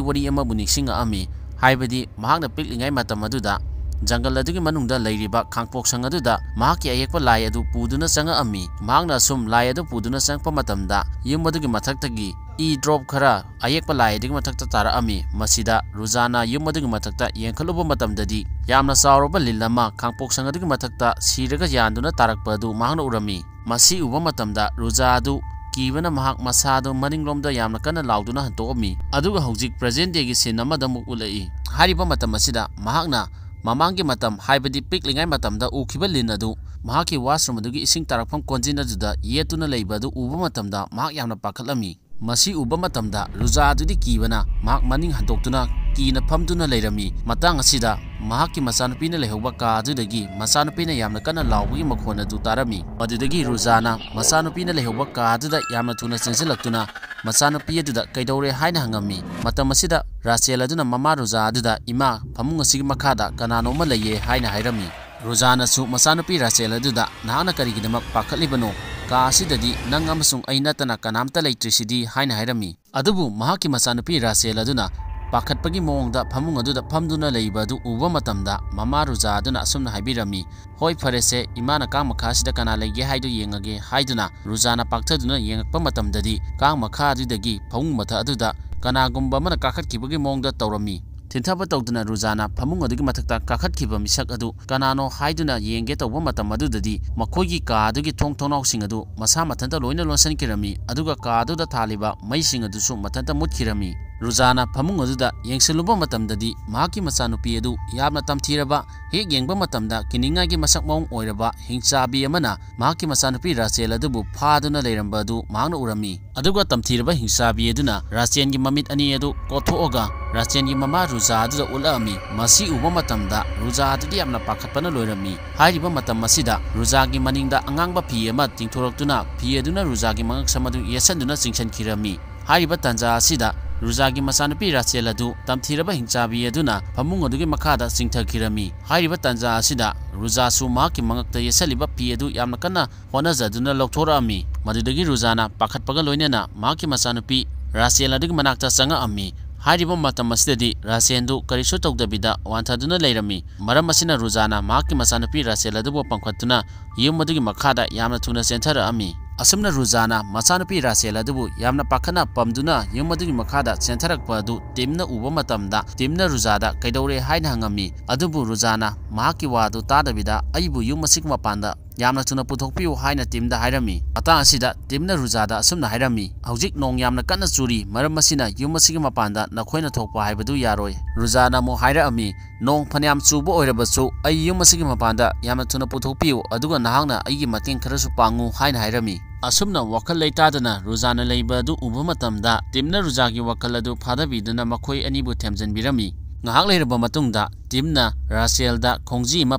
ꯋꯥꯔꯤ ꯑꯃꯕꯨ ꯅꯤꯡꯁꯤꯡꯉꯛꯑꯝꯃꯤ꯫ ꯍꯥꯏꯕꯗꯤ ꯃꯍꯥꯛꯅ ꯄꯤꯛꯂꯤꯉꯩ ꯃꯇꯝ ꯑꯗꯨꯗ ꯖꯪꯒꯜ ꯑꯗꯨꯒꯤ ꯃꯅꯨꯡꯗ ꯂꯩꯔꯤꯕ ꯈꯥꯡꯄꯣꯛꯁꯪ ꯑꯗꯨꯗ ꯃꯍꯥꯛꯀꯤ ꯑꯌꯦꯛꯄ ꯂꯥꯏ ꯑꯗꯨ ꯄꯨꯗꯨꯅ ꯆꯪꯉꯛꯑꯝꯃꯤ꯫ ꯃꯍꯥꯛꯅ ꯑꯁꯨꯝ ꯂꯥꯏ ꯑꯗꯨ ꯄꯨꯗꯨꯅ ꯆꯪꯉꯛꯄ ꯃꯇꯝꯗ ꯌꯨꯝ ꯑꯗꯨꯒꯤ ꯃꯊꯛꯇꯒꯤ ꯏ ꯗ꯭ꯔꯣꯞ ꯈꯔ ꯑꯌꯦꯛꯄ ꯂꯥꯏ ꯑꯗꯨꯒꯤ ꯃꯊꯛꯇ ꯇꯥꯔꯛꯑꯝꯃꯤ꯫ ꯃꯁꯤꯗ ꯔꯨꯖꯥꯅ ꯌꯨꯝ ꯑꯗꯨꯒꯤ ꯃꯊꯛꯇ ꯌꯦꯡꯈꯠꯂꯨꯕ ꯃꯇꯝꯗꯗꯤ ꯌꯥꯝꯅ ꯆꯥꯎꯔꯕ ꯂꯤꯟ ꯑꯃ ꯈꯥꯡꯄꯣꯛꯁꯪ ꯑꯗꯨꯒꯤ ꯃꯊꯛꯇ ꯁꯤꯔꯒ ꯌꯥꯟꯗꯨꯅ ꯇꯥꯔꯛꯄ ꯑꯗꯨ ꯃꯍꯥꯛꯅ ꯎꯔꯝꯃꯤ꯫ ꯃꯁꯤ ꯎꯕ ꯃꯇꯝꯗ ꯔꯨꯖꯥ ꯑꯗꯨ ꯀꯤꯕꯅ ꯃꯍꯥꯛ ꯃꯁꯥꯗꯨ ꯃꯅꯤꯡꯂꯣꯝꯗ ꯌꯥꯝꯅ ꯀꯟꯅ ꯂꯥꯎꯗꯨꯅ ꯍꯟꯇꯣꯛꯑꯝꯃꯤ꯫ ꯑꯗꯨꯒ ꯍꯧꯖꯤꯛ present day ꯒꯤ scene ꯑꯃꯗ ꯑꯃꯨꯛ ꯎꯠꯂꯛꯏ꯫ ꯍꯥꯏꯔꯤꯕ ꯃꯇꯝ ꯑꯁꯤꯗ ꯃꯍꯥꯛꯅ ꯃꯃꯥꯡꯒꯤ ꯃꯇꯝ, ꯍꯥꯏꯕꯗꯤ ꯄꯤꯛꯂꯤꯉꯩ ꯃꯇꯝꯗ ꯎꯈꯤꯕ ꯂꯤꯟ ꯑꯗꯨ ꯃꯍꯥꯛꯀꯤ ꯋꯥꯁꯔꯨꯝ ꯑꯗꯨꯒꯤ ꯏꯁꯤꯡ ꯇꯥꯔꯛꯐꯝ ꯀꯣꯟꯖꯤꯟ ꯑꯗꯨꯗ ꯌꯦꯠꯇꯨꯅ ꯂꯩꯕ ꯑꯗꯨ ꯎꯕ ꯃꯇꯝꯗ ꯃꯍꯥꯛ ꯌꯥꯝꯅ ꯄꯥꯈꯠꯂꯝꯃꯤ꯫ ꯃꯁꯤ ꯎꯕ ꯃꯇꯝꯗ ꯔꯨꯖꯥ ꯑꯗꯨꯗꯤ ꯀꯤꯕꯅ ꯃꯍꯥꯛ ꯃꯅꯤꯡ ꯍꯟꯗꯣꯛꯇꯨꯅ ꯀꯤꯅ ꯐꯝꯗꯨꯅ ꯂꯩꯔꯝꯃꯤ꯫ ꯃꯇꯥꯡ ꯑꯁꯤꯗ ꯃꯍꯥꯛꯀꯤ ꯃꯆꯥꯅꯨꯄꯤꯅ ꯂꯩꯍꯧꯕ ꯀꯥ ꯑꯗꯨꯗꯒꯤ ꯃꯆꯥꯅꯨꯄꯤꯅ ꯌꯥꯝꯅ ꯀꯟꯅ ꯂꯥꯎꯕꯒꯤ ꯃꯈꯣꯟ ꯑꯗꯨ ꯇꯥꯔꯝꯃꯤ꯫ ꯃꯗꯨꯗꯒꯤ ꯔꯨꯖꯥꯅ ꯃꯆꯥꯅꯨꯄꯤꯅ ꯂꯩꯍꯧꯕ ꯀꯥ ꯑꯗꯨꯗ ꯌꯥꯝꯅ ꯊꯨꯅ ꯆꯦꯟꯁꯤꯜꯂꯛꯇꯨꯅ ꯃꯆꯥꯅꯨꯄꯤ ꯑꯗꯨꯗ ꯀꯩꯗꯧꯔꯦ ꯍꯥꯏꯅ ꯍꯪꯉꯝꯃꯤ꯫ ꯃꯇꯝ ꯑꯁꯤꯗ ꯔꯥꯆꯦꯜ ꯑꯗꯨꯅ ꯃꯃꯥ ꯔꯨꯖꯥ ꯑꯗꯨꯗ, "ꯏꯃꯥ, ꯐꯃꯨꯡ ꯑꯁꯤꯒꯤ ꯃꯈꯥꯗ ꯀꯅꯥꯅꯣꯝꯃ ꯂꯩꯌꯦ" ꯍꯥꯏꯅ ꯍꯥꯏꯔꯝꯃꯤ꯫ ꯔꯨꯖꯥꯅꯁꯨ ꯃꯆꯥꯅꯨꯄꯤ ꯔꯥꯆꯦꯜ ꯑꯗꯨꯗ, "ꯅꯍꯥꯛꯅ ꯀꯔꯤꯒꯤꯗꯃꯛ ꯄꯥꯈꯠꯂꯤꯕꯅꯣ? ꯀꯥ ꯑꯁꯤꯗꯗꯤ ꯅꯪ ꯑꯃꯁꯨꯡ ꯑꯩ ꯅꯠꯇꯅ ꯀꯅꯥꯝꯇ ꯂꯩꯇ꯭ꯔꯤꯁꯤꯗꯤ" ꯍꯥꯏꯅ ꯍꯥꯏꯔꯝꯃꯤ꯫ ꯑꯗꯨꯕꯨ ꯃꯍꯥꯛꯀꯤ ꯃꯆꯥꯅꯨꯄꯤ ꯔꯥꯆꯦꯜ ꯑꯗꯨꯅ, ꯄꯥꯈꯠꯄꯒꯤ ꯃꯑꯣꯡꯗ ꯐꯃꯨꯡ ꯑꯗꯨꯗ ꯐꯝꯗꯨꯅ ꯂꯩꯕ ꯑꯗꯨ ꯎꯕ ꯃꯇꯝꯗ ꯃꯃꯥ ꯔꯨꯖꯥ ꯑꯗꯨꯅ ꯑꯁꯨꯝꯅ ꯍꯥꯏꯕꯤꯔꯝꯃꯤ, "ꯍꯣꯏ, ꯐꯔꯦꯁꯦ, ꯏꯃꯥꯅ ꯀꯥꯡ ꯃꯈꯥꯁꯤꯗ ꯀꯅꯥ ꯂꯩꯒꯦ ꯍꯥꯏꯗꯨ ꯌꯦꯡꯉꯒꯦ" ꯍꯥꯏꯗꯨꯅ ꯔꯨꯖꯥꯅ ꯄꯥꯛꯊꯗꯨꯅ ꯌꯦꯡꯉꯛꯄ ꯃꯇꯝꯗꯗꯤ ꯀꯥꯡ ꯃꯈꯥ ꯑꯗꯨꯗꯒꯤ ꯐꯃꯨꯡ ꯃꯊꯛ ꯑꯗꯨꯗ ꯀꯅꯥꯒꯨꯝꯕ ꯑꯃꯅ ꯀꯥꯈꯠꯈꯤꯕꯒꯤ ꯃꯑꯣꯡꯗ ꯇꯧꯔꯝꯃꯤ꯫ ꯊꯤꯟꯊꯕ ꯇꯧꯗꯅ ꯔꯨꯖꯥꯅ ꯐꯃꯨꯡ ꯑꯗꯨꯒꯤ ꯃꯊꯛꯇ ꯀꯥꯈꯠꯈꯤꯕ ꯃꯤꯁꯛ ꯑꯗꯨ ꯀꯅꯥꯅꯣ ꯍꯥꯏꯗꯨꯅ ꯌꯦꯡꯒꯦ ꯇꯧꯕ ꯃꯇꯝ ꯑꯗꯨꯗꯗꯤ ꯃꯈꯣꯏꯒꯤ ꯀꯥ ꯑꯗꯨꯒꯤ ꯊꯣꯡ ꯊꯣꯡꯅꯥꯎꯁꯤꯡ ꯑꯗꯨ ꯃꯁꯥ ꯃꯊꯟꯇ ꯂꯣꯏꯅ ꯂꯣꯟꯁꯤꯟꯈꯤꯔꯝꯃꯤ, ꯑꯗꯨꯒ ꯀꯥ ꯑꯗꯨꯗ ꯊꯥꯜꯂꯤꯕ ꯃꯩꯁꯤꯡ ꯑꯗꯨꯁꯨ ꯃꯊꯟꯇ ꯃꯨꯠꯈꯤꯔꯝꯃꯤ꯫ ꯔꯨꯖꯥꯅ ꯐꯃꯨꯡ ꯑꯗꯨꯗ ꯌꯦꯡꯁꯤꯜꯂꯨꯕ ꯃꯇꯝꯗꯗꯤ ꯃꯍꯥꯛꯀꯤ ꯃꯆꯥꯅꯨꯄꯤ ꯑꯗꯨ ꯌꯥꯝꯅ ꯇꯝꯊꯤꯔꯕ, ꯍꯦꯛ ꯌꯦꯡꯕ ꯃꯇꯝꯗ ꯀꯤꯅꯤꯡꯉꯥꯏꯒꯤ ꯃꯁꯛ ꯃꯑꯣꯡ ꯑꯣꯏꯔꯕ ꯍꯤꯡꯆꯥꯕꯤ ꯑꯃꯅ ꯃꯍꯥꯛꯀꯤ ꯃꯆꯥꯅꯨꯄꯤ ꯔꯥꯆꯦꯜ ꯑꯗꯨꯕꯨ ꯐꯥꯗꯨꯅ ꯂꯩꯔꯝꯕ ꯑꯗꯨ ꯃꯍꯥꯛꯅ ꯎꯔꯝꯃꯤ꯫ ꯑꯗꯨꯒ ꯇꯝꯊꯤꯔꯕ ꯍꯤꯡꯆꯥꯕꯤ ꯑꯗꯨꯅ ꯔꯥꯆꯦꯜꯒꯤ ꯃꯃꯤꯠ ꯑꯅꯤ ꯑꯗꯨ ꯀꯣꯠꯊꯣꯛꯑꯒ ꯔꯥꯆꯦꯜꯒꯤ ꯃꯃꯥ ꯔꯨꯖꯥ ꯑꯗꯨꯗ ꯎꯠꯂꯛꯑꯝꯃꯤ꯫ ꯃꯁꯤ ꯎꯕ ꯃꯇꯝꯗ ꯔꯨꯖꯥ ꯑꯗꯨꯗꯤ ꯌꯥꯝꯅ ꯄꯥꯈꯠꯄꯅ ꯂꯣꯏꯔꯝꯃꯤ꯫ ꯍꯥꯏꯔꯤꯕ ꯃꯇꯝ ꯑꯁꯤꯗ ꯔꯨꯖꯥꯒꯤ ꯃꯅꯤꯡꯗ ꯑꯉꯥꯡꯕ ꯐꯤ ꯑꯃ ꯇꯤꯡꯊꯣꯔꯛꯇꯨꯅ ꯐꯤ ꯑꯗꯨꯅ ꯔꯨꯖꯥꯒꯤ ꯃꯉꯛꯁꯝ ꯑꯗꯨ ꯌꯦꯠꯁꯟꯗꯨꯅ ꯆꯤꯡꯁꯤꯟꯈꯤꯔꯝꯃꯤ꯫ ꯍꯥꯏꯔꯤꯕ ꯇꯥꯟꯖꯥ ꯑꯁꯤꯗ ꯔꯨꯖꯥꯒꯤ ꯃꯆꯥꯅꯨꯄꯤ ꯔꯥꯆꯦꯜ ꯑꯗꯨ ꯇꯝꯊꯤꯔꯕ ꯍꯤꯡꯆꯥꯕꯤ ꯑꯗꯨꯅ ꯐꯃꯨꯡ ꯑꯗꯨꯒꯤ ꯃꯈꯥꯗ ꯆꯤꯡꯊꯈꯤꯔꯝꯃꯤ꯫ ꯍꯥꯏꯔꯤꯕ ꯇꯥꯟꯖꯥ ꯑꯁꯤꯗ ꯔꯨꯖꯥꯁꯨ ꯃꯍꯥꯛꯀꯤ ꯃꯉꯛꯇ ꯌꯦꯠꯁꯜꯂꯤꯕ ꯐꯤ ꯑꯗꯨ ꯌꯥꯝꯅ ꯀꯟꯅ ꯍꯣꯠꯅꯖꯗꯨꯅ ꯂꯧꯊꯣꯔꯛꯑꯝꯃꯤ꯫ ꯃꯗꯨꯗꯒꯤ ꯔꯨꯖꯥꯅ ꯄꯥꯈꯠꯄꯒ ꯂꯣꯏꯅꯅ ꯃꯍꯥꯛꯀꯤ ꯃꯆꯥꯅꯨꯄꯤ ꯔꯥꯆꯦꯜ ꯑꯗꯨꯒꯤ ꯃꯅꯥꯛꯇ ꯆꯪꯉꯛꯑꯝꯃꯤ꯫ ꯍꯥꯏꯔꯤꯕ ꯃꯇꯝ ꯑꯁꯤꯗꯗꯤ ꯔꯥꯆꯦꯜꯗꯨ ꯀꯔꯤꯁꯨ ꯇꯧꯗꯕꯤꯗ ꯋꯥꯟꯊꯗꯨꯅ ꯂꯩꯔꯝꯃꯤ꯫ ꯃꯔꯝ ꯑꯁꯤꯅ ꯔꯨꯖꯥꯅ ꯃꯍꯥꯛꯀꯤ ꯃꯆꯥꯅꯨꯄꯤ ꯔꯥꯆꯦꯜ ꯑꯗꯨꯕꯨ ꯄꯝꯈꯠꯇꯨꯅ ꯌꯨꯝ ꯑꯗꯨꯒꯤ ꯃꯈꯥꯗ ꯌꯥꯝꯅ ꯊꯨꯅ ꯆꯦꯟꯊꯔꯛꯑꯝꯃꯤ꯫ ꯑꯁꯨꯝꯅ ꯔꯨꯖꯥꯅ ꯃꯆꯥꯅꯨꯄꯤ ꯔꯥꯆꯦꯜ ꯑꯗꯨꯕꯨ ꯌꯥꯝꯅ ꯄꯥꯈꯠꯅ ꯄꯝꯗꯨꯅ ꯌꯨꯝ ꯑꯗꯨꯒꯤ ꯃꯈꯥꯗ ꯆꯦꯟꯊꯔꯛꯄ ꯑꯗꯨ ꯇꯤꯝꯅ ꯎꯕ ꯃꯇꯝꯗ ꯇꯤꯝꯅ ꯔꯨꯖꯥꯗ "ꯀꯩꯗꯧꯔꯦ?" ꯍꯥꯏꯅ ꯍꯪꯉꯝꯃꯤ꯫ ꯑꯗꯨꯕꯨ ꯔꯨꯖꯥꯅ ꯃꯍꯥꯛꯀꯤ ꯋꯥꯗꯨ ꯇꯥꯗꯕꯤꯗ "ꯑꯩꯕꯨ ꯌꯨꯝ ꯑꯁꯤꯒꯤ ꯃꯄꯥꯟꯗ ꯌꯥꯝꯅ ꯊꯨꯅ ꯄꯨꯊꯣꯛꯄꯤꯌꯨ" ꯍꯥꯏꯅ ꯇꯤꯝꯗ ꯍꯥꯏꯔꯝꯃꯤ꯫ ꯃꯇꯥꯡ ꯑꯁꯤꯗ ꯇꯤꯝꯅ ꯔꯨꯖꯥꯗ ꯑꯁꯨꯝꯅ ꯍꯥꯏꯔꯝꯃꯤ, "ꯍꯧꯖꯤꯛ ꯅꯣꯡ ꯌꯥꯝꯅ ꯀꯟꯅ ꯆꯨꯔꯤ, ꯃꯔꯝ ꯑꯁꯤꯅ ꯌꯨꯝ ꯑꯁꯤꯒꯤ ꯃꯄꯥꯟꯗ ꯅꯈꯣꯏꯅ ꯊꯣꯛꯄ ꯍꯥꯏꯕꯗꯨ ꯌꯥꯔꯣꯏ"꯫ ꯔꯨꯖꯥꯅ ꯑꯃꯨꯛ ꯍꯥꯏꯔꯛꯑꯝꯃꯤ, "ꯅꯣꯡ ꯐꯅꯌꯥꯝ ꯆꯨꯕ ꯑꯣꯏꯔꯕꯁꯨ ꯑꯩ ꯌꯨꯝ ꯑꯁꯤꯒꯤ ꯃꯄꯥꯟꯗ ꯌꯥꯝꯅ ꯊꯨꯅ ꯄꯨꯊꯣꯛꯄꯤꯌꯨ, ꯑꯗꯨꯒ ꯅꯍꯥꯛꯅ ꯑꯩꯒꯤ ꯃꯇꯦꯡ ꯈꯔꯁꯨ ꯄꯥꯡꯉꯨ" ꯍꯥꯏꯅ ꯍꯥꯏꯔꯝꯃꯤ꯫ ꯑꯁꯨꯝꯅ ꯋꯥꯈꯜ ꯂꯩꯇꯥꯗꯅ ꯔꯨꯖꯥꯅ ꯂꯩꯕ ꯑꯗꯨ ꯎꯕ ꯃꯇꯝꯗ ꯇꯤꯝꯅ ꯔꯨꯖꯥꯒꯤ ꯋꯥꯈꯜ ꯑꯗꯨ ꯐꯥꯗꯕꯤꯗꯨꯅ ꯃꯈꯣꯏ ꯑꯅꯤꯕꯨ ꯊꯦꯝꯖꯤꯟꯕꯤꯔꯝꯃꯤ꯫ ꯉꯥꯏꯍꯥꯛ ꯂꯩꯔꯕ ꯃꯇꯨꯡꯗ ꯇꯤꯝꯅ ꯔꯥꯆꯦꯜꯗ ꯈꯣꯡꯖꯤ ꯑꯃ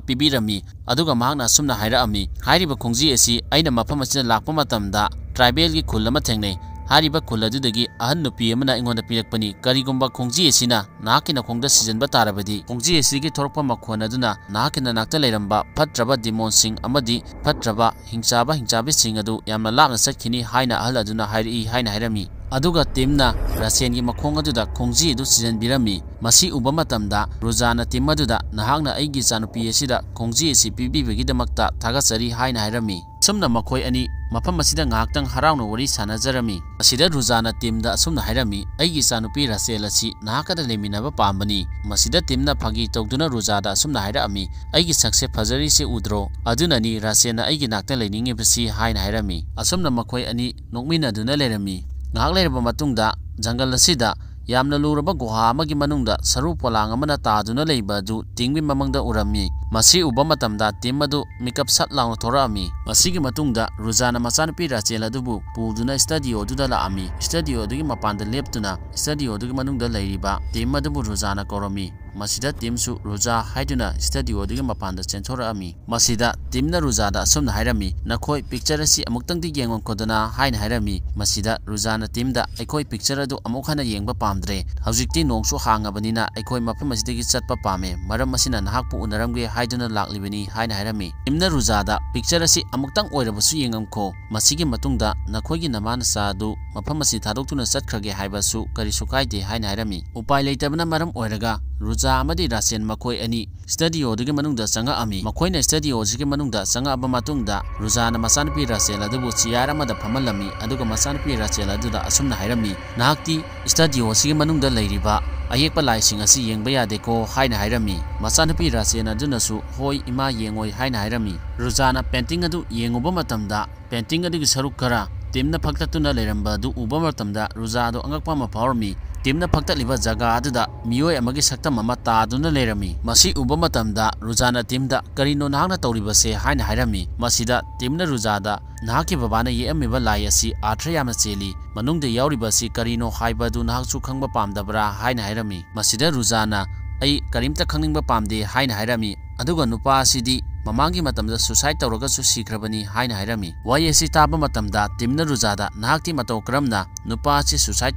ꯄꯤꯕꯤꯔꯝꯃꯤ꯫ ꯑꯗꯨꯒ ꯃꯍꯥꯛꯅ ꯑꯁꯨꯝꯅ ꯍꯥꯏꯔꯛꯑꯝꯃꯤ, "ꯍꯥꯏꯔꯤꯕ ꯈꯣꯡꯖꯤ ꯑꯁꯤ ꯑꯩꯅ ꯃꯐꯝ ꯑꯁꯤꯗ ꯂꯥꯛꯄ ꯃꯇꯝꯗ ꯇ꯭ꯔꯥꯏꯕꯦꯜꯒꯤ ꯈꯨꯜ ꯑꯃ ꯊꯦꯡꯅꯩ꯫ ꯍꯥꯏꯔꯤꯕ ꯈꯨꯜ ꯑꯗꯨꯗꯒꯤ ꯑꯍꯟ ꯅꯨꯄꯤ ꯑꯃꯅ ꯑꯩꯉꯣꯟꯗ ꯄꯤꯔꯛꯄꯅꯤ꯫ ꯀꯔꯤꯒꯨꯝꯕ ꯈꯣꯡꯖꯤ ꯑꯁꯤꯅ ꯅꯍꯥꯛꯀꯤ ꯅꯈꯣꯡꯗ ꯁꯤꯖꯤꯟꯕ ꯇꯥꯔꯕꯗꯤ, ꯈꯣꯡꯖꯤ ꯑꯁꯤꯒꯤ ꯊꯣꯔꯛꯄ ꯃꯈꯣꯟ ꯑꯗꯨꯅ ꯅꯍꯥꯛꯀꯤ ꯅꯅꯥꯛꯇ ꯂꯩꯔꯝꯕ ꯐꯠꯇ꯭ꯔꯕ ꯗꯤꯃꯣꯟꯁꯤꯡ ꯑꯃꯗꯤ ꯐꯠꯇ꯭ꯔꯕ ꯍꯤꯡꯆꯥꯕ ꯍꯤꯡꯆꯥꯕꯤꯁꯤꯡ ꯑꯗꯨ ꯌꯥꯝꯅ ꯂꯥꯞꯅ ꯆꯠꯈꯤꯅꯤ" ꯍꯥꯏꯅ ꯑꯍꯜ ꯑꯗꯨꯅ ꯍꯥꯏꯔꯛꯏ ꯍꯥꯏꯅ ꯍꯥꯏꯔꯝꯃꯤ꯫ ꯑꯗꯨꯒ ꯇꯤꯝꯅ ꯔꯁꯦꯟꯒꯤ ꯃꯈꯣꯡ ꯑꯗꯨꯗ ꯈꯣꯡꯖꯤ ꯑꯗꯨ ꯁꯤꯖꯤꯟꯕꯤꯔꯝꯃꯤ꯫ ꯃꯁꯤ ꯎꯕ ꯃꯇꯝꯗ ꯔꯨꯖꯥꯅ ꯇꯤꯝ ꯑꯗꯨꯗ, "ꯅꯍꯥꯛꯅ ꯑꯩꯒꯤ ꯏꯆꯥꯅꯨꯄꯤ ꯑꯁꯤꯗ ꯈꯣꯡꯖꯤ ꯑꯁꯤ ꯄꯤꯕꯤꯕꯒꯤꯗꯃꯛꯇ ꯊꯥꯒꯠꯆꯔꯤ" ꯍꯥꯏꯅ ꯍꯥꯏꯔꯝꯃꯤ꯫ ꯑꯁꯨꯝꯅ ꯃꯈꯣꯏ ꯑꯅꯤ ꯃꯐꯝ ꯑꯁꯤꯗ ꯉꯥꯏꯍꯥꯛꯇꯪ ꯍꯔꯥꯎꯅ ꯋꯥꯔꯤ ꯁꯥꯟꯅꯖꯔꯝꯃꯤ꯫ ꯃꯁꯤꯗ ꯔꯨꯖꯥꯅ ꯇꯤꯝꯗ ꯑꯁꯨꯝꯅ ꯍꯥꯏꯔꯝꯃꯤ, "ꯑꯩꯒꯤ ꯏꯆꯥꯅꯨꯄꯤ ꯔꯁꯦꯜ ꯑꯁꯤ ꯅꯍꯥꯛꯀꯗ ꯂꯩꯃꯤꯟꯅꯕ ꯄꯥꯝꯕꯅꯤ꯫" ꯃꯁꯤꯗ ꯇꯤꯝꯅ ꯐꯥꯒꯤ ꯇꯧꯗꯨꯅ ꯔꯨꯖꯥꯗ ꯑꯁꯨꯝꯅ ꯍꯥꯏꯔꯛꯑꯝꯃꯤ, "ꯑꯩꯒꯤ ꯁꯛꯁꯦ ꯐꯖꯔꯤꯁꯦ ꯎꯗ꯭ꯔꯣ? ꯑꯗꯨꯅꯅꯤ ꯔꯁꯦꯜꯅ ꯑꯩꯒꯤ ꯅꯥꯛꯇ ꯂꯩꯅꯤꯡꯉꯤꯕꯁꯤ" ꯍꯥꯏꯅ ꯍꯥꯏꯔꯝꯃꯤ꯫ ꯑꯁꯨꯝꯅ ꯃꯈꯣꯏ ꯑꯅꯤ ꯅꯣꯛꯃꯤꯟꯅꯗꯨꯅ ꯂꯩꯔꯝꯃꯤ꯫ ꯉꯥꯏꯍꯥꯛ ꯂꯩꯔꯕ ꯃꯇꯨꯡꯗ ꯖꯪꯒꯜ ꯑꯁꯤꯗ ꯌꯥꯝꯅ ꯂꯨꯔꯕ ꯒꯨꯍꯥ ꯑꯃꯒꯤ ꯃꯅꯨꯡꯗ ꯁꯔꯨ ꯄꯣꯂꯥꯡ ꯑꯃꯅ ꯇꯥꯗꯨꯅ ꯂꯩꯕ ꯑꯗꯨ ꯇꯤꯝꯒꯤ ꯃꯃꯥꯡꯗ ꯎꯔꯝꯃꯤ꯫ ꯃꯁꯤ ꯎꯕ ꯃꯇꯝꯗ ꯇꯤꯝ ꯑꯗꯨ ꯃꯤꯀꯞ ꯁꯠ ꯂꯥꯎꯅ ꯊꯣꯔꯛꯑꯝꯃꯤ꯫ ꯃꯁꯤꯒꯤ ꯃꯇꯨꯡꯗ ꯔꯨꯖꯥꯅ ꯃꯆꯥꯅꯨꯄꯤ ꯔꯥꯆꯦꯜ ꯑꯗꯨꯕꯨ ꯄꯨꯗꯨꯅ ꯁ꯭ꯇꯨꯗꯤꯑꯣ ꯑꯗꯨꯗ ꯂꯥꯛꯑꯝꯃꯤ꯫ ꯁ꯭ꯇꯨꯗꯤꯑꯣ ꯑꯗꯨꯒꯤ ꯃꯄꯥꯟꯗ ꯂꯦꯞꯇꯨꯅ ꯁ꯭ꯇꯨꯗꯤꯑꯣ ꯑꯗꯨꯒꯤ ꯃꯅꯨꯡꯗ ꯂꯩꯔꯤꯕ ꯇꯤꯝ ꯑꯗꯨꯕꯨ ꯔꯨꯖꯥꯅ ꯀꯧꯔꯝꯃꯤ꯫ ꯃꯁꯤꯗ ꯇꯤꯝꯁꯨ ꯔꯨꯖꯥ ꯍꯥꯏꯗꯨꯅ ꯁ꯭ꯇꯨꯗꯤꯑꯣ ꯑꯗꯨꯒꯤ ꯃꯄꯥꯟꯗ ꯆꯦꯟꯊꯣꯔꯛꯑꯝꯃꯤ꯫ ꯃꯁꯤꯗ ꯇꯤꯝꯅ ꯔꯨꯖꯥꯗ ꯑꯁꯨꯝꯅ ꯍꯥꯏꯔꯝꯃꯤ, "ꯅꯈꯣꯏ ꯄꯤꯛꯆꯔ ꯑꯁꯤ ꯑꯃꯨꯛꯇꯪꯗꯤ ꯌꯦꯡꯉꯝꯈꯣꯗꯅ" ꯍꯥꯏꯅ ꯍꯥꯏꯔꯝꯃꯤ꯫ ꯃꯁꯤꯗ ꯔꯨꯖꯥꯅ ꯇꯤꯝꯗ, "ꯑꯩꯈꯣꯏ ꯄꯤꯛꯆꯔ ꯑꯗꯨ ꯑꯃꯨꯛ ꯍꯟꯅ ꯌꯦꯡꯕ ꯄꯥꯝꯗ꯭ꯔꯦ꯫ ꯍꯧꯖꯤꯛꯇꯤ ꯅꯣꯡꯁꯨ ꯍꯥꯡꯉꯕꯅꯤꯅ ꯑꯩꯈꯣꯏ ꯃꯐꯝ ꯑꯁꯤꯗꯒꯤ ꯆꯠꯄ ꯄꯥꯝꯃꯦ꯫ ꯃꯔꯝ ꯑꯁꯤꯅ ꯅꯍꯥꯛꯄꯨ ꯎꯅꯔꯝꯒꯦ ꯍꯥꯏꯗꯨꯅ ꯂꯥꯛꯂꯤꯕꯅꯤ" ꯍꯥꯏꯅ ꯍꯥꯏꯔꯝꯃꯤ꯫ ꯇꯤꯝꯅ ꯔꯨꯖꯥꯗ, "ꯄꯤꯛꯆꯔ ꯑꯁꯤ ꯑꯃꯨꯛꯇꯪ ꯑꯣꯏꯔꯕꯁꯨ ꯌꯦꯡꯉꯝꯈꯣ꯫ ꯃꯁꯤꯒꯤ ꯃꯇꯨꯡꯗ ꯅꯈꯣꯏꯒꯤ ꯅꯃꯥ ꯅꯆꯥ ꯑꯗꯨ ꯃꯐꯝ ꯑꯁꯤ ꯊꯥꯗꯣꯛꯇꯨꯅ ꯆꯠꯈ꯭ꯔꯒꯦ ꯍꯥꯏꯕꯁꯨ ꯀꯔꯤꯁꯨ ꯀꯥꯏꯗꯦ" ꯍꯥꯏꯅ ꯍꯥꯏꯔꯝꯃꯤ꯫ ꯎꯄꯥꯏ ꯂꯩꯇꯕꯅ ꯃꯔꯝ ꯑꯣꯏꯔꯒ ꯔꯨꯖꯥ ꯑꯃꯗꯤ ꯔꯥꯆꯦꯜ ꯃꯈꯣꯏ ꯑꯅꯤ ꯁ꯭ꯇꯨꯗꯤꯑꯣ ꯑꯗꯨꯒꯤ ꯃꯅꯨꯡꯗ ꯆꯪꯉꯛꯑꯝꯃꯤ꯫ ꯃꯈꯣꯏꯅ ꯁ꯭ꯇꯨꯗꯤꯑꯣ ꯑꯁꯤꯒꯤ ꯃꯅꯨꯡꯗ ꯆꯪꯉꯛꯑꯕ ꯃꯇꯨꯡꯗ ꯔꯨꯖꯥꯅ ꯃꯆꯥꯅꯨꯄꯤ ꯔꯥꯆꯦꯜ ꯑꯗꯨꯕꯨ ꯆꯤꯌꯥꯔ ꯑꯃꯗ ꯐꯝꯍꯜꯂꯝꯃꯤ, ꯑꯗꯨꯒ ꯃꯆꯥꯅꯨꯄꯤ ꯔꯥꯆꯦꯜ ꯑꯗꯨꯗ ꯑꯁꯨꯝꯅ ꯍꯥꯏꯔꯝꯃꯤ, "ꯅꯍꯥꯛꯇꯤ ꯁ꯭ꯇꯨꯗꯤꯑꯣ ꯑꯁꯤꯒꯤ ꯃꯅꯨꯡꯗ ꯂꯩꯔꯤꯕ ꯑꯌꯦꯛꯄ ꯂꯥꯏꯁꯤꯡ ꯑꯁꯤ ꯌꯦꯡꯕ ꯌꯥꯗꯦꯀꯣ" ꯍꯥꯏꯅ ꯍꯥꯏꯔꯝꯃꯤ꯫ ꯃꯆꯥꯅꯨꯄꯤ ꯔꯥꯆꯦꯜ ꯑꯗꯨꯅꯁꯨ, "ꯍꯣꯏ ꯏꯃꯥ, ꯌꯦꯡꯉꯣꯏ" ꯍꯥꯏꯅ ꯍꯥꯏꯔꯝꯃꯤ꯫ ꯔꯨꯖꯥꯅ ꯄꯦꯟꯇꯤꯡ ꯑꯗꯨ ꯌꯦꯡꯉꯨꯕ ꯃꯇꯝꯗ ꯄꯦꯟꯇꯤꯡ ꯑꯗꯨꯒꯤ ꯁꯔꯨꯛ ꯈꯔ ꯇꯤꯝꯅ ꯐꯛꯇꯠꯇꯨꯅ ꯂꯩꯔꯝꯕ ꯑꯗꯨ ꯎꯕ ꯃꯇꯝꯗ ꯔꯨꯖꯥꯗꯣ ꯑꯉꯛꯄ ꯑꯃ ꯐꯥꯎꯔꯝꯃꯤ꯫ ꯇꯤꯝꯅ ꯐꯛꯇꯠꯂꯤꯕ ꯖꯒꯥ ꯑꯗꯨꯗ ꯃꯤꯑꯣꯏ ꯑꯃꯒꯤ ꯁꯛꯇꯝ ꯑꯃ ꯇꯥꯗꯨꯅ ꯂꯩꯔꯝꯃꯤ꯫ ꯃꯁꯤ ꯎꯕ ꯃꯇꯝꯗ ꯔꯨꯖꯥꯅ ꯇꯤꯝꯗ, "ꯀꯔꯤꯅꯣ ꯅꯍꯥꯛꯅ ꯇꯧꯔꯤꯕꯁꯦ?" ꯍꯥꯏꯅ ꯍꯥꯏꯔꯝꯃꯤ꯫ ꯃꯁꯤꯗ ꯇꯤꯝꯅ ꯔꯨꯖꯥꯗ, "ꯅꯍꯥꯛꯀꯤ ꯕꯕꯥꯅ ꯌꯦꯛꯑꯝꯃꯤꯕ ꯂꯥꯏ ꯑꯁꯤ ꯑꯥꯔꯊ ꯌꯥꯝꯅ ꯆꯦꯜꯂꯤ꯫ ꯃꯅꯨꯡꯗ ꯌꯥꯎꯔꯤꯕ ꯑꯁꯤ ꯀꯔꯤꯅꯣ ꯍꯥꯏꯕꯗꯨ ꯅꯍꯥꯛꯁꯨ ꯈꯪꯕ ꯄꯥꯝꯗꯕ꯭ꯔꯥ?" ꯍꯥꯏꯅ ꯍꯥꯏꯔꯝꯃꯤ꯫ ꯃꯁꯤꯗ ꯔꯨꯖꯥꯅ, "ꯑꯩ ꯀꯔꯤꯝꯇ ꯈꯪꯅꯤꯡꯕ ꯄꯥꯝꯗꯦ" ꯍꯥꯏꯅ ꯍꯥꯏꯔꯝꯃꯤ꯫ ꯑꯗꯨꯒ ꯅꯨꯄꯥ ꯑꯁꯤꯗꯤ ꯃꯃꯥꯡꯒꯤ ꯃꯇꯝꯗ ꯁꯨꯁꯥꯏꯗ ꯇꯧꯔꯒꯁꯨ ꯁꯤꯈ꯭ꯔꯕꯅꯤ ꯍꯥꯏꯅ ꯍꯥꯏꯔꯝꯃꯤ꯫ ꯋꯥꯍꯩ ꯑꯁꯤ ꯇꯥꯕ ꯃꯇꯝꯗ ꯇꯤꯝꯅ ꯔꯨꯖꯥꯗ, "ꯅꯍꯥꯛꯇꯤ ꯃꯇꯧ ꯀꯔꯝꯅ ꯅꯨꯄꯥ ꯑꯁꯤ ꯁꯨꯁꯥꯏꯗ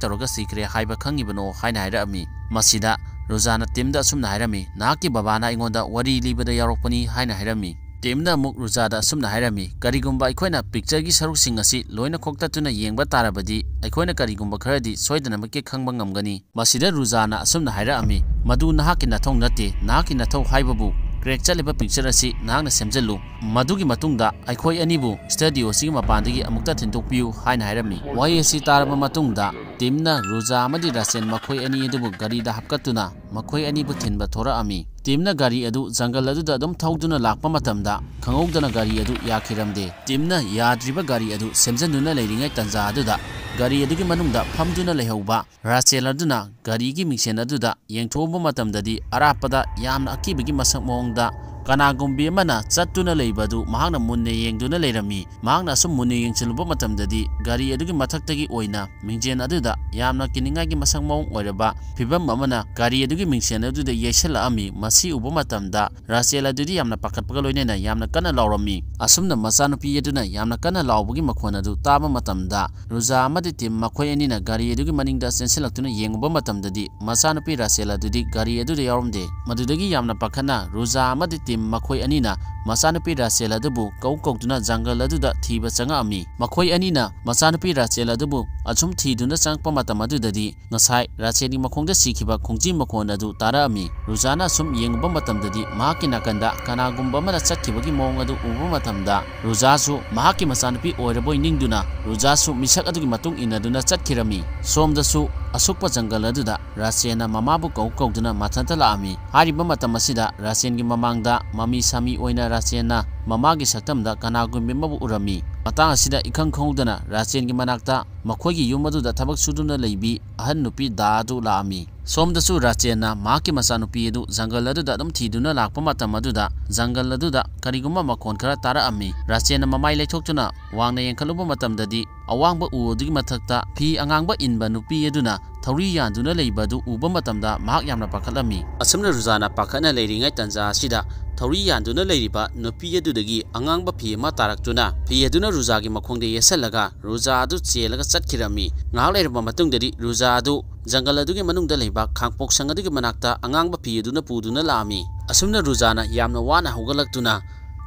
ꯇꯧꯔꯒ ꯁꯤꯈ꯭ꯔꯦ ꯍꯥꯏꯕ ꯈꯪꯉꯤꯕꯅꯣ?" ꯍꯥꯏꯅ ꯍꯥꯏꯔꯛꯑꯝꯃꯤ꯫ ꯃꯁꯤꯗ ꯔꯨꯖꯥꯅ ꯇꯤꯝꯗ ꯑꯁꯨꯝꯅ ꯍꯥꯏꯔꯝꯃꯤ, "ꯅꯍꯥꯛꯀꯤ ꯕꯕꯥꯅ ꯑꯩꯉꯣꯟꯗ ꯋꯥꯔꯤ ꯂꯤꯕꯗ ꯌꯥꯎꯔꯛꯄꯅꯤ" ꯍꯥꯏꯅ ꯍꯥꯏꯔꯝꯃꯤ꯫ ꯇꯤꯝꯅ ꯑꯃꯨꯛ ꯔꯨꯖꯥꯗ ꯑꯁꯨꯝꯅ ꯍꯥꯏꯔꯝꯃꯤ, "ꯀꯔꯤꯒꯨꯝꯕ ꯑꯩꯈꯣꯏꯅ ꯄꯤꯛꯆꯔꯒꯤ ꯁꯔꯨꯛꯁꯤꯡ ꯑꯁꯤ ꯂꯣꯏꯅ ꯈꯣꯛꯇꯠꯇꯨꯅ ꯌꯦꯡꯕ ꯇꯥꯔꯕꯗꯤ, ꯑꯩꯈꯣꯏꯅ ꯀꯔꯤꯒꯨꯝꯕ ꯈꯔꯗꯤ ꯁꯣꯏꯗꯅꯃꯛꯀꯤ ꯈꯪꯕ ꯉꯝꯒꯅꯤ꯫" ꯃꯁꯤꯗ ꯔꯨꯖꯥꯅ ꯑꯁꯨꯝꯅ ꯍꯥꯏꯔꯛꯑꯝꯃꯤ, "ꯃꯗꯨ ꯅꯍꯥꯛꯀꯤ ꯅꯊꯧ ꯅꯠꯇꯦ꯫ ꯅꯍꯥꯛꯀꯤ ꯅꯊꯧ ꯍꯥꯏꯕꯕꯨ ꯀ꯭ꯔꯦꯛ ꯆꯠꯂꯤꯕ ꯄꯤꯛꯆꯔ ꯑꯁꯤ ꯅꯍꯥꯛꯅ ꯁꯦꯝꯖꯤꯜꯂꯨ꯫ ꯃꯗꯨꯒꯤ ꯃꯇꯨꯡꯗ ꯑꯩꯈꯣꯏ ꯑꯅꯤꯕꯨ ꯁ꯭ꯇꯨꯗꯤꯑꯣ ꯑꯁꯤꯒꯤ ꯃꯄꯥꯟꯗꯒꯤ ꯑꯃꯨꯛꯇ ꯊꯤꯟꯗꯣꯛꯄꯤꯌꯨ" ꯍꯥꯏꯅ ꯍꯥꯏꯔꯝꯃꯤ꯫ ꯋꯥꯍꯩ ꯑꯁꯤ ꯇꯥꯔꯕ ꯃꯇꯨꯡꯗ ꯇꯤꯝꯅ ꯔꯨꯖꯥ ꯑꯃꯗꯤ ꯔꯥꯁꯦꯜ ꯃꯈꯣꯏ ꯑꯅꯤ ꯑꯗꯨꯕꯨ ꯒꯥꯔꯤꯗ ꯍꯥꯞꯀꯠꯇꯨꯅ ꯃꯈꯣꯏ ꯑꯅꯤꯕꯨ ꯊꯤꯟꯕ ꯊꯣꯔꯛꯑꯝꯃꯤ꯫ ꯇꯤꯝꯅ ꯒꯥꯔꯤ ꯑꯗꯨ ꯖꯪꯒꯜ ꯑꯗꯨꯗ ꯑꯗꯨꯝ ꯊꯧꯗꯨꯅ ꯂꯥꯛꯄ ꯃꯇꯝꯗ ꯈꯪꯍꯧꯗꯅ ꯒꯥꯔꯤ ꯑꯗꯨ ꯌꯥꯈꯤꯔꯝꯗꯦ꯫ ꯇꯤꯝꯅ ꯌꯥꯗ꯭ꯔꯤꯕ ꯒꯥꯔꯤ ꯑꯗꯨ ꯁꯦꯝꯖꯤꯟꯗꯨꯅ ꯂꯩꯔꯤꯉꯩ ꯇꯥꯟꯖꯥ ꯑꯗꯨꯗ ꯒꯥꯔꯤ ꯑꯗꯨꯒꯤ ꯃꯅꯨꯡꯗ ꯐꯝꯗꯨꯅ ꯂꯩꯍꯧꯕ ꯔꯥꯁꯦꯜ ꯑꯗꯨꯅ ꯒꯥꯔꯤꯒꯤ ꯃꯤꯡꯁꯦꯟ ꯑꯗꯨꯗ ꯌꯦꯡꯊꯣꯛꯎꯕ ꯃꯇꯝꯗꯗꯤ ꯑꯔꯥꯞꯄꯗ ꯌꯥꯝꯅ ꯑꯀꯤꯕꯒꯤ ꯃꯁꯛ ꯃꯑꯣꯡꯗ ꯀꯅꯥꯒꯨꯝꯕꯤ ꯑꯃꯅ ꯆꯠꯇꯨꯅ ꯂꯩꯕ ꯑꯗꯨ ꯃꯍꯥꯛꯅ ꯃꯨꯟꯅ ꯌꯦꯡꯗꯨꯅ ꯂꯩꯔꯝꯃꯤ꯫ ꯃꯍꯥꯛꯅ ꯑꯁꯨꯝ ꯃꯨꯟꯅ ꯌꯦꯡꯁꯤꯜꯂꯨꯕ ꯃꯇꯝꯗꯗꯤ ꯒꯥꯔꯤ ꯑꯗꯨꯒꯤ ꯃꯊꯛꯇꯒꯤ ꯑꯣꯏꯅ ꯃꯤꯡꯖꯦꯜ ꯑꯗꯨꯗ ꯌꯥꯝꯅ ꯀꯤꯅꯤꯡꯉꯥꯏꯒꯤ ꯃꯁꯛ ꯃꯑꯣꯡ ꯑꯣꯏꯔꯕ ꯐꯤꯕꯝ ꯑꯃꯅ ꯒꯥꯔꯤ ꯑꯗꯨꯒꯤ ꯃꯤꯡꯁꯦꯜ ꯑꯗꯨꯗ ꯌꯩꯁꯜꯂꯛꯑꯝꯃꯤ꯫ ꯃꯁꯤ ꯎꯕ ꯃꯇꯝꯗ ꯔꯥꯁꯦꯜ ꯑꯗꯨꯗꯤ ꯌꯥꯝꯅ ꯄꯥꯈꯠꯄꯒ ꯂꯣꯏꯅꯅ ꯌꯥꯝꯅ ꯀꯟꯅ ꯂꯥꯎꯔꯝꯃꯤ꯫ ꯑꯁꯨꯝꯅ ꯃꯆꯥꯅꯨꯄꯤ ꯑꯗꯨꯅ ꯌꯥꯝꯅ ꯀꯟꯅ ꯂꯥꯎꯕꯒꯤ ꯃꯈꯣꯟ ꯑꯗꯨ ꯇꯥꯕ ꯃꯇꯝꯗ ꯔꯨꯖꯥ ꯑꯃꯗꯤ ꯇꯤꯝ ꯃꯈꯣꯏ ꯑꯅꯤꯅ ꯒꯥꯔꯤ ꯑꯗꯨꯒꯤ ꯃꯅꯤꯡꯗ ꯆꯦꯟꯁꯤꯜꯂꯛꯇꯨꯅ ꯌꯦꯡꯉꯨꯕ ꯃꯇꯝꯗꯗꯤ ꯃꯆꯥꯅꯨꯄꯤ ꯔꯥꯁꯦꯜ ꯑꯗꯨꯗꯤ ꯒꯥꯔꯤ ꯑꯗꯨꯗ ꯌꯥꯎꯔꯝꯗꯦ꯫ ꯃꯗꯨꯗꯒꯤ ꯌꯥꯝꯅ ꯄꯥꯈꯠꯅ ꯔꯨꯖꯥ ꯑꯃꯗꯤ ꯇꯤꯝ ꯃꯈꯣꯏ ꯑꯅꯤꯅ ꯃꯆꯥꯅꯨꯄꯤ ꯔꯥꯁꯦꯜ ꯑꯗꯨꯕꯨ ꯀꯧ ꯀꯧꯗꯨꯅ ꯖꯪꯒꯜ ꯑꯗꯨꯗ ꯊꯤꯕ ꯆꯪꯉꯛꯑꯝꯃꯤ꯫ ꯃꯈꯣꯏ ꯑꯅꯤꯅ ꯃꯆꯥꯅꯨꯄꯤ ꯔꯥꯁꯦꯜ ꯑꯗꯨꯕꯨ ꯑꯁꯨꯝ ꯊꯤꯗꯨꯅ ꯆꯪꯉꯛꯄ ꯃꯇꯝ ꯑꯗꯨꯗꯗꯤ ꯉꯁꯥꯏ ꯔꯥꯁꯦꯜꯒꯤ ꯃꯈꯣꯡꯗ ꯁꯤꯈꯤꯕ ꯈꯣꯡꯖꯤ ꯃꯈꯣꯟ ꯑꯗꯨ ꯇꯥꯔꯛꯑꯝꯃꯤ꯫ ꯔꯨꯖꯥꯅ ꯑꯁꯨꯝ ꯌꯦꯡꯉꯨꯕ ꯃꯇꯝꯗꯗꯤ ꯃꯍꯥꯛꯀꯤ ꯅꯥꯀꯟꯗ ꯀꯅꯥꯒꯨꯝꯕ ꯑꯃꯅ ꯆꯠꯈꯤꯕꯒꯤ ꯃꯑꯣꯡ ꯑꯗꯨ ꯎꯕ ꯃꯇꯝꯗ ꯔꯨꯖꯥꯁꯨ ꯃꯍꯥꯛꯀꯤ ꯃꯆꯥꯅꯨꯄꯤ ꯑꯣꯏꯔꯕꯣꯏ ꯅꯤꯡꯗꯨꯅ ꯔꯨꯖꯥꯁꯨ ꯃꯤꯁꯛ ꯑꯗꯨꯒꯤ ꯃꯇꯨꯡ ꯏꯟꯅꯗꯨꯅ ꯆꯠꯈꯤꯔꯝꯃꯤ꯫ ꯁꯣꯝꯗꯁꯨ ꯑꯁꯨꯛꯄ ꯖꯪꯒꯜ ꯑꯗꯨꯗ ꯔꯥꯁꯦꯜꯅ ꯃꯃꯥꯕꯨ ꯀꯧ ꯀꯧꯗꯨꯅ ꯃꯊꯟꯇ ꯂꯥꯛꯑꯝꯃꯤ꯫ ꯍꯥꯏꯔꯤꯕ ꯃꯇꯝ ꯑꯁꯤꯗ ꯔꯥꯁꯦꯜꯒꯤ ꯃꯃꯥꯡꯗ ꯃꯃꯤ ꯁꯥꯃꯤ ꯑꯣꯏꯅ ꯔꯥꯁꯦꯜꯅ ꯃꯃꯥꯒꯤ ꯁꯛꯇꯝꯗ ꯀꯅꯥꯒꯨꯝꯕꯤ ꯑꯃꯕꯨ ꯎꯔꯝꯃꯤ꯫ ꯃꯇꯥꯡ ꯑꯁꯤꯗ ꯏꯈꯪ ꯈꯪꯍꯧꯗꯅ ꯔꯥꯁꯦꯜꯒꯤ ꯃꯅꯥꯛꯇ ꯃꯈꯣꯏꯒꯤ ꯌꯨꯝ ꯑꯗꯨꯗ ꯊꯕꯛ ꯁꯨꯗꯨꯅ ꯂꯩꯕꯤ ꯑꯍꯟ ꯅꯨꯄꯤ ꯗꯥ ꯑꯗꯨ ꯂꯥꯛꯑꯝꯃꯤ꯫ ꯁꯣꯝꯗꯁꯨ ꯔꯥꯆꯦꯟꯅ ꯃꯍꯥꯛꯀꯤ ꯃꯆꯥꯅꯨꯄꯤ ꯑꯗꯨ ꯖꯪꯒꯜ ꯑꯗꯨꯗ ꯑꯗꯨꯝ ꯊꯤꯗꯨꯅ ꯂꯥꯛꯄ ꯃꯇꯝ ꯑꯗꯨꯗ ꯖꯪꯒꯜ ꯑꯗꯨꯗ ꯀꯔꯤꯒꯨꯝꯕ ꯃꯈꯣꯟ ꯈꯔ ꯇꯥꯔꯛꯑꯝꯃꯤ꯫ ꯔꯥꯆꯦꯟꯅ ꯃꯃꯥꯏ ꯂꯩꯊꯣꯛꯇꯨꯅ ꯋꯥꯡꯅ ꯌꯦꯡꯈꯠꯂꯨꯕ ꯃꯇꯝꯗꯗꯤ ꯑꯋꯥꯡꯕ ꯎ ꯑꯗꯨꯒꯤ ꯃꯊꯛꯇ ꯐꯤ ꯑꯉꯥꯡꯕ ꯏꯟꯕ ꯅꯨꯄꯤ ꯑꯗꯨꯅ ꯊꯧꯔꯤ ꯌꯥꯟꯗꯨꯅ ꯂꯩꯕ ꯑꯗꯨ ꯎꯕ ꯃꯇꯝꯗ ꯃꯍꯥꯛ ꯌꯥꯝꯅ ꯄꯥꯈꯠꯂꯝꯃꯤ꯫ ꯑꯁꯨꯝꯅ ꯔꯨꯖꯥꯅ ꯄꯥꯈꯠꯅ ꯂꯩꯔꯤꯉꯩ ꯇꯥꯟꯖꯥ ꯑꯁꯤꯗ ꯊꯧꯔꯤ ꯌꯥꯟꯗꯨꯅ ꯂꯩꯔꯤꯕ ꯅꯨꯄꯤ ꯑꯗꯨꯗꯒꯤ ꯑꯉꯥꯡꯕ ꯐꯤ ꯑꯃ ꯇꯥꯔꯛꯇꯨꯅ ꯐꯤ ꯑꯗꯨꯅ ꯔꯨꯖꯥꯒꯤ ꯃꯈꯣꯡꯗ ꯌꯦꯠꯁꯜꯂꯒ ꯔꯨꯖꯥ ꯑꯗꯨ ꯆꯦꯜꯂꯒ ꯆꯠꯈꯤꯔꯝꯃꯤ꯫ ꯉꯥꯏꯍꯥꯛ ꯂꯩꯔꯕ ꯃꯇꯨꯡꯗꯗꯤ ꯔꯨꯖꯥ ꯑꯗꯨ ꯖꯪꯒꯜ ꯑꯗꯨꯒꯤ ꯃꯅꯨꯡꯗ ꯂꯩꯕ ꯈꯥꯡꯄꯣꯛꯁꯪ ꯑꯗꯨꯒꯤ ꯃꯅꯥꯛꯇ ꯑꯉꯥꯡꯕ ꯐꯤ ꯑꯗꯨꯅ ꯄꯨꯗꯨꯅ ꯂꯥꯛꯑꯝꯃꯤ꯫ ꯑꯁꯨꯝꯅ ꯔꯨꯖꯥꯅ ꯌꯥꯝꯅ ꯋꯥꯅ ꯍꯧꯒꯠꯂꯛꯇꯨꯅ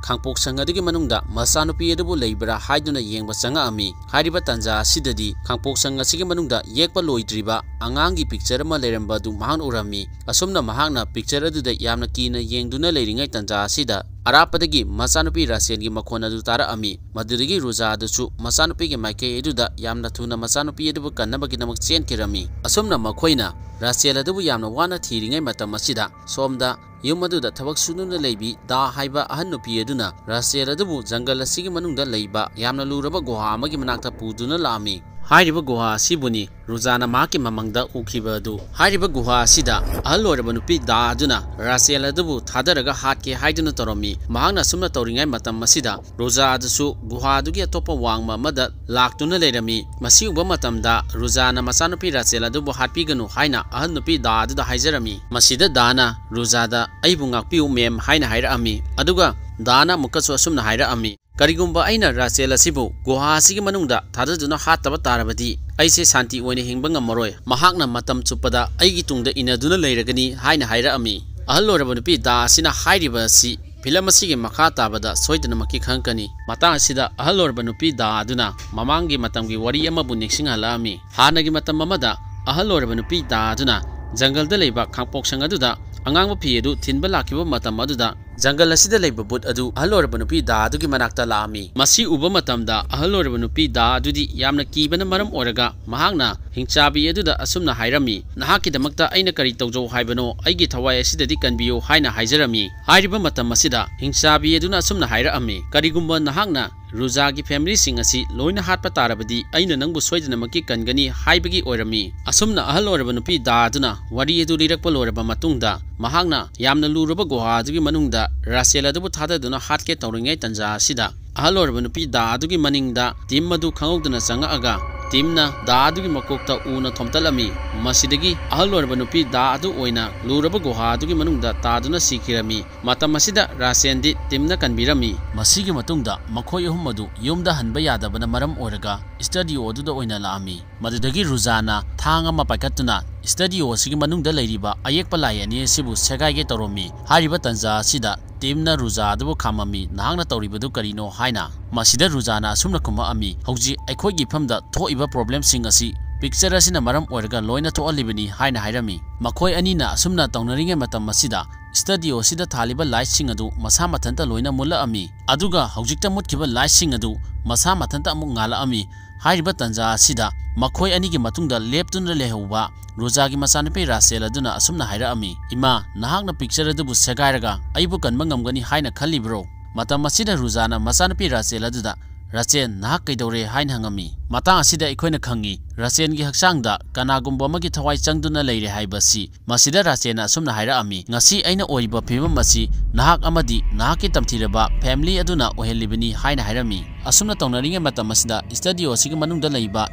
ꯈꯥꯡꯄꯣꯛꯁꯪ ꯑꯗꯨꯒꯤ ꯃꯅꯨꯡꯗ ꯃꯆꯥꯅꯨꯄꯤ ꯑꯗꯨꯕꯨ ꯂꯩꯕ꯭ꯔꯥ ꯍꯥꯏꯗꯨꯅ ꯌꯦꯡꯕ ꯆꯪꯉꯛꯑꯝꯃꯤ꯫ ꯍꯥꯏꯔꯤꯕ ꯇꯥꯟꯖꯥ ꯑꯁꯤꯗꯗꯤ ꯈꯥꯡꯄꯣꯛꯁꯪ ꯑꯁꯤꯒꯤ ꯃꯅꯨꯡꯗ ꯌꯦꯛꯄ ꯂꯣꯏꯗ꯭ꯔꯤꯕ ꯑꯉꯥꯡꯒꯤ ꯄꯤꯛꯆꯔ ꯑꯃ ꯂꯩꯔꯝꯕ ꯑꯗꯨ ꯃꯍꯥꯛꯅ ꯎꯔꯝꯃꯤ꯫ ꯑꯁꯨꯝꯅ ꯃꯍꯥꯛꯅ ꯄꯤꯛꯆꯔ ꯑꯗꯨꯗ ꯌꯥꯝꯅ ꯀꯤꯅ ꯌꯦꯡꯗꯨꯅ ꯂꯩꯔꯤꯉꯩ ꯇꯥꯟꯖꯥ ꯑꯁꯤꯗ ꯑꯔꯥꯞꯄꯗꯒꯤ ꯃꯆꯥꯅꯨꯄꯤ ꯔꯥꯁꯦꯜꯒꯤ ꯃꯈꯣꯟ ꯑꯗꯨ ꯇꯥꯔꯛꯑꯝꯃꯤ꯫ ꯃꯗꯨꯗꯒꯤ ꯔꯣꯖꯥ ꯑꯗꯨꯁꯨ ꯃꯆꯥꯅꯨꯄꯤꯒꯤ ꯃꯥꯏꯀꯩ ꯑꯗꯨꯗ ꯌꯥꯝꯅ ꯊꯨꯅ ꯃꯆꯥꯅꯨꯄꯤ ꯑꯗꯨꯕꯨ ꯀꯟꯅꯕꯒꯤꯗꯃꯛ ꯆꯦꯟꯈꯤꯔꯝꯃꯤ꯫ ꯑꯁꯨꯝꯅ ꯃꯈꯣꯏꯅ ꯔꯥꯁꯦꯜ ꯑꯗꯨꯕꯨ ꯌꯥꯝꯅ ꯋꯥꯅ ꯊꯤꯔꯤꯉꯩ ꯃꯇꯝ ꯑꯁꯤꯗ ꯁꯣꯝꯗ ꯌꯨꯝ ꯑꯗꯨꯗ ꯊꯕꯛ ꯁꯨꯗꯨꯅ ꯂꯩꯕꯤ ꯗꯥ ꯍꯥꯏꯕ ꯑꯍꯟ ꯅꯨꯄꯤ ꯑꯗꯨꯅ ꯔꯥꯁꯦꯜ ꯑꯗꯨꯕꯨ ꯖꯪꯒꯜ ꯑꯁꯤꯒꯤ ꯃꯅꯨꯡꯗ ꯂꯩꯕ ꯌꯥꯝꯅ ꯂꯨꯔꯕ ꯒꯨꯍꯥ ꯑꯃꯒꯤ ꯃꯅꯥꯛꯇ ꯄꯨꯗꯨꯅ ꯂꯥꯛꯑꯝꯃꯤ꯫ ꯍꯥꯏꯔꯤꯕ ꯒꯨꯍꯥ ꯑꯁꯤꯕꯨꯅꯤ ꯔꯣꯖꯥꯅ ꯃꯍꯥꯛꯀꯤ ꯃꯃꯪꯗ ꯎꯈꯤꯕ ꯑꯗꯨ꯫ ꯍꯥꯏꯔꯤꯕ ꯒꯨꯍꯥ ꯑꯁꯤꯗ ꯑꯍꯜ ꯑꯣꯏꯔꯕ ꯅꯨꯄꯤ ꯗꯥ ꯑꯗꯨꯅ ꯔꯥꯁꯦꯜ ꯑꯗꯨꯕꯨ ꯊꯥꯗꯔꯒ ꯍꯥꯠꯀꯦ ꯍꯥꯏꯗꯨꯅ ꯇꯧꯔꯝꯃꯤ꯫ ꯃꯍꯥꯛꯅ ꯑꯁꯨꯝꯅ ꯇꯧꯔꯤꯉꯩ ꯃꯇꯝ ꯑꯁꯤꯗ ꯔꯣꯖꯥ ꯑꯗꯨꯁꯨ ꯒꯨꯍꯥ ꯑꯗꯨꯒꯤ ꯑꯇꯣꯞꯄ ꯋꯥꯡꯃ ꯑꯃꯗ ꯂꯥꯛꯇꯨꯅ ꯂꯩꯔꯝꯃꯤ꯫ ꯃꯁꯤ ꯎꯕ ꯃꯇꯝꯗ ꯔꯣꯖꯥꯅ ꯃꯆꯥꯅꯨꯄꯤ ꯔꯥꯆꯦꯜ ꯑꯗꯨꯕꯨ ꯍꯥꯠꯄꯤꯒꯅꯨ ꯍꯥꯏꯅ ꯑꯍꯜ ꯅꯨꯄꯤ ꯗꯥ ꯑꯗꯨꯗ ꯍꯥꯏꯖꯔꯝꯃꯤ꯫ ꯃꯁꯤꯗ ꯗꯥꯅ ꯔꯣꯖꯥꯗ "ꯑꯩꯕꯨ ꯉꯥꯛꯄꯤꯌꯨ ꯃꯦꯝ" ꯍꯥꯏꯅ ꯍꯥꯏꯔꯛꯑꯝꯃꯤ꯫ ꯑꯗꯨꯒ ꯗꯥꯅ ꯑꯃꯨꯛꯀꯁꯨ ꯑꯁꯨꯝꯅ ꯍꯥꯏꯔꯛꯑꯝꯃꯤ, "ꯀꯔꯤꯒꯨꯝꯕ ꯑꯩꯅ ꯔꯥꯆꯦꯜ ꯑꯁꯤꯕꯨ ꯒꯨꯍꯥ ꯑꯁꯤꯒꯤ ꯃꯅꯨꯡꯗ ꯊꯥꯗꯗꯨꯅ ꯍꯥꯠꯇꯕ ꯇꯥꯔꯕꯗꯤ ꯑꯩꯁꯦ ꯁꯥꯟꯇꯤ ꯑꯣꯏꯅ ꯍꯤꯡꯕ ꯉꯝꯃꯔꯣꯏ꯫ ꯃꯍꯥꯛꯅ ꯃꯇꯝ ꯆꯨꯞꯄꯗ ꯑꯩꯒꯤ ꯇꯨꯡꯗ ꯏꯟꯅꯗꯨꯅ ꯂꯩꯔꯒꯅꯤ" ꯍꯥꯏꯅ ꯍꯥꯏꯔꯛꯑꯝꯃꯤ꯫ ꯑꯍꯜ ꯑꯣꯏꯔꯕ ꯅꯨꯄꯤ ꯗꯥ ꯑꯁꯤꯅ ꯍꯥꯏꯔꯤꯕ ꯑꯁꯤ ꯐꯤꯂꯝ ꯑꯁꯤꯒꯤ ꯃꯈꯥ ꯇꯥꯕꯗ ꯁꯣꯏꯗꯅꯃꯛꯀꯤ ꯈꯪꯉꯛꯀꯅꯤ꯫ ꯃꯇꯥꯡ ꯑꯁꯤꯗ ꯑꯍꯜ ꯑꯣꯏꯔꯕ ꯅꯨꯄꯤ ꯗꯥ ꯑꯗꯨꯅ ꯃꯃꯥꯡꯒꯤ ꯃꯇꯝꯒꯤ ꯋꯥꯔꯤ ꯑꯃꯕꯨ ꯅꯤꯡꯁꯤꯡꯍꯜꯂꯛꯑꯝꯃꯤ꯫ ꯍꯥꯟꯅꯒꯤ ꯃꯇꯝ ꯑꯃꯗ ꯑꯍꯜ ꯑꯣꯏꯔꯕ ꯅꯨꯄꯤ ꯗꯥ ꯑꯗꯨꯅ ꯖꯪꯒꯜꯗ ꯂꯩꯕ ꯈꯥꯡꯄꯣꯛꯁꯪ ꯑꯗꯨꯗ ꯑꯉꯥꯡꯕ ꯐꯤ ꯑꯗꯨ ꯊꯤꯟꯕ ꯂꯥꯛꯈꯤꯕ ꯃꯇꯝ ꯑꯗꯨꯗ ꯖꯪꯒꯜ ꯑꯁꯤꯗ ꯂꯩꯕ ꯕꯨꯠ ꯑꯗꯨ ꯑꯍꯜ ꯑꯣꯏꯔꯕ ꯅꯨꯄꯤ ꯗꯥ ꯑꯗꯨꯒꯤ ꯃꯅꯥꯛꯇ ꯂꯥꯛꯑꯝꯃꯤ꯫ ꯃꯁꯤ ꯎꯕ ꯃꯇꯝꯗ ꯑꯍꯜ ꯑꯣꯏꯔꯕ ꯅꯨꯄꯤ ꯗꯥ ꯑꯗꯨꯗꯤ ꯌꯥꯝꯅ ꯀꯤꯕꯅ ꯃꯔꯝ ꯑꯣꯏꯔꯒ ꯃꯍꯥꯛꯅ ꯍꯤꯡꯆꯥꯕꯤ ꯑꯗꯨꯗ ꯑꯁꯨꯝꯅ ꯍꯥꯏꯔꯝꯃꯤ, "ꯅꯍꯥꯛꯀꯤꯗꯃꯛꯇ ꯑꯩꯅ ꯀꯔꯤ ꯇꯧꯖꯧ ꯍꯥꯏꯕꯅꯣ? ꯑꯩꯒꯤ ꯊꯋꯥꯏ ꯑꯁꯤꯗꯗꯤ ꯀꯟꯕꯤꯌꯨ" ꯍꯥꯏꯅ ꯍꯥꯏꯖꯔꯝꯃꯤ꯫ ꯍꯥꯏꯔꯤꯕ ꯃꯇꯝ ꯑꯁꯤꯗ ꯍꯤꯡꯆꯥꯕꯤ ꯑꯗꯨꯅ ꯑꯁꯨꯝꯅ ꯍꯥꯏꯔꯛꯑꯝꯃꯤ, "ꯀꯔꯤꯒꯨꯝꯕ ꯅꯍꯥꯛꯅ ꯔꯨꯖꯥꯒꯤ ꯐꯦꯃꯤꯂꯤꯁꯤꯡ ꯑꯁꯤ ꯂꯣꯏꯅ ꯍꯥꯠꯄ ꯇꯥꯔꯕꯗꯤ ꯑꯩꯅ ꯅꯪꯕꯨ ꯁꯣꯏꯗꯅꯃꯛꯀꯤ ꯀꯟꯒꯅꯤ" ꯍꯥꯏꯕꯒꯤ ꯑꯣꯏꯔꯝꯃꯤ꯫ ꯑꯁꯨꯝꯅ ꯑꯍꯜ ꯑꯣꯏꯔꯕ ꯅꯨꯄꯤ ꯗꯥ ꯑꯗꯨꯅ ꯋꯥꯔꯤ ꯑꯗꯨ ꯂꯤꯔꯛꯄ ꯂꯣꯏꯔꯕ ꯃꯇꯨꯡꯗ ꯃꯍꯥꯛꯅ ꯌꯥꯝꯅ ꯂꯨꯔꯕ ꯒꯨꯍꯥ ꯑꯗꯨꯒꯤ ꯃꯅꯨꯡꯗ ꯔꯥꯁꯦꯜ ꯑꯗꯨꯕꯨ ꯊꯥꯗꯗꯨꯅ ꯍꯥꯠꯀꯦ ꯇꯧꯔꯤꯉꯩ ꯇꯥꯟꯖꯥ ꯑꯁꯤꯗ ꯑꯍꯜ ꯑꯣꯏꯔꯕ ꯅꯨꯄꯤ ꯗꯥ ꯑꯗꯨꯒꯤ ꯃꯅꯤꯡꯗ ꯇꯤꯝ ꯑꯗꯨ ꯈꯪꯍꯧꯗꯅ ꯆꯪꯉꯛꯑꯒ ꯇꯤꯝꯅ ꯗꯥ ꯑꯗꯨꯒꯤ ꯃꯀꯣꯛꯇ ꯎꯅ ꯊꯣꯝꯇꯠꯂꯝꯃꯤ꯫ ꯃꯁꯤꯗꯒꯤ ꯑꯍꯜ ꯑꯣꯏꯔꯕ ꯅꯨꯄꯤ ꯗꯥ ꯑꯗꯨ ꯑꯣꯏꯅ ꯂꯨꯔꯕ ꯒꯨꯍꯥ ꯑꯗꯨꯒꯤ ꯃꯅꯨꯡꯗ ꯇꯥꯗꯨꯅ ꯁꯤꯈꯤꯔꯝꯃꯤ꯫ ꯃꯇꯝ ꯑꯁꯤꯗ ꯔꯥꯁꯦꯟꯗꯤ ꯇꯤꯝꯅ ꯀꯟꯕꯤꯔꯝꯃꯤ꯫ ꯃꯁꯤꯒꯤ ꯃꯇꯨꯡꯗ ꯃꯈꯣꯏ ꯑꯍꯨꯝ ꯑꯗꯨ ꯌꯨꯝꯗ ꯍꯟꯕ ꯌꯥꯗꯕꯅ ꯃꯔꯝ ꯑꯣꯏꯔꯒ ꯁ꯭ꯇꯗꯤꯑꯣ ꯑꯗꯨꯗ ꯑꯣꯏꯅ ꯂꯥꯛꯑꯝꯃꯤ꯫ ꯃꯗꯨꯗꯒꯤ ꯔꯨꯖꯥꯅ ꯊꯥꯡ ꯑꯃ ꯄꯥꯏꯈꯠꯇꯨꯅ ꯁ꯭ꯇꯗꯤꯑꯣ ꯑꯁꯤꯒꯤ ꯃꯅꯨꯡꯗ ꯂꯩꯔꯤꯕ ꯑꯌꯦꯛꯄ ꯂꯥꯏ ꯑꯅꯤ ꯑꯁꯤꯕꯨ ꯁꯦꯒꯥꯏꯒꯦ ꯇꯧꯔꯝꯃꯤ꯫ ꯍꯥꯏꯔꯤꯕ ꯇꯥꯟꯖꯥ ꯑꯁꯤꯗ ꯇꯤꯝꯅ ꯔꯨꯖꯥ ꯑꯗꯨꯕꯨ ꯈꯥꯝꯃꯝꯃꯤ, "ꯅꯍꯥꯛꯅ ꯇꯧꯔꯤꯕꯗꯨ ꯀꯔꯤꯅꯣ?" ꯍꯥꯏꯅ꯫ ꯃꯁꯤꯗ ꯔꯨꯖꯥꯅ ꯑꯁꯨꯝꯅ ꯈꯨꯝꯃꯛꯑꯝꯃꯤ, "ꯍꯧꯖꯤꯛ ꯑꯩꯈꯣꯏꯒꯤ ꯏꯐꯝꯗ ꯊꯣꯛꯏꯕ ꯄ꯭ꯔꯣꯕ꯭ꯂꯦꯝꯁꯤꯡ ꯑꯁꯤ ꯄꯤꯛꯆꯔ ꯑꯁꯤꯅ ꯃꯔꯝ ꯑꯣꯏꯔꯒ ꯂꯣꯏꯅ ꯊꯣꯛꯍꯜꯂꯤꯕꯅꯤ" ꯍꯥꯏꯅ ꯍꯥꯏꯔꯝꯃꯤ꯫ ꯃꯈꯣꯏ ꯑꯅꯤꯅ ꯑꯁꯨꯝꯅ ꯇꯧꯅꯔꯤꯉꯩ ꯃꯇꯝ ꯑꯁꯤꯗ ꯁ꯭ꯇꯗꯤꯑꯣ ꯑꯁꯤꯗ ꯊꯥꯜꯂꯤꯕ ꯂꯥꯏꯠꯁꯤꯡ ꯑꯗꯨ ꯃꯁꯥ ꯃꯊꯟꯇ ꯂꯣꯏꯅ ꯃꯨꯠꯂꯛꯑꯝꯃꯤ꯫ ꯑꯗꯨꯒ ꯍꯧꯖꯤꯛꯇ ꯃꯨꯠꯈꯤꯕ ꯂꯥꯏꯠꯁꯤꯡ ꯑꯗꯨ ꯃꯁꯥ ꯃꯊꯟꯇ ꯑꯃꯨꯛ ꯉꯥꯜꯂꯛꯑꯝꯃꯤ꯫ ꯍꯥꯏꯔꯤꯕ ꯇꯥꯟꯖꯥ ꯑꯁꯤꯗ ꯃꯈꯣꯏ ꯑꯅꯤꯒꯤ ꯃꯇꯨꯡꯗ ꯂꯦꯞꯇꯨꯅ ꯂꯩꯍꯧꯕ ꯔꯨꯖꯥꯒꯤ ꯃꯆꯥꯅꯨꯄꯤ ꯔꯥꯁꯦꯜ ꯑꯗꯨꯅ ꯑꯁꯨꯝꯅ ꯍꯥꯏꯔꯛꯑꯝꯃꯤ, "ꯏꯃꯥ, ꯅꯍꯥꯛꯅ ꯄꯤꯛꯆꯔ ꯑꯗꯨꯕꯨ ꯁꯦꯒꯥꯏꯔꯒ ꯑꯩꯕꯨ ꯀꯟꯕ ꯉꯝꯒꯅꯤ ꯍꯥꯏꯅ ꯈꯜꯂꯤꯕ꯭ꯔꯣ?" ꯃꯇꯝ ꯑꯁꯤꯗ ꯔꯨꯖꯥꯅ ꯃꯆꯥꯅꯨꯄꯤ ꯔꯥꯁꯦꯜ ꯑꯗꯨꯗ, "ꯔꯥꯆꯦꯜ, ꯅꯍꯥꯛ ꯀꯩꯗꯧꯔꯦ?" ꯍꯥꯏꯅ ꯍꯪꯉꯝꯃꯤ꯫ ꯃꯇꯥꯡ ꯑꯁꯤꯗ ꯑꯩꯈꯣꯏꯅ ꯈꯪꯉꯤ, ꯔꯥꯆꯦꯜꯒꯤ ꯍꯛꯆꯥꯡꯗ ꯀꯅꯥꯒꯨꯝꯕ ꯑꯃꯒꯤ ꯊꯋꯥꯏ ꯆꯪꯗꯨꯅ ꯂꯩꯔꯦ ꯍꯥꯏꯕꯁꯤ꯫ ꯃꯁꯤꯗ ꯔꯥꯆꯦꯜꯅ ꯑꯁꯨꯝꯅ ꯍꯥꯏꯔꯛꯑꯝꯃꯤ, "ꯉꯁꯤ ꯑꯩꯅ ꯑꯣꯏꯔꯤꯕ ꯐꯤꯕꯝ ꯑꯁꯤ ꯅꯍꯥꯛ ꯑꯃꯗꯤ ꯅꯍꯥꯛꯀꯤ ꯇꯝꯊꯤꯔꯕ ꯐꯦꯃꯤꯂꯤ ꯑꯗꯨꯅ ꯑꯣꯏꯍꯜꯂꯤꯕꯅꯤ" ꯍꯥꯏꯅ ꯍꯥꯏꯔꯝꯃꯤ꯫ ꯑꯁꯨꯝꯅ ꯇꯧꯅꯔꯤꯉꯩ ꯃꯇꯝ ꯑꯁꯤꯗ ꯁ꯭ꯇꯗꯤꯑꯣ ꯑꯁꯤꯒꯤ ꯃꯅꯨꯡꯗ ꯂꯩꯕ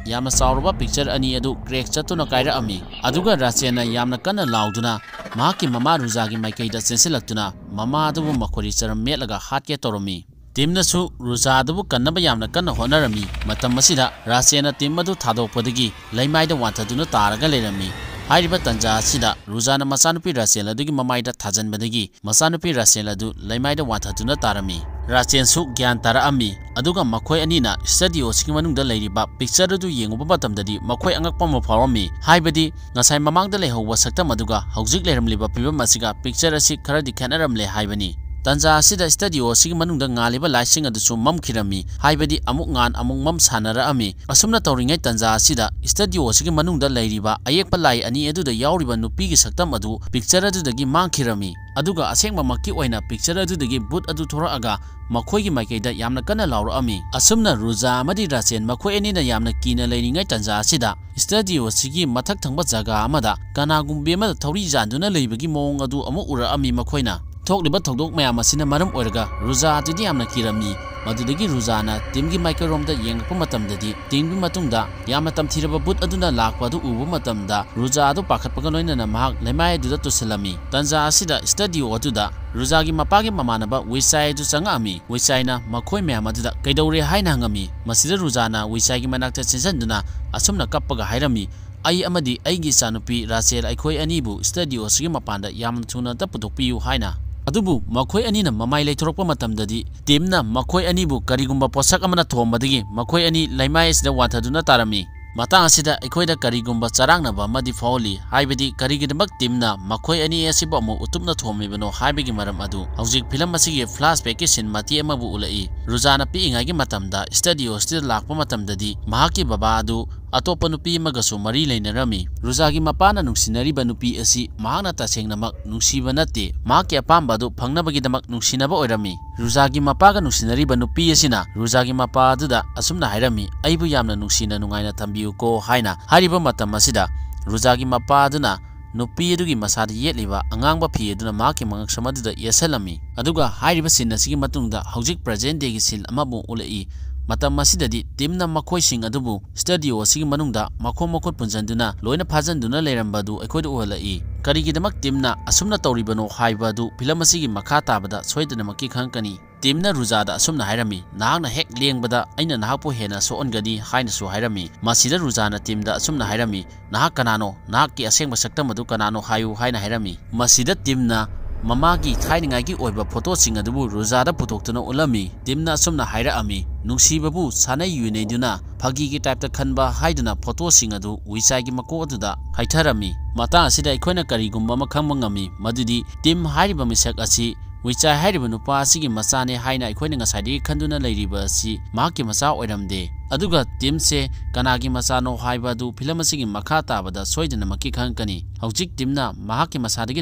ꯌꯥꯝꯅ ꯆꯥꯎꯔꯕ ꯄꯤꯛꯆꯔ ꯑꯅꯤ ꯑꯗꯨ ꯀ꯭ꯔꯦꯛ ꯆꯠꯇꯨꯅ ꯀꯥꯏꯔꯛꯑꯝꯃꯤ꯫ ꯑꯗꯨꯒ ꯔꯥꯆꯦꯜꯅ ꯌꯥꯝꯅ ꯀꯟꯅ ꯂꯥꯎꯗꯨꯅ ꯃꯍꯥꯛꯀꯤ ꯃꯃꯥ ꯔꯨꯖꯥꯒꯤ ꯃꯥꯏꯀꯩꯗ ꯆꯦꯟꯁꯤꯜꯂꯛꯇꯨꯅ ꯃꯃꯥ ꯑꯗꯨꯕꯨ ꯃꯈꯣꯏꯔꯤ ꯆꯔꯝ ꯃꯦꯠꯂꯒ ꯍꯥꯠꯀꯦ ꯇꯧꯔꯝꯃꯤ꯫ ꯇꯤꯝꯅꯁꯨ ꯔꯨꯖꯥ ꯑꯗꯨꯕꯨ ꯀꯟꯅꯕ ꯌꯥꯝꯅ ꯀꯟꯅ ꯍꯣꯠꯅꯔꯝꯃꯤ꯫ ꯃꯇꯝ ꯑꯁꯤꯗ ꯔꯥꯆꯦꯜꯅ ꯇꯤꯝ ꯑꯗꯨ ꯊꯥꯗꯣꯛꯄꯗꯒꯤ ꯂꯩꯃꯥꯏꯗ ꯋꯥꯟꯊꯗꯨꯅ ꯇꯥꯔꯒ ꯂꯩꯔꯝꯃꯤ꯫ ꯍꯥꯏꯔꯤꯕ ꯇꯥꯟꯖꯥ ꯑꯁꯤꯗ ꯔꯨꯖꯥꯅ ꯃꯆꯥꯅꯨꯄꯤ ꯔꯥꯆꯦꯜ ꯑꯗꯨꯒꯤ ꯃꯃꯥꯏꯗ ꯊꯥꯖꯤꯟꯕꯗꯒꯤ ꯃꯆꯥꯅꯨꯄꯤ ꯔꯥꯆꯦꯜ ꯑꯗꯨ ꯂꯩꯃꯥꯏꯗ ꯋꯥꯟꯊꯗꯨꯅ ꯇꯥꯔꯝꯃꯤ꯫ ꯔꯥꯆꯦꯜꯁꯨ ꯒ꯭ꯌꯥꯟ ꯇꯥꯔꯛꯑꯝꯃꯤ, ꯑꯗꯨꯒ ꯃꯈꯣꯏ ꯑꯅꯤꯅ ꯁ꯭ꯇꯗꯤꯑꯣ ꯑꯁꯤꯒꯤ ꯃꯅꯨꯡꯗ ꯂꯩꯔꯤꯕ ꯄꯤꯛꯆꯔ ꯑꯗꯨ ꯌꯦꯡꯉꯨꯕ ꯃꯇꯝꯗꯗꯤ ꯃꯈꯣꯏ ꯑꯉꯛꯄ ꯑꯃ ꯐꯥꯎꯔꯝꯃꯤ꯫ ꯍꯥꯏꯕꯗꯤ ꯉꯁꯥꯏ ꯃꯃꯥꯡꯗ ꯂꯩꯍꯧꯕ ꯁꯛꯇꯝ ꯑꯗꯨꯒ ꯍꯧꯖꯤꯛ ꯂꯩꯔꯝꯂꯤꯕ ꯐꯤꯕꯝ ꯑꯁꯤꯒ ꯄꯤꯛꯆꯔ ꯑꯁꯤ ꯈꯔꯗꯤ ꯈꯦꯠꯅꯔꯝꯂꯦ ꯍꯥꯏꯕꯅꯤ꯫ ꯇꯥꯟꯖꯥ ꯑꯁꯤꯗ ꯁ꯭ꯇꯗꯤꯑꯣ ꯑꯁꯤꯒꯤ ꯃꯅꯨꯡꯗ ꯉꯥꯜꯂꯤꯕ ꯂꯥꯏꯠꯁꯤꯡ ꯑꯗꯨꯁꯨ ꯃꯝꯈꯤꯔꯝꯃꯤ, ꯍꯥꯏꯕꯗꯤ ꯑꯃꯨꯛ ꯉꯥꯟ ꯑꯃꯨꯛ ꯃꯝ ꯁꯥꯟꯅꯔꯛꯑꯝꯃꯤ꯫ ꯑꯁꯨꯝꯅ ꯇꯧꯔꯤꯉꯩ ꯇꯥꯟꯖꯥ ꯑꯁꯤꯗ ꯁ꯭ꯇꯗꯤꯑꯣ ꯑꯁꯤꯒꯤ ꯃꯅꯨꯡꯗ ꯂꯩꯔꯤꯕ ꯑꯌꯦꯛꯄ ꯂꯥꯏ ꯑꯅꯤ ꯑꯗꯨꯗ ꯌꯥꯎꯔꯤꯕ ꯅꯨꯄꯤꯒꯤ ꯁꯛꯇꯝ ꯑꯗꯨ ꯄꯤꯛꯆꯔ ꯑꯗꯨꯗꯒꯤ ꯃꯥꯡꯈꯤꯔꯝꯃꯤ꯫ ꯑꯗꯨꯒ ꯑꯁꯦꯡꯕꯃꯛꯀꯤ ꯑꯣꯏꯅ ꯄꯤꯛꯆꯔ ꯑꯗꯨꯗꯒꯤ ꯕꯨꯠ ꯑꯗꯨ ꯊꯣꯔꯛꯑꯒ ꯃꯈꯣꯏꯒꯤ ꯃꯥꯏꯀꯩꯗ ꯌꯥꯝꯅ ꯀꯟꯅ ꯂꯥꯎꯔꯛꯑꯝꯃꯤ꯫ ꯑꯁꯨꯝꯅ ꯔꯨꯖꯥ ꯑꯃꯗꯤ ꯔꯥꯆꯦꯜ ꯃꯈꯣꯏ ꯑꯅꯤꯅ ꯌꯥꯝꯅ ꯀꯤꯅ ꯂꯩꯔꯤꯉꯩ ꯇꯥꯟꯖꯥ ꯑꯁꯤꯗ ꯁ꯭ꯇꯗꯤꯑꯣ ꯑꯁꯤꯒꯤ ꯃꯊꯛ ꯊꯪꯕ ꯖꯒꯥ ꯑꯃꯗ ꯀꯅꯥꯒꯨꯝꯕꯤ ꯑꯃꯗ ꯊꯧꯔꯤ ꯌꯥꯟꯗꯨꯅ ꯂꯩꯕꯒꯤ ꯃꯑꯣꯡ ꯑꯗꯨ ꯑꯃꯨꯛ ꯎꯔꯛꯑꯝꯃꯤ꯫ ꯃꯈꯣꯏꯅ ꯊꯣꯛꯂꯤꯕ ꯊꯧꯗꯣꯛ ꯃꯌꯥꯝ ꯑꯁꯤꯅ ꯃꯔꯝ ꯑꯣꯏꯔꯒ ꯔꯨꯖꯥ ꯑꯗꯨꯗꯤ ꯌꯥꯝꯅ ꯀꯤꯔꯝꯃꯤ꯫ ꯃꯗꯨꯗꯒꯤ ꯔꯨꯖꯥꯅ ꯇꯤꯝꯒꯤ ꯃꯥꯏꯀꯩꯔꯣꯝꯗ ꯌꯦꯡꯂꯛꯄ ꯃꯇꯝꯗꯗꯤ ꯇꯤꯝꯒꯤ ꯃꯇꯨꯡꯗ ꯌꯥꯝꯅ ꯇꯝꯊꯤꯔꯕ ꯕꯨꯠ ꯑꯗꯨꯅ ꯂꯥꯛꯄ ꯑꯗꯨ ꯎꯕ ꯃꯇꯝꯗ ꯔꯨꯖꯥ ꯑꯗꯨ ꯄꯥꯈꯠꯄꯒ ꯂꯣꯏꯅꯅ ꯃꯍꯥꯛ ꯂꯩꯃꯥꯏ ꯑꯗꯨꯗ ꯇꯨꯁꯤꯜꯂꯝꯃꯤ꯫ ꯇꯥꯟꯖꯥ ꯑꯁꯤꯗ ꯁ꯭ꯇꯗꯤꯑꯣ ꯑꯗꯨꯗ ꯔꯨꯖꯥꯒꯤ ꯃꯄꯥꯒꯤ ꯃꯃꯥꯟꯅꯕ ꯋꯤꯆꯥꯏ ꯑꯗꯨ ꯆꯪꯉꯛꯑꯝꯃꯤ꯫ ꯋꯤꯆꯥꯏꯅ ꯃꯈꯣꯏ ꯃꯌꯥꯝ ꯑꯗꯨꯗ "ꯀꯩꯗꯧꯔꯦ?" ꯍꯥꯏꯅ ꯍꯪꯉꯝꯃꯤ꯫ ꯃꯁꯤꯗ ꯔꯨꯖꯥꯅ ꯋꯤꯆꯥꯏꯒꯤ ꯃꯅꯥꯛꯇ ꯆꯦꯟꯁꯤꯟꯗꯨꯅ ꯑꯁꯨꯝꯅ ꯀꯞꯄꯒ ꯍꯥꯏꯔꯝꯃꯤ, "ꯑꯩ ꯑꯃꯗꯤ ꯑꯩꯒꯤ ꯏꯆꯥꯅꯨꯄꯤ ꯔꯥꯆꯦꯜ, ꯑꯩꯈꯣꯏ ꯑꯅꯤꯕꯨ ꯁ꯭ꯇꯗꯤꯑꯣ ꯑꯁꯤꯒꯤ ꯃꯄꯥꯟꯗ ꯌꯥꯝꯅ ꯊꯨꯅ ꯑꯝꯇ ꯄꯨꯊꯣꯛꯄꯤꯌꯨ" ꯍꯥꯏꯅ꯫ ꯑꯗꯨꯕꯨ ꯃꯈꯣꯏ ꯑꯅꯤꯅ ꯃꯃꯥꯏ ꯂꯩꯊꯣꯔꯛꯄ ꯃꯇꯝꯗꯗꯤ ꯇꯤꯝꯅ ꯃꯈꯣꯏ ꯑꯅꯤꯕꯨ ꯀꯔꯤꯒꯨꯝꯕ ꯄꯣꯠꯁꯛ ꯑꯃꯅ ꯊꯣꯝꯕꯗꯒꯤ ꯃꯈꯣꯏ ꯑꯅꯤ ꯂꯩꯃꯥꯏ ꯑꯁꯤꯗ ꯋꯥꯟꯊꯗꯨꯅ ꯇꯥꯔꯝꯃꯤ꯫ ꯃꯇꯥꯡ ꯑꯁꯤꯗ ꯑꯩꯈꯣꯏꯗ ꯀꯔꯤꯒꯨꯝꯕ ꯆꯔꯥꯡꯅꯕ ꯑꯃꯗꯤ ꯐꯥꯎꯍꯜꯂꯤ, ꯍꯥꯏꯕꯗꯤ ꯀꯔꯤꯒꯤꯗꯃꯛ ꯇꯤꯝꯅ ꯃꯈꯣꯏ ꯑꯅꯤ ꯑꯁꯤꯕꯨ ꯑꯃꯨꯛ ꯎꯇꯨꯞꯅ ꯊꯣꯝꯂꯤꯕꯅꯣ ꯍꯥꯏꯕꯒꯤ ꯃꯔꯝ ꯑꯗꯨ꯫ ꯍꯧꯖꯤꯛ ꯐꯤꯂꯝ ꯑꯁꯤꯒꯤ flashbackꯀꯤ scene ꯃꯇꯦꯛ ꯑꯃꯕꯨ ꯎꯠꯂꯛꯏ꯫ ꯔꯨꯖꯥꯅ ꯄꯤꯛꯏꯉꯩꯒꯤ ꯃꯇꯝꯗ studio ꯑꯁꯤꯗ ꯂꯥꯛꯄ ꯃꯇꯝꯗꯗꯤ ꯃꯍꯥꯛꯀꯤ ꯕꯕꯥ ꯑꯗꯨ ꯑꯇꯣꯞꯄ ꯅꯨꯄꯤ ꯑꯃꯒꯁꯨ ꯃꯔꯤ ꯂꯩꯅꯔꯝꯃꯤ꯫ ꯔꯨꯖꯥꯒꯤ ꯃꯄꯥꯅ ꯅꯨꯡꯁꯤꯅꯔꯤꯕ ꯅꯨꯄꯤ ꯑꯁꯤ ꯃꯍꯥꯛꯅ ꯇꯁꯦꯡꯅꯃꯛ ꯅꯨꯡꯁꯤꯕ ꯅꯠꯇꯦ, ꯃꯍꯥꯛꯀꯤ ꯑꯄꯥꯝꯕ ꯑꯗꯨ ꯐꯪꯅꯕꯒꯤꯗꯃꯛ ꯅꯨꯡꯁꯤꯅꯕ ꯑꯣꯏꯔꯝꯃꯤ꯫ ꯔꯨꯖꯥꯒꯤ ꯃꯄꯥꯒ ꯅꯨꯡꯁꯤꯅꯔꯤꯕ ꯅꯨꯄꯤ ꯑꯁꯤꯅ ꯔꯨꯖꯥꯒꯤ ꯃꯄꯥ ꯑꯗꯨꯗ ꯑꯁꯨꯝꯅ ꯍꯥꯏꯔꯝꯃꯤ, "ꯑꯩꯕꯨ ꯌꯥꯝꯅ ꯅꯨꯡꯁꯤꯅ ꯅꯨꯡꯉꯥꯏꯅ ꯊꯝꯕꯤꯌꯨꯀꯣ" ꯍꯥꯏꯅ꯫ ꯍꯥꯏꯔꯤꯕ ꯃꯇꯝ ꯑꯁꯤꯗ ꯔꯨꯖꯥꯒꯤ ꯃꯄꯥ ꯑꯗꯨꯅ ꯅꯨꯄꯤ ꯑꯗꯨꯒꯤ ꯃꯁꯥꯗ ꯌꯦꯠꯂꯤꯕ ꯑꯉꯥꯡꯕ ꯐꯤ ꯑꯗꯨꯅ ꯃꯍꯥꯛꯀꯤ ꯃꯉꯛꯁꯝ ꯑꯗꯨꯗ ꯌꯦꯠꯁꯜꯂꯝꯃꯤ꯫ ꯑꯗꯨꯒ ꯍꯥꯏꯔꯤꯕ scene ꯑꯁꯤꯒꯤ ꯃꯇꯨꯡꯗ ꯍꯧꯖꯤꯛ present dayꯒꯤ scene ꯑꯃꯃꯨꯛ ꯎꯠꯂꯛꯏ꯫ ꯃꯇꯝ ꯑꯁꯤꯗꯗꯤ ꯇꯤꯝꯅ ꯃꯈꯣꯏꯁꯤꯡ ꯑꯗꯨꯕꯨ studio ꯑꯁꯤꯒꯤ ꯃꯅꯨꯡꯗ ꯃꯈꯣꯡ ꯃꯈꯨꯠ ꯄꯨꯟꯁꯤꯟꯗꯨꯅ ꯂꯣꯏꯅ ꯐꯥꯖꯤꯟꯗꯨꯅ ꯂꯩꯔꯝꯕ ꯑꯗꯨ ꯑꯩꯈꯣꯏꯗ ꯎꯍꯜꯂꯛꯏ꯫ ꯀꯔꯤꯒꯤꯗꯃꯛ ꯇꯤꯝꯅ ꯑꯁꯨꯝꯅ ꯇꯧꯔꯤꯕꯅꯣ ꯍꯥꯏꯕ ꯑꯗꯨ ꯐꯤꯂꯝ ꯑꯁꯤꯒꯤ ꯃꯈꯥ ꯇꯥꯕꯗ ꯁꯣꯏꯗꯅꯃꯛꯀꯤ ꯈꯪꯉꯛꯀꯅꯤ꯫ ꯇꯤꯝꯅ ꯔꯨꯖꯥꯗ ꯑꯁꯨꯝꯅ ꯍꯥꯏꯔꯝꯃꯤ, "ꯅꯍꯥꯛꯅ ꯍꯦꯛ ꯂꯦꯡꯕꯗ ꯑꯩꯅ ꯅꯍꯥꯛꯄꯨ ꯍꯦꯟꯅ ꯁꯣꯛꯍꯟꯒꯅꯤ" ꯍꯥꯏꯅꯁꯨ ꯍꯥꯏꯔꯝꯃꯤ꯫ ꯃꯁꯤꯗ ꯔꯨꯖꯥꯅ ꯇꯤꯝꯗ ꯑꯁꯨꯝꯅ ꯍꯥꯏꯔꯝꯃꯤ, "ꯅꯍꯥꯛ ꯀꯅꯥꯅꯣ? ꯅꯍꯥꯛꯀꯤ ꯑꯁꯦꯡꯕ ꯁꯛꯇꯝ ꯑꯗꯨ ꯀꯅꯥꯅꯣ ꯍꯥꯏꯌꯨ" ꯍꯥꯏꯅ ꯍꯥꯏꯔꯝꯃꯤ꯫ ꯃꯁꯤꯗ ꯇꯤꯝꯅ ꯃꯃꯥꯒꯤ ꯊꯥꯏꯅꯉꯥꯏꯒꯤ ꯑꯣꯏꯕ ꯐꯣꯇꯣꯁꯤꯡ ꯑꯗꯨꯕꯨ ꯔꯨꯖꯥꯗ ꯄꯨꯊꯣꯛꯇꯨꯅ ꯎꯠꯂꯝꯃꯤ꯫ ꯇꯤꯝꯅ ꯑꯁꯨꯝꯅ ꯍꯥꯏꯔꯛꯑꯝꯃꯤ, "ꯅꯨꯡꯁꯤꯕꯕꯨ ꯁꯥꯟꯅꯩ ꯌꯨꯅꯩꯗꯨꯅ ꯐꯥꯒꯤꯒꯤ ꯇꯥꯏꯞꯇ ꯈꯟꯕ" ꯍꯥꯏꯗꯨꯅ ꯐꯣꯇꯣꯁꯤꯡ ꯑꯗꯨ ꯋꯤꯆꯥꯏꯒꯤ ꯃꯀꯣꯛ ꯑꯗꯨꯗ ꯍꯩꯊꯔꯝꯃꯤ꯫ ꯃꯇꯥꯡ ꯑꯁꯤꯗ ꯑꯩꯈꯣꯏꯅ ꯀꯔꯤꯒꯨꯝꯕ ꯑꯃ ꯈꯪꯕ ꯉꯝꯃꯤ, ꯃꯗꯨꯗꯤ ꯇꯤꯝ ꯍꯥꯏꯔꯤꯕ ꯃꯤꯁꯛ ꯑꯁꯤ ꯋꯤꯆꯥꯏ ꯍꯥꯏꯔꯤꯕ ꯅꯨꯄꯥ ꯑꯁꯤꯒꯤ ꯃꯆꯥꯅꯦ ꯍꯥꯏꯅ ꯑꯩꯈꯣꯏꯅ ꯉꯁꯥꯏꯗꯒꯤ ꯈꯟꯗꯨꯅ ꯂꯩꯔꯤꯕ ꯑꯁꯤ ꯃꯍꯥꯛꯀꯤ ꯃꯆꯥ ꯑꯣꯏꯔꯝꯗꯦ꯫ ꯑꯗꯨꯒ ꯇꯤꯝꯁꯦ ꯀꯅꯥꯒꯤ ꯃꯆꯥꯅꯣ ꯍꯥꯏꯕ ꯑꯗꯨ ꯐꯤꯂꯝ ꯑꯁꯤꯒꯤ ꯃꯈꯥ ꯇꯥꯕꯗ ꯁꯣꯏꯗꯅꯃꯛꯀꯤ ꯈꯪꯉꯛꯀꯅꯤ꯫ ꯍꯧꯖꯤꯛ ꯇꯤꯝꯅ ꯃꯍꯥꯛꯀꯤ ꯃꯁꯥꯗꯒꯤ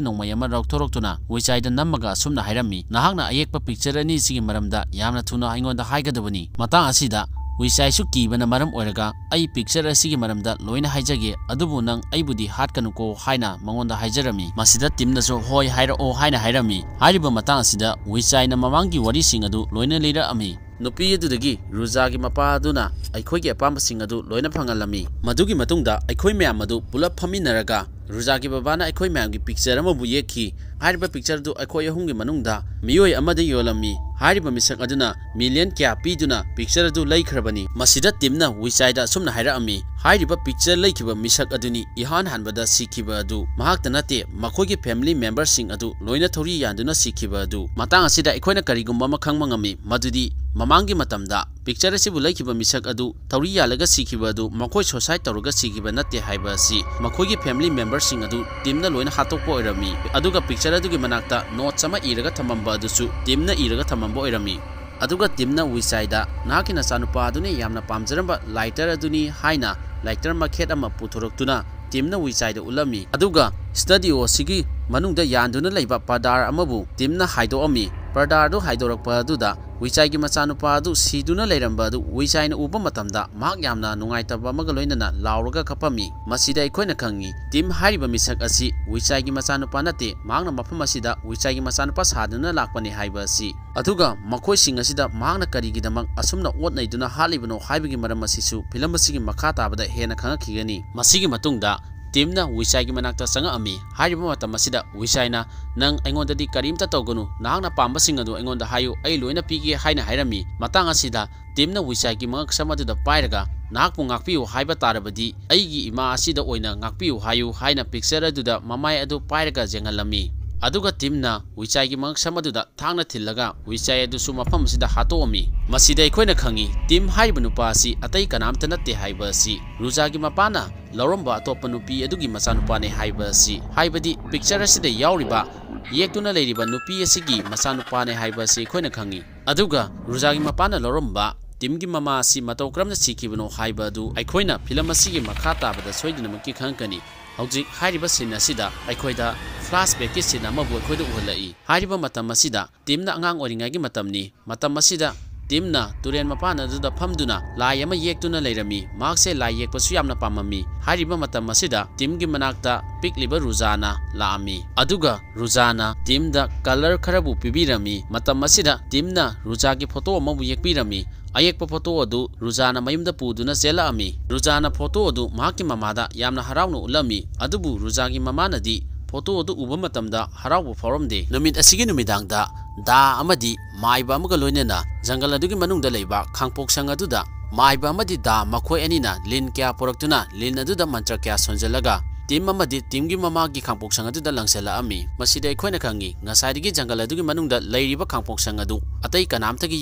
ꯅꯣꯡꯃꯩ ꯑꯃ ꯂꯧꯊꯣꯔꯛꯇꯨꯅ ꯋꯤꯆꯥꯏꯗ ꯅꯝꯃꯒ ꯑꯁꯨꯝꯅ ꯍꯥꯏꯔꯝꯃꯤ, "ꯅꯍꯥꯛꯅ ꯑꯌꯦꯛꯄ ꯄꯤꯛꯆꯔ ꯑꯅꯤꯁꯤꯒꯤ ꯃꯔꯝꯗ ꯌꯥꯝꯅ ꯊꯨꯅ ꯑꯩꯉꯣꯟꯗ ꯍꯥꯏꯒꯗꯕꯅꯤ"꯫ ꯃꯇꯥꯡ ꯑꯁꯤꯗ ꯋꯤꯆꯥꯏꯁꯨ ꯀꯤꯕꯅ ꯃꯔꯝ ꯑꯣꯏꯔꯒ, "ꯑꯩ ꯄꯤꯛꯆꯔ ꯑꯁꯤꯒꯤ ꯃꯔꯝꯗ ꯂꯣꯏꯅ ꯍꯥꯏꯖꯒꯦ, ꯑꯗꯨꯕꯨ ꯅꯪ ꯑꯩꯕꯨꯗꯤ ꯍꯥꯠꯀꯅꯨꯀꯣ" ꯍꯥꯏꯅ ꯃꯉꯣꯟꯗ ꯍꯥꯏꯖꯔꯝꯃꯤ꯫ ꯃꯁꯤꯗ ꯇꯤꯝꯅꯁꯨ "ꯍꯣꯏ, ꯍꯥꯏꯔꯛꯑꯣ" ꯍꯥꯏꯅ ꯍꯥꯏꯔꯝꯃꯤ꯫ ꯍꯥꯏꯔꯤꯕ ꯃꯇꯥꯡ ꯑꯁꯤꯗ ꯋꯤꯆꯥꯏꯅ ꯃꯃꯥꯡꯒꯤ ꯋꯥꯔꯤꯁꯤꯡ ꯑꯗꯨ ꯂꯣꯏꯅ ꯂꯤꯔꯛꯑꯝꯃꯤ꯫ ꯅꯨꯄꯤ ꯑꯗꯨꯗꯒꯤ ꯔꯨꯖꯥꯒꯤ ꯃꯄꯥ ꯑꯗꯨꯅ ꯑꯩꯈꯣꯏꯒꯤ ꯑꯄꯥꯝꯕꯁꯤꯡ ꯑꯗꯨ ꯂꯣꯏꯅ ꯐꯪꯍꯜꯂꯝꯃꯤ꯫ ꯃꯗꯨꯒꯤ ꯃꯇꯨꯡꯗ ꯑꯩꯈꯣꯏ ꯃꯌꯥꯝ ꯑꯗꯨ ꯄꯨꯂꯞ ꯐꯝꯃꯤꯟꯅꯔꯒ ꯔꯨꯖꯥꯒꯤ ꯕꯕꯥꯅ ꯑꯩꯈꯣꯏ ꯃꯌꯥꯝꯒꯤ ꯄꯤꯛꯆꯔ ꯑꯃꯕꯨ ꯌꯦꯛꯈꯤ꯫ ꯍꯥꯏꯔꯤꯕ ꯄꯤꯛꯆꯔ ꯑꯗꯨ ꯑꯩꯈꯣꯏ ꯑꯍꯨꯝꯒꯤ ꯃꯅꯨꯡꯗ ꯃꯤꯑꯣꯏ ꯑꯃꯗ ꯌꯣꯜꯂꯝꯃꯤ꯫ ꯍꯥꯏꯔꯤꯕ ꯃꯤꯁꯛ ꯑꯗꯨꯅ ꯃꯤꯂꯤꯌꯟ ꯀꯌꯥ ꯄꯤꯗꯨꯅ ꯄꯤꯛꯆꯔ ꯑꯗꯨ ꯂꯩꯈ꯭ꯔꯕꯅꯤ꯫ ꯃꯁꯤꯗ ꯇꯤꯝꯅ ꯋꯤꯆꯥꯏꯗ ꯑꯁꯨꯝꯅ ꯍꯥꯏꯔꯛꯑꯝꯃꯤ, ꯍꯥꯏꯔꯤꯕ picture ꯂꯩꯈꯤꯕ ꯃꯤꯁꯛ ꯑꯗꯨꯅꯤ ꯏꯍꯥꯟ ꯍꯥꯟꯕꯗ ꯁꯤꯈꯤꯕ ꯑꯗꯨ꯫ ꯃꯍꯥꯛꯇ ꯅꯠꯇꯦ, ꯃꯈꯣꯏꯒꯤ family memberꯁꯤꯡ ꯑꯗꯨ ꯂꯣꯏꯅ ꯊꯧꯔꯤ ꯌꯥꯟꯗꯨꯅ ꯁꯤꯈꯤꯕ ꯑꯗꯨ꯫ ꯃꯇꯥꯡ ꯑꯁꯤꯗ ꯑꯩꯈꯣꯏꯅ ꯀꯔꯤꯒꯨꯝꯕ ꯑꯃ ꯈꯪꯕ ꯉꯝꯃꯤ, ꯃꯗꯨꯗꯤ ꯃꯃꯥꯡꯒꯤ ꯃꯇꯝꯗ picture ꯑꯁꯤꯕꯨ ꯂꯩꯈꯤꯕ ꯃꯤꯁꯛ ꯑꯗꯨ ꯊꯧꯔꯤ ꯌꯥꯜꯂꯒ ꯁꯤꯈꯤꯕ ꯑꯗꯨ ꯃꯈꯣꯏ suicide ꯇꯧꯔꯒ ꯁꯤꯈꯤꯕ ꯅꯠꯇꯦ ꯍꯥꯏꯕ ꯑꯁꯤ ꯃꯈꯣꯏꯒꯤ family memberꯁꯤꯡ ꯑꯗꯨ Timꯅ ꯂꯣꯏꯅ ꯍꯥꯠꯇꯣꯛꯄ ꯑꯣꯏꯔꯝꯃꯤ꯫ ꯑꯗꯨꯒ picture ꯑꯗꯨꯒꯤ ꯃꯅꯥꯛꯇ notes ꯑꯃ ꯏꯔꯒ ꯊꯝꯃꯝꯕ ꯑꯗꯨꯁꯨ Timꯅ ꯏꯔꯒ ꯊꯝꯃꯝꯕ ꯑꯣꯏꯔꯝꯃꯤ꯫ ꯑꯗꯨꯒ Timꯅ ꯋꯤꯆꯥꯏꯗ ꯅꯍꯥꯛꯀꯤ ꯅꯆꯥꯅꯨꯄꯥ ꯑꯗꯨꯅ ꯌꯥꯝꯅ ꯄꯥꯝꯖꯔꯝꯕ lighter ꯑꯗꯨꯅꯤ ꯍꯥꯏꯅ lighter ꯃꯈꯦꯠ ꯑꯃ ꯄꯨꯊꯣꯔꯛꯇꯨꯅ Timꯅ ꯋꯤꯆꯥꯏꯗ ꯎꯠꯂꯝꯃꯤ꯫ ꯑꯗꯨꯒ studio ꯑꯁꯤꯒꯤ ꯃꯅꯨꯡꯗ ꯌꯥꯟꯗꯨꯅ ꯂꯩꯕ ꯄꯔꯗꯥꯔ ꯑꯃꯕꯨ Timꯅ ꯍꯥꯏꯗꯣꯛꯑꯝꯃꯤ꯫ ꯄꯔꯗꯥꯔ ꯑꯗꯨ ꯍꯥꯏꯗꯣꯔꯛꯄ ꯑꯗꯨꯗ ꯋꯤꯆꯥꯏꯒꯤ ꯃꯆꯥꯅꯨꯄꯥ ꯑꯗꯨ ꯁꯤꯗꯨꯅ ꯂꯩꯔꯝꯕ ꯑꯗꯨ ꯋꯤꯆꯥꯏꯅ ꯎꯕ ꯃꯇꯝꯗ ꯃꯍꯥꯛ ꯌꯥꯝꯅ ꯅꯨꯡꯉꯥꯏꯇꯕ ꯑꯃꯒ ꯂꯣꯏꯅꯅ ꯂꯥꯎꯔꯒ ꯀꯞꯄꯝꯃꯤ꯫ ꯃꯁꯤꯗ ꯑꯩꯈꯣꯏꯅ ꯈꯪꯉꯤ, Tim ꯍꯥꯏꯔꯤꯕ ꯃꯤꯁꯛ ꯑꯁꯤ ꯋꯤꯆꯥꯏꯒꯤ ꯃꯆꯥꯅꯨꯄꯥ ꯅꯠꯇꯦ, ꯃꯍꯥꯛꯅ ꯃꯐꯝ ꯑꯁꯤꯗ ꯋꯤꯆꯥꯏꯒꯤ ꯃꯆꯥꯅꯨꯄꯥ ꯁꯥꯗꯨꯅ ꯂꯥꯛꯄꯅꯤ ꯍꯥꯏꯕ ꯑꯁꯤ꯫ ꯑꯗꯨꯒ ꯃꯈꯣꯏꯁꯤꯡ ꯑꯁꯤꯗ ꯃꯍꯥꯛꯅ ꯀꯔꯤꯒꯤꯗꯃꯛ ꯑꯁꯨꯝꯅ ꯑꯣꯠ ꯅꯩꯗꯨꯅ ꯍꯥꯠꯂꯤꯕꯅꯣ ꯍꯥꯏꯕꯒꯤ ꯃꯔꯝ ꯑꯁꯤꯁꯨ film ꯑꯁꯤꯒꯤ ꯃꯈꯥ ꯇꯥꯕꯗ ꯍꯦꯟꯅ ꯈꯪꯉꯛꯈꯤꯒꯅꯤ꯫ ꯃꯁꯤꯒꯤ ꯃꯇꯨꯡꯗ Timꯅ ꯋꯤꯆꯥꯏꯒꯤ ꯃꯅꯥꯛꯇ ꯆꯪꯉꯛꯑꯝꯃꯤ꯫ ꯍꯥꯏꯔꯤꯕ ꯃꯇꯝ ꯑꯁꯤꯗ ꯋꯤꯆꯥꯏꯅ, "ꯅꯪ ꯑꯩꯉꯣꯟꯗꯗꯤ ꯀꯔꯤꯝꯇ ꯇꯧꯒꯅꯨ, ꯅꯍꯥꯛꯅ ꯄꯥꯝꯕꯁꯤꯡ ꯑꯗꯨ ꯑꯩꯉꯣꯟꯗ ꯍꯥꯏꯌꯨ, ꯑꯩ ꯂꯣꯏꯅ ꯄꯤꯒꯦ" ꯍꯥꯏꯅ ꯍꯥꯏꯔꯝꯃꯤ꯫ ꯃꯇꯥꯡ ꯑꯁꯤꯗ Timꯅ ꯋꯤꯆꯥꯏꯒꯤ ꯃꯉꯛꯁꯝ ꯑꯗꯨꯗ ꯄꯥꯏꯔꯒ, "ꯅꯍꯥꯛꯄꯨ ꯉꯥꯛꯄꯤꯌꯨ ꯍꯥꯏꯕ ꯇꯥꯔꯕꯗꯤ ꯑꯩꯒꯤ ꯏꯃꯥ ꯑꯁꯤꯗ ꯑꯣꯏꯅ ꯉꯥꯛꯄꯤꯌꯨ ꯍꯥꯏꯌꯨ" ꯍꯥꯏꯅ picture ꯑꯗꯨꯗ ꯃꯃꯥꯏ ꯑꯗꯨ ꯄꯥꯏꯔꯒ ꯌꯦꯡꯍꯜꯂꯝꯃꯤ꯫ ꯑꯗꯨꯒ Timꯅ ꯋꯤꯆꯥꯏꯒꯤ ꯃꯉꯛꯁꯝ ꯑꯗꯨꯗ ꯊꯥꯡꯅ ꯊꯤꯜꯂꯒ ꯋꯤꯆꯥꯏ ꯑꯗꯨꯁꯨ ꯃꯐꯝ ꯑꯁꯤꯗ ꯍꯥꯠꯇꯣꯛꯑꯝꯃꯤ꯫ ꯃꯁꯤꯗ ꯑꯩꯈꯣꯏꯅ ꯈꯪꯉꯤ, Tim ꯍꯥꯏꯔꯤꯕ ꯅꯨꯄꯥ ꯑꯁꯤ ꯑꯇꯩ ꯀꯅꯥꯝꯇ ꯅꯠꯇꯦ ꯍꯥꯏꯕ ꯑꯁꯤ ꯔꯨꯖꯥꯒꯤ ꯃꯄꯥꯅ ꯂꯧꯔꯝꯕ ꯑꯇꯣꯞꯄ ꯅꯨꯄꯤ ꯑꯗꯨꯒꯤ ꯃꯆꯥꯅꯨꯄꯥꯅꯦ ꯍꯥꯏꯕ ꯑꯁꯤ, ꯍꯥꯏꯕꯗꯤ picture ꯑꯁꯤꯗ ꯌꯥꯎꯔꯤꯕ ꯌꯦꯛꯇꯨꯅ ꯂꯩꯔꯤꯕ ꯅꯨꯄꯤ ꯑꯁꯤꯒꯤ ꯃꯆꯥꯅꯨꯄꯥꯅꯦ ꯍꯥꯏꯕ ꯑꯁꯤ ꯑꯩꯈꯣꯏꯅ ꯈꯪꯉꯤ꯫ ꯑꯗꯨꯒ ꯔꯨꯖꯥꯒꯤ ꯃꯄꯥꯅ ꯂꯧꯔꯝꯕ Timꯒꯤ ꯃꯃꯥ ꯑꯁꯤ ꯃꯇꯧ ꯀꯔꯝꯅ ꯁꯤꯈꯤꯕꯅꯣ ꯍꯥꯏꯕ ꯑꯗꯨ ꯑꯩꯈꯣꯏꯅ film ꯑꯁꯤꯒꯤ ꯃꯈꯥ ꯇꯥꯕꯗ ꯁꯣꯏꯗꯅꯃꯛꯀꯤ ꯈꯪꯉꯛꯀꯅꯤ꯫ ꯍꯧꯖꯤꯛ ꯍꯥꯏꯔꯤꯕ scene ꯑꯁꯤꯗ ꯑꯩꯈꯣꯏꯗ flashbackꯀꯤ scene ꯑꯃꯕꯨ ꯑꯩꯈꯣꯏꯗ ꯎꯍꯜꯂꯛꯏ꯫ ꯍꯥꯏꯔꯤꯕ ꯃꯇꯝ ꯑꯁꯤꯗ Timꯅ ꯑꯉꯥꯡ ꯑꯣꯏꯔꯤꯉꯩꯒꯤ ꯃꯇꯝꯅꯤ꯫ ꯃꯇꯝ ꯑꯁꯤꯗ Timꯅ ꯇꯨꯔꯦꯜ ꯃꯄꯥꯟ ꯑꯗꯨꯗ ꯐꯝꯗꯨꯅ ꯂꯥꯏ ꯑꯃ ꯌꯦꯛꯇꯨꯅ ꯂꯩꯔꯝꯃꯤ꯫ ꯃꯍꯥꯛꯁꯦ ꯂꯥꯏ ꯌꯦꯛꯄꯁꯨ ꯌꯥꯝꯅ ꯄꯥꯝꯃꯝꯃꯤ꯫ ꯍꯥꯏꯔꯤꯕ ꯃꯇꯝ ꯑꯁꯤꯗ Timꯒꯤ ꯃꯅꯥꯛꯇ ꯄꯤꯛꯂꯤꯕ ꯔꯨꯖꯥꯅ ꯂꯥꯛꯑꯝꯃꯤ꯫ ꯑꯗꯨꯒ ꯔꯨꯖꯥꯅ Timꯗ colour ꯈꯔꯕꯨ ꯄꯤꯕꯤꯔꯝꯃꯤ꯫ ꯃꯇꯝ ꯑꯁꯤꯗ Timꯅ ꯔꯨꯖꯥꯒꯤ photo ꯑꯃꯕꯨ ꯌꯦꯛꯄꯤꯔꯝꯃꯤ꯫ ꯑꯌꯦꯛꯄ photo ꯑꯗꯨ ꯔꯨꯖꯥꯅ ꯃꯌꯨꯝꯗ ꯄꯨꯗꯨꯅ ꯆꯦꯜꯂꯛꯑꯝꯃꯤ꯫ ꯔꯨꯖꯥꯅ photo ꯑꯗꯨ ꯃꯍꯥꯛꯀꯤ ꯃꯃꯥꯗ ꯌꯥꯝꯅ ꯍꯔꯥꯎꯅ ꯎꯠꯂꯝꯃꯤ꯫ ꯑꯗꯨꯕꯨ ꯔꯨꯖꯥꯒꯤ ꯃꯃꯥꯅꯗꯤ photo ꯑꯗꯨ ꯎꯕ ꯃꯇꯝꯗ ꯍꯔꯥꯎꯕ ꯐꯥꯎꯔꯝꯗꯦ꯫ ꯅꯨꯃꯤꯠ ꯑꯁꯤꯒꯤ ꯅꯨꯃꯤꯗꯥꯡꯗ ꯗꯥ ꯑꯃꯗꯤ ꯃꯥꯏꯕ ꯑꯃꯒ ꯂꯣꯏꯅꯅ ꯖꯪꯒꯜ ꯑꯗꯨꯒꯤ ꯃꯅꯨꯡꯗ ꯂꯩꯕ ꯈꯥꯡꯄꯣꯛꯁꯪ ꯑꯗꯨꯗ ꯃꯥꯏꯕ ꯑꯃꯗꯤ ꯗꯥ ꯃꯈꯣꯏ ꯑꯅꯤꯅ ꯂꯤꯟ ꯀꯌꯥ ꯄꯨꯔꯛꯇꯨꯅ ꯂꯤꯟ ꯑꯗꯨꯗ ꯃꯟꯇ꯭ꯔ ꯀꯌꯥ ꯁꯣꯟꯖꯜꯂꯒ ꯇꯤꯝ ꯑꯃꯗꯤ ꯇꯤꯝꯒꯤ ꯃꯃꯥꯒꯤ ꯈꯥꯡꯄꯣꯛꯁꯪ ꯑꯗꯨꯗ ꯂꯪꯁꯤꯜꯂꯛꯑꯝꯃꯤ꯫ ꯃꯁꯤꯗ ꯑꯩꯈꯣꯏꯅ ꯈꯪꯉꯤ, ꯉꯁꯥꯏꯗꯒꯤ ꯖꯪꯒꯜ ꯑꯗꯨꯒꯤ ꯃꯅꯨꯡꯗ ꯂꯩꯔꯤꯕ ꯈꯥꯡꯄꯣꯛꯁꯪ ꯑꯗꯨ ꯑꯇꯩ ꯀꯅꯥꯝꯇꯒꯤ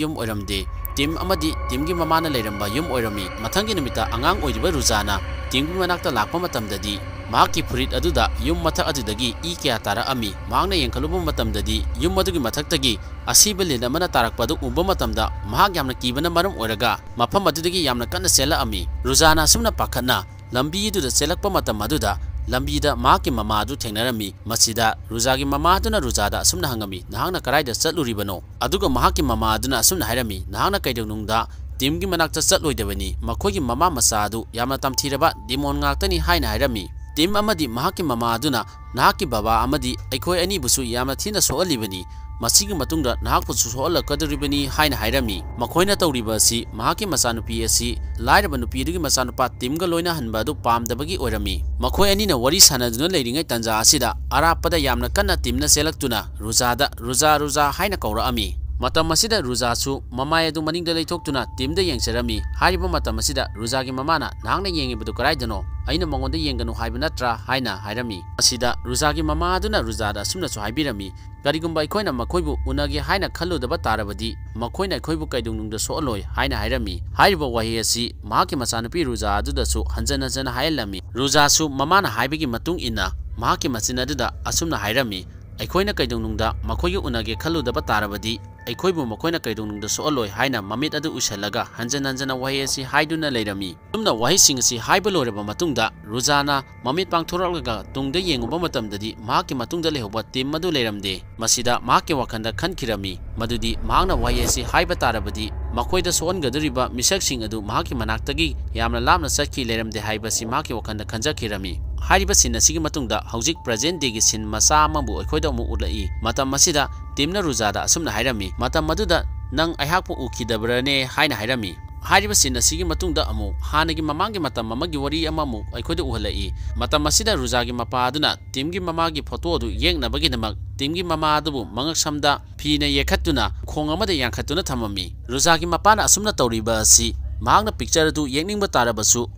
ꯌꯨꯝ ꯑꯣꯏꯔꯝꯗꯦ꯫ ꯇꯤꯝ ꯑꯃꯗꯤ ꯇꯤꯝꯒꯤ ꯃꯃꯥꯅ ꯂꯩꯔꯝꯕ ꯌꯨꯝ ꯑꯣꯏꯔꯝꯃꯤ꯫ ꯃꯊꯪꯒꯤ ꯅꯨꯃꯤꯠꯇ ꯑꯉꯥꯡ ꯑꯣꯏꯔꯤꯕ ꯔꯨꯖꯥꯅ ꯇꯤꯝꯒꯤ ꯃꯅꯥꯛꯇ ꯂꯥꯛꯄ ꯃꯇꯝꯗꯗꯤ ꯃꯍꯥꯛꯀꯤ ꯐꯨꯔꯤꯠ ꯑꯗꯨꯗ ꯌꯨꯝ ꯃꯊꯛ ꯑꯗꯨꯗꯒꯤ ꯏ ꯀꯌꯥ ꯇꯥꯔꯛꯑꯝꯃꯤ꯫ ꯃꯍꯥꯛꯅ ꯌꯦꯡꯈꯠꯂꯨꯕ ꯃꯇꯝꯗꯗꯤ ꯌꯨꯝ ꯑꯗꯨꯒꯤ ꯃꯊꯛꯇꯒꯤ ꯑꯁꯤꯕ ꯂꯤꯟ ꯑꯃꯅ ꯇꯥꯔꯛꯄ ꯑꯗꯨ ꯎꯕ ꯃꯇꯝꯗ ꯃꯍꯥꯛ ꯌꯥꯝꯅ ꯀꯤꯕꯅ ꯃꯔꯝ ꯑꯣꯏꯔꯒ ꯃꯐꯝ ꯑꯗꯨꯗꯒꯤ ꯌꯥꯝꯅ ꯀꯟꯅ ꯆꯦꯜꯂꯛꯑꯝꯃꯤ꯫ ꯔꯨꯖꯥꯅ ꯑꯁꯨꯝꯅ ꯄꯥꯈꯠꯅ ꯂꯝꯕꯤ ꯑꯗꯨꯗ ꯆꯦꯜꯂꯛꯄ ꯃꯇꯝ ꯑꯗꯨꯗ ꯂꯝꯕꯤꯗ ꯃꯍꯥꯛꯀꯤ ꯃꯃꯥ ꯑꯗꯨ ꯊꯦꯡꯅꯔꯝꯃꯤ꯫ ꯃꯁꯤꯗ ꯔꯨꯖꯥꯒꯤ ꯃꯃꯥ ꯑꯗꯨꯅ ꯔꯨꯖꯥꯗ ꯑꯁꯨꯝꯅ ꯍꯪꯉꯝꯃꯤ, "ꯅꯍꯥꯛꯅ ꯀꯗꯥꯏꯗ ꯆꯠꯂꯨꯔꯤꯕꯅꯣ?" ꯑꯗꯨꯒ ꯃꯍꯥꯛꯀꯤ ꯃꯃꯥ ꯑꯗꯨꯅ ꯑꯁꯨꯝꯅ ꯍꯥꯏꯔꯝꯃꯤ, "ꯅꯍꯥꯛꯅ ꯀꯩꯗꯧꯅꯨꯡꯗ ꯇꯤꯝꯒꯤ ꯃꯅꯥꯛꯇ ꯆꯠꯂꯣꯏꯗꯕꯅꯤ꯫ ꯃꯈꯣꯏꯒꯤ ꯃꯃꯥ ꯃꯆꯥ ꯑꯗꯨ ꯌꯥꯝꯅ ꯇꯝꯊꯤꯔꯕ ꯗꯤꯃꯣꯟ ꯉꯥꯛꯇꯅꯤ" ꯍꯥꯏꯅ ꯍꯥꯏꯔꯝꯃꯤ꯫ ꯇꯤꯝ ꯑꯃꯗꯤ ꯃꯍꯥꯛꯀꯤ ꯃꯃꯥ ꯑꯗꯨꯅ, "ꯅꯍꯥꯛꯀꯤ ꯕꯕꯥ ꯑꯃꯗꯤ ꯑꯩꯈꯣꯏ ꯑꯅꯤꯕꯨꯁꯨ ꯌꯥꯝꯅ ꯊꯤꯅ ꯁꯣꯛꯍꯜꯂꯤꯕꯅꯤ꯫ ꯃꯁꯤꯒꯤ ꯃꯇꯨꯡꯗ ꯅꯍꯥꯛꯄꯨꯁꯨ ꯁꯣꯛꯍꯜꯂꯛꯀꯗꯧꯔꯤꯕꯅꯤ" ꯍꯥꯏꯅ ꯍꯥꯏꯔꯝꯃꯤ꯫ ꯃꯈꯣꯏꯅ ꯇꯧꯔꯤꯕ ꯑꯁꯤ ꯃꯍꯥꯛꯀꯤ ꯃꯆꯥꯅꯨꯄꯤ ꯑꯁꯤ ꯂꯥꯏꯔꯕ ꯅꯨꯄꯤ ꯑꯗꯨꯒꯤ ꯃꯆꯥꯅꯨꯄꯥ ꯇꯤꯝꯒ ꯂꯣꯏꯅꯍꯟꯕ ꯑꯗꯨ ꯄꯥꯝꯗꯕꯒꯤ ꯑꯣꯏꯔꯝꯃꯤ꯫ ꯃꯈꯣꯏ ꯑꯅꯤꯅ ꯋꯥꯔꯤ ꯁꯥꯟꯅꯗꯨꯅ ꯂꯩꯔꯤꯉꯩ ꯇꯥꯟꯖꯥ ꯑꯁꯤꯗ ꯑꯔꯥꯞꯄꯗ ꯌꯥꯝꯅ ꯀꯟꯅ ꯇꯤꯝꯅ ꯆꯦꯜꯂꯛꯇꯨꯅ ꯔꯨꯖꯥꯗ "ꯔꯨꯖꯥ, ꯔꯨꯖꯥ" ꯍꯥꯏꯅ ꯀꯧꯔꯛꯑꯝꯃꯤ꯫ ꯃꯇꯝ ꯑꯁꯤꯗ ꯔꯨꯖꯥꯁꯨ ꯃꯃꯥꯏ ꯑꯗꯨ ꯃꯅꯤꯡꯗ ꯂꯩꯊꯣꯛꯇꯨꯅ ꯇꯤꯝꯗ ꯌꯦꯡꯖꯔꯝꯃꯤ꯫ ꯍꯥꯏꯔꯤꯕ ꯃꯇꯝ ꯑꯁꯤꯗ ꯔꯨꯖꯥꯒꯤ ꯃꯃꯥꯅ, "ꯅꯍꯥꯛꯅ ꯌꯦꯡꯉꯤꯕꯗꯨ ꯀꯗꯥꯏꯗꯅꯣ? ꯑꯩꯅ ꯃꯉꯣꯟꯗ ꯌꯦꯡꯒꯅꯨ ꯍꯥꯏꯕ ꯅꯠꯇ꯭ꯔꯥ?" ꯍꯥꯏꯅ ꯍꯥꯏꯔꯝꯃꯤ꯫ ꯃꯁꯤꯗ ꯔꯨꯖꯥꯒꯤ ꯃꯃꯥ ꯑꯗꯨꯅ ꯔꯨꯖꯥꯗ ꯑꯁꯨꯝꯅꯁꯨ ꯍꯥꯏꯕꯤꯔꯝꯃꯤ, "ꯀꯔꯤꯒꯨꯝꯕ ꯑꯩꯈꯣꯏꯅ ꯃꯈꯣꯏꯕꯨ ꯎꯅꯒꯦ ꯍꯥꯏꯅ ꯈꯜꯂꯨꯗꯕ ꯇꯥꯔꯕꯗꯤ ꯃꯈꯣꯏꯅ ꯑꯩꯈꯣꯏꯕꯨ ꯀꯩꯗꯧꯅꯨꯡꯗ ꯁꯣꯛꯍꯜꯂꯣꯏ" ꯍꯥꯏꯅ ꯍꯥꯏꯔꯝꯃꯤ꯫ ꯍꯥꯏꯔꯤꯕ ꯋꯥꯍꯩ ꯑꯁꯤ ꯃꯍꯥꯛꯀꯤ ꯃꯆꯥꯅꯨꯄꯤ ꯔꯨꯖꯥ ꯑꯗꯨꯗꯁꯨ ꯍꯟꯖꯟ ꯍꯟꯖꯟꯅ ꯍꯥꯏꯍꯜꯂꯝꯃꯤ꯫ ꯔꯨꯖꯥꯁꯨ ꯃꯃꯥꯅ ꯍꯥꯏꯕꯒꯤ ꯃꯇꯨꯡ ꯏꯟꯅ ꯃꯍꯥꯛꯀꯤ ꯃꯆꯤꯟ ꯑꯗꯨꯗ ꯑꯁꯨꯝꯅ ꯍꯥꯏꯔꯝꯃꯤ, "ꯑꯩꯈꯣꯏꯅ ꯀꯩꯗꯧꯅꯨꯡꯗ ꯃꯈꯣꯏꯒ ꯎꯅꯒꯦ ꯈꯜꯂꯨꯗꯕ ꯇꯥꯔꯕꯗꯤ ꯑꯩꯈꯣꯏꯕꯨ ꯃꯈꯣꯏꯅ ꯀꯩꯗꯧꯅꯨꯡꯗ ꯁꯣꯛꯍꯜꯂꯣꯏ" ꯍꯥꯏꯅ ꯃꯃꯤꯠ ꯑꯗꯨ ꯎꯏꯁꯜꯂꯒ ꯍꯟꯖꯟ ꯍꯟꯖꯟꯅ ꯋꯥꯍꯩ ꯑꯁꯤ ꯍꯥꯏꯗꯨꯅ ꯂꯩꯔꯝꯃꯤ꯫ ꯑꯁꯨꯝꯅ ꯋꯥꯍꯩꯁꯤꯡ ꯑꯁꯤ ꯍꯥꯏꯕ ꯂꯣꯏꯔꯕ ꯃꯇꯨꯡꯗ ꯔꯨꯖꯥꯅ ꯃꯃꯤꯠ ꯄꯥꯡꯊꯣꯔꯛꯂꯒ ꯇꯨꯡꯗ ꯌꯦꯡꯉꯨꯕ ꯃꯇꯝꯗꯗꯤ ꯃꯍꯥꯛꯀꯤ ꯃꯇꯨꯡꯗ ꯂꯩꯍꯧꯕ ꯇꯤꯝ ꯑꯗꯨ ꯂꯩꯔꯝꯗꯦ꯫ ꯃꯁꯤꯗ ꯃꯍꯥꯛꯀꯤ ꯋꯥꯈꯜꯗ ꯈꯟꯈꯤꯔꯝꯃꯤ ꯃꯗꯨꯗꯤ ꯃꯍꯥꯛꯅ ꯋꯥꯍꯩ ꯑꯁꯤ ꯍꯥꯏꯕ ꯇꯥꯔꯕꯗꯤ ꯃꯈꯣꯏꯗ ꯁꯣꯛꯍꯟꯒꯗꯧꯔꯤꯕ ꯃꯤꯁꯛꯁꯤꯡ ꯑꯗꯨ ꯃꯍꯥꯛꯀꯤ ꯃꯅꯥꯛꯇꯒꯤ ꯌꯥꯝꯅ ꯂꯥꯞꯅ ꯆꯠꯈꯤ ꯂꯩꯔꯝꯗꯦ ꯍꯥꯏꯕꯁꯤ ꯃꯍꯥꯛꯀꯤ ꯋꯥꯈꯜꯗ ꯈꯟꯖꯈꯤꯔꯝꯃꯤ꯫ ꯍꯥꯏꯔꯤꯕ ꯁꯤꯟ ꯑꯁꯤꯒꯤ ꯃꯇꯨꯡꯗ ꯍꯧꯖꯤꯛ ꯄ꯭ꯔꯖꯦꯟ ꯗꯦꯒꯤ ꯁꯤꯟ ꯃꯆꯥ ꯑꯃꯕꯨ ꯑꯩꯈꯣꯏꯗ ꯑꯃꯨꯛ ꯎꯠꯂꯛꯏ꯫ ꯃꯇꯝ ꯑꯁꯤꯗ ꯇꯤꯝꯅ ꯔꯨꯖꯥꯗ ꯑꯁꯨꯝꯅ ꯍꯥꯏꯔꯝꯃꯤ, "ꯃꯇꯝ ꯑꯗꯨꯗ ꯅꯪ ꯑꯩꯍꯥꯛꯄꯨ ꯎꯈꯤꯗꯕ꯭ꯔꯅꯦ?" ꯍꯥꯏꯅ ꯍꯥꯏꯔꯝꯃꯤ꯫ ꯍꯥꯏꯔꯤꯕ ꯁꯤꯟ ꯑꯁꯤꯒꯤ ꯃꯇꯨꯡꯗ ꯑꯃꯨꯛ ꯍꯥꯟꯅꯒꯤ ꯃꯃꯥꯡꯒꯤ ꯃꯇꯝ ꯑꯃꯒꯤ ꯋꯥꯔꯤ ꯑꯃ ꯑꯃꯨꯛ ꯑꯩꯈꯣꯏꯗ ꯎꯍꯜꯂꯛꯏ꯫ ꯃꯇꯝ ꯑꯁꯤꯗ ꯔꯨꯖꯥꯒꯤ ꯃꯄꯥ ꯑꯗꯨꯅ ꯇꯤꯝꯒꯤ ꯃꯃꯥꯒꯤ ꯐꯣꯇꯣ ꯑꯗꯨ ꯌꯦꯛꯅꯕꯒꯤꯗꯃꯛ ꯇꯤꯝꯒꯤ ꯃꯃꯥ ꯑꯗꯨꯕꯨ ꯃꯉꯛꯁꯝꯗ ꯐꯤꯅ ꯌꯦꯛꯈꯠꯇꯨꯅ ꯈꯣꯡ ꯑꯃꯗ ꯌꯥꯟꯈꯠꯇꯨꯅ ꯊꯝꯃꯝꯃꯤ꯫ ꯔꯨꯖꯥꯒꯤ ꯃꯄꯥꯅ ꯑꯁꯨꯝꯅ ꯇꯧꯔꯤꯕ ꯑꯁꯤ ꯃꯍꯥꯛꯅ picture ꯑꯗꯨ ꯌꯦꯛꯅꯤꯡꯕ ꯇꯥꯔꯕꯁꯨ,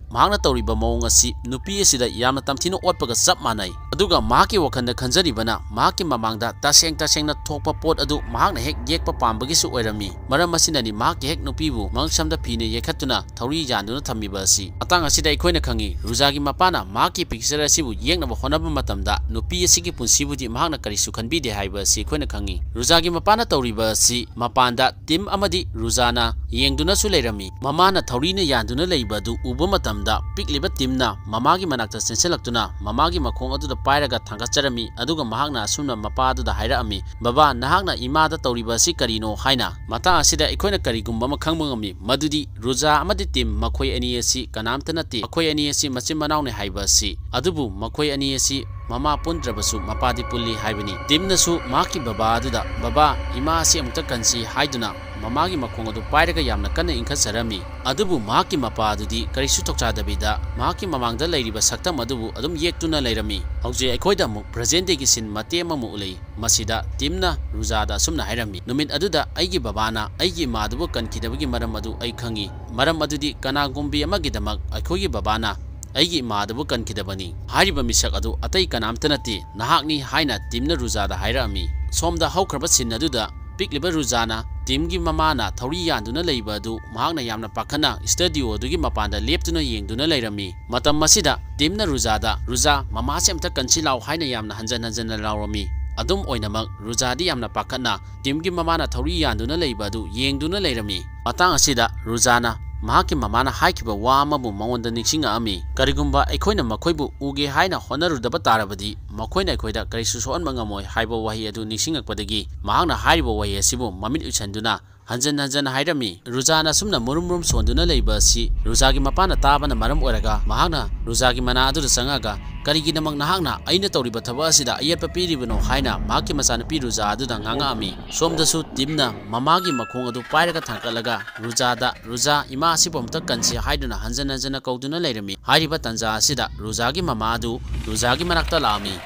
ꯃꯍꯥꯛꯅ ꯇꯧꯔꯤꯕ ꯃꯑꯣꯡ ꯑꯁꯤ ꯅꯨꯄꯤ ꯑꯁꯤꯗ ꯌꯥꯝꯅ ꯇꯝꯊꯤꯅ ꯑꯣꯠꯄꯒ ꯆꯞ ꯃꯥꯟꯅꯩ꯫ ꯑꯗꯨꯒ ꯃꯍꯥꯛꯀꯤ ꯋꯥꯈꯜꯗ ꯈꯟꯖꯔꯤꯕꯅ ꯃꯍꯥꯛꯀꯤ ꯃꯃꯥꯡꯗ ꯇꯁꯦꯡ ꯇꯁꯦꯡꯅ ꯊꯣꯛꯄ ꯄꯣꯠ ꯑꯗꯨ ꯃꯍꯥꯛꯅ ꯍꯦꯛ ꯌꯦꯛꯄ ꯄꯥꯝꯕꯒꯤꯁꯨ ꯑꯣꯏꯔꯝꯃꯤ꯫ ꯃꯔꯝ ꯑꯁꯤꯅꯅꯤ ꯃꯍꯥꯛꯀꯤ ꯍꯦꯛ ꯅꯨꯄꯤꯕꯨ ꯃꯉꯛꯁꯝꯗ ꯐꯤꯅ ꯌꯦꯛꯈꯠꯇꯨꯅ ꯊꯧꯔꯤ ꯌꯥꯟꯗꯨꯅ ꯊꯝꯃꯤꯕ ꯑꯁꯤ꯫ ꯃꯇꯥꯡ ꯑꯁꯤꯗ ꯑꯩꯈꯣꯏꯅ ꯈꯪꯉꯤ, ꯔꯨꯖꯥꯒꯤ ꯃꯄꯥꯅ ꯃꯍꯥꯛꯀꯤ picture ꯑꯁꯤꯕꯨ ꯌꯦꯛꯅꯕ ꯍꯣꯠꯅꯕ ꯃꯇꯝꯗ ꯅꯨꯄꯤ ꯑꯁꯤꯒꯤ ꯄꯨꯟꯁꯤꯕꯨꯗꯤ ꯃꯍꯥꯛꯅ ꯀꯔꯤꯁꯨ ꯈꯟꯕꯤꯗꯦ ꯍꯥꯏꯕ ꯑꯁꯤ ꯑꯩꯈꯣꯏꯅ ꯈꯪꯉꯤ꯫ ꯔꯨꯖꯥꯒꯤ ꯃꯄꯥꯅ ꯇꯧꯔꯤꯕ ꯑꯁꯤ ꯃꯄꯥꯟꯗ ꯇꯤꯝ ꯑꯃꯗꯤ ꯔꯨꯖꯥꯅ ꯌꯦꯡꯗꯨꯅꯁꯨ ꯂꯩꯔꯝꯃꯤ꯫ ꯃꯃꯥꯅ ꯊꯧꯔꯤꯅ ꯌꯥꯟꯗꯨꯅ ꯂꯩꯕ ꯑꯗꯨ ꯎꯕ ꯃꯇꯝꯗ ꯄꯤꯛꯂꯤꯕ ꯇꯤꯝꯅ ꯃꯃꯥꯒꯤ ꯃꯅꯥꯛꯇ ꯆꯦꯟꯁꯤꯜꯂꯛꯇꯨꯅ ꯃꯃꯥꯒꯤ ꯃꯈꯣꯡ ꯑꯗꯨꯗ ꯄꯥꯏꯔꯒ ꯊꯥꯡꯒꯠꯆꯔꯝꯃꯤ꯫ ꯑꯗꯨꯒ ꯃꯍꯥꯛꯅ ꯑꯁꯨꯝꯅ ꯃꯄꯥ ꯑꯗꯨꯗ ꯍꯥꯏꯔꯛꯑꯝꯃꯤ, "ꯕꯕꯥ, ꯅꯍꯥꯛꯅ ꯏꯃꯥꯗ ꯇꯧꯔꯤꯕ ꯑꯁꯤ ꯀꯔꯤꯅꯣ?" ꯍꯥꯏꯅ꯫ ꯃꯇꯥꯡ ꯑꯁꯤꯗ ꯑꯩꯈꯣꯏꯅ ꯀꯔꯤꯒꯨꯝꯕ ꯑꯃ ꯈꯪꯕ ꯉꯝꯃꯤ, ꯃꯗꯨꯗꯤ ꯔꯨꯖꯥ ꯑꯃꯗꯤ ꯇꯤꯝ, ꯃꯈꯣꯏ ꯑꯅꯤ ꯑꯁꯤ ꯀꯅꯥꯝꯇ ꯅꯠꯇꯦ꯫ ꯃꯈꯣꯏ ꯑꯅꯤ ꯑꯁꯤ ꯃꯆꯤꯟ ꯃꯅꯥꯎꯅꯤ ꯍꯥꯏꯕ ꯑꯁꯤ꯫ ꯑꯗꯨꯕꯨ ꯃꯈꯣꯏ ꯑꯅꯤ ꯑꯁꯤ ꯃꯃꯥ ꯄꯨꯟꯗ꯭ꯔꯕꯁꯨ ꯃꯄꯥꯗꯤ ꯄꯨꯜꯂꯤ ꯍꯥꯏꯕꯅꯤ꯫ ꯇꯤꯝꯅꯁꯨ ꯃꯍꯥꯛꯀꯤ ꯕꯕꯥ ꯑꯗꯨꯗ, "ꯕꯕꯥ, ꯏꯃꯥ ꯑꯁꯤ ꯑꯃꯨꯛꯇ ꯀꯟꯁꯤ" ꯍꯥꯏꯗꯨꯅ ꯃꯃꯥꯒꯤ ꯃꯈꯣꯡ ꯑꯗꯨ ꯄꯥꯏꯔꯒ ꯌꯥꯝꯅ ꯀꯟꯅ ꯏꯟꯈꯠꯆꯔꯝꯃꯤ꯫ ꯑꯗꯨꯕꯨ ꯃꯍꯥꯛꯀꯤ ꯃꯄꯥ ꯑꯗꯨꯗꯤ ꯀꯔꯤꯁꯨ ꯊꯧꯁꯥꯗꯕꯤꯗ ꯃꯍꯥꯛꯀꯤ ꯃꯃꯥꯡꯗ ꯂꯩꯔꯤꯕ ꯁꯛꯇꯝ ꯑꯗꯨꯕꯨ ꯑꯗꯨꯝ ꯌꯦꯛꯇꯨꯅ ꯂꯩꯔꯝꯃꯤ꯫ ꯍꯧꯖꯤꯛ ꯑꯩꯈꯣꯏꯗ ꯑꯃꯨꯛ present dayꯒꯤ scene ꯃꯇꯦꯛ ꯑꯃꯃꯨꯛ ꯎꯠꯂꯛꯏ꯫ ꯃꯁꯤꯗ ꯇꯤꯝꯅ ꯔꯨꯖꯥꯗ ꯑꯁꯨꯝꯅ ꯍꯥꯏꯔꯝꯃꯤ, "ꯅꯨꯃꯤꯠ ꯑꯗꯨꯗ ꯑꯩꯒꯤ ꯕꯕꯥꯅ ꯑꯩꯒꯤ ꯏꯃꯥꯗꯨꯕꯨ ꯀꯟꯈꯤꯗꯕꯒꯤ ꯃꯔꯝ ꯑꯗꯨ ꯑꯩ ꯈꯪꯏ꯫ ꯃꯔꯝ ꯑꯗꯨꯗꯤ ꯀꯅꯥꯒꯨꯝꯕꯤ ꯑꯃꯒꯤꯗꯃꯛ ꯑꯩꯈꯣꯏꯒꯤ ꯕꯕꯥꯅ ꯑꯩꯒꯤ ꯏꯃꯥ ꯑꯗꯨꯕꯨ ꯀꯟꯈꯤꯗꯕꯅꯤ꯫" ꯍꯥꯏꯔꯤꯕ ꯃꯤꯁꯛ ꯑꯗꯨ ꯑꯇꯩ ꯀꯅꯥꯝꯇ ꯅꯠꯇꯦ, ꯅꯍꯥꯛꯅꯤ ꯍꯥꯏꯅ ꯇꯤꯝꯅ ꯔꯨꯖꯥꯗ ꯍꯥꯏꯔꯛꯑꯝꯃꯤ꯫ ꯁꯣꯝꯗ ꯍꯧꯈ꯭ꯔꯕ scene ꯑꯗꯨꯗ ꯄꯤꯛꯂꯤꯕ ꯔꯨꯖꯥꯅ ꯇꯤꯝꯒꯤ ꯃꯃꯥꯅ ꯊꯧꯔꯤ ꯌꯥꯟꯗꯨꯅ ꯂꯩꯕ ꯑꯗꯨ ꯃꯍꯥꯛꯅ ꯌꯥꯝꯅ ꯄꯥꯈꯠꯅ studio ꯑꯗꯨꯒꯤ ꯃꯄꯥꯟꯗ ꯂꯦꯞꯇꯨꯅ ꯌꯦꯡꯗꯨꯅ ꯂꯩꯔꯝꯃꯤ꯫ ꯃꯇꯝ ꯑꯁꯤꯗ ꯇꯤꯝꯅ ꯔꯨꯖꯥꯗ, "ꯔꯨꯖꯥ, ꯃꯃꯥꯁꯦ ꯑꯝꯇ ꯀꯟꯁꯤ ꯂꯥꯎ" ꯍꯥꯏꯅ ꯌꯥꯝꯅ ꯍꯟꯖꯟ ꯍꯟꯖꯟꯅ ꯂꯥꯎꯔꯝꯃꯤ꯫ ꯑꯗꯨꯝ ꯑꯣꯏꯅꯃꯛ ꯔꯨꯖꯥꯗꯤ ꯌꯥꯝꯅ ꯄꯥꯈꯠꯅ ꯇꯤꯝꯒꯤ ꯃꯃꯥꯅ ꯊꯧꯔꯤ ꯌꯥꯟꯗꯨꯅ ꯂꯩꯕ ꯑꯗꯨ ꯌꯦꯡꯗꯨꯅ ꯂꯩꯔꯝꯃꯤ꯫ ꯃꯇꯥꯡ ꯑꯁꯤꯗ ꯔꯨꯖꯥꯅ ꯃꯍꯥꯛꯀꯤ ꯃꯃꯥꯅ ꯍꯥꯏꯈꯤꯕ ꯋꯥ ꯑꯃꯕꯨ ꯃꯉꯣꯟꯗ ꯅꯤꯡꯁꯤꯡꯉꯛꯑꯝꯃꯤ꯫ ꯀꯔꯤꯒꯨꯝꯕ ꯑꯩꯈꯣꯏꯅ ꯃꯈꯣꯏꯕꯨ ꯎꯒꯦ ꯍꯥꯏꯅ ꯍꯣꯠꯅꯔꯨꯗꯕ ꯇꯥꯔꯕꯗꯤ, ꯃꯈꯣꯏꯅ ꯑꯩꯈꯣꯏꯗ ꯀꯔꯤꯁꯨ ꯁꯣꯛꯍꯟꯕ ꯉꯝꯃꯣꯏ ꯍꯥꯏꯕ ꯋꯥꯍꯩ ꯑꯗꯨ ꯅꯤꯡꯁꯤꯡꯉꯛꯄꯗꯒꯤ ꯃꯍꯥꯛꯅ ꯍꯥꯏꯔꯤꯕ ꯋꯥꯍꯩ ꯑꯁꯤꯕꯨ ꯃꯃꯤꯠ ꯎꯏꯁꯟꯗꯨꯅ ꯍꯟꯖꯟ ꯍꯟꯖꯟꯅ ꯍꯥꯏꯔꯝꯃꯤ꯫ ꯔꯨꯖꯥꯅ ꯑꯁꯨꯝꯅ ꯃꯨꯔꯨꯝ ꯃꯨꯔꯨꯝ ꯁꯣꯟꯗꯨꯅ ꯂꯩꯕ ꯑꯁꯤ ꯔꯨꯖꯥꯒꯤ ꯃꯄꯥꯅ ꯇꯥꯕꯅ ꯃꯔꯝ ꯑꯣꯏꯔꯒ ꯃꯍꯥꯛꯅ ꯔꯨꯖꯥꯒꯤ ꯃꯅꯥ ꯑꯗꯨꯗ ꯆꯪꯉꯛꯑꯒ, "ꯀꯔꯤꯒꯤꯗꯃꯛ ꯅꯍꯥꯛꯅ ꯑꯩꯅ ꯇꯧꯔꯤꯕ ꯊꯕꯛ ꯑꯁꯤꯗ ꯑꯌꯦꯠꯄ ꯄꯤꯔꯤꯕꯅꯣ?" ꯍꯥꯏꯅ ꯃꯍꯥꯛꯀꯤ ꯃꯆꯥꯅꯨꯄꯤ ꯔꯨꯖꯥ ꯑꯗꯨꯗ ꯉꯥꯡꯉꯛꯑꯝꯃꯤ꯫ ꯁꯣꯝꯗꯁꯨ ꯇꯤꯝꯅ ꯃꯃꯥꯒꯤ ꯃꯈꯣꯡ ꯑꯗꯨ ꯄꯥꯏꯔꯒ ꯊꯥꯡꯒꯠꯂꯒ ꯔꯨꯖꯥꯗ, "ꯔꯨꯖꯥ, ꯏꯃꯥ ꯑꯁꯤꯕꯨ ꯑꯃꯨꯛꯇ ꯀꯟꯁꯤ" ꯍꯥꯏꯗꯨꯅ ꯍꯟꯖꯟ ꯍꯟꯖꯟꯅ ꯀꯧꯗꯨꯅ ꯂꯩꯔꯝꯃꯤ꯫ ꯍꯥꯏꯔꯤꯕ ꯇꯥꯟꯖꯥ ꯑꯁꯤꯗ ꯔꯨꯖꯥꯒꯤ ꯃꯃꯥ ꯑꯗꯨ ꯔꯨꯖꯥꯒꯤ ꯃꯅꯥꯛꯇ ꯂꯥꯛꯑꯝꯃꯤ꯫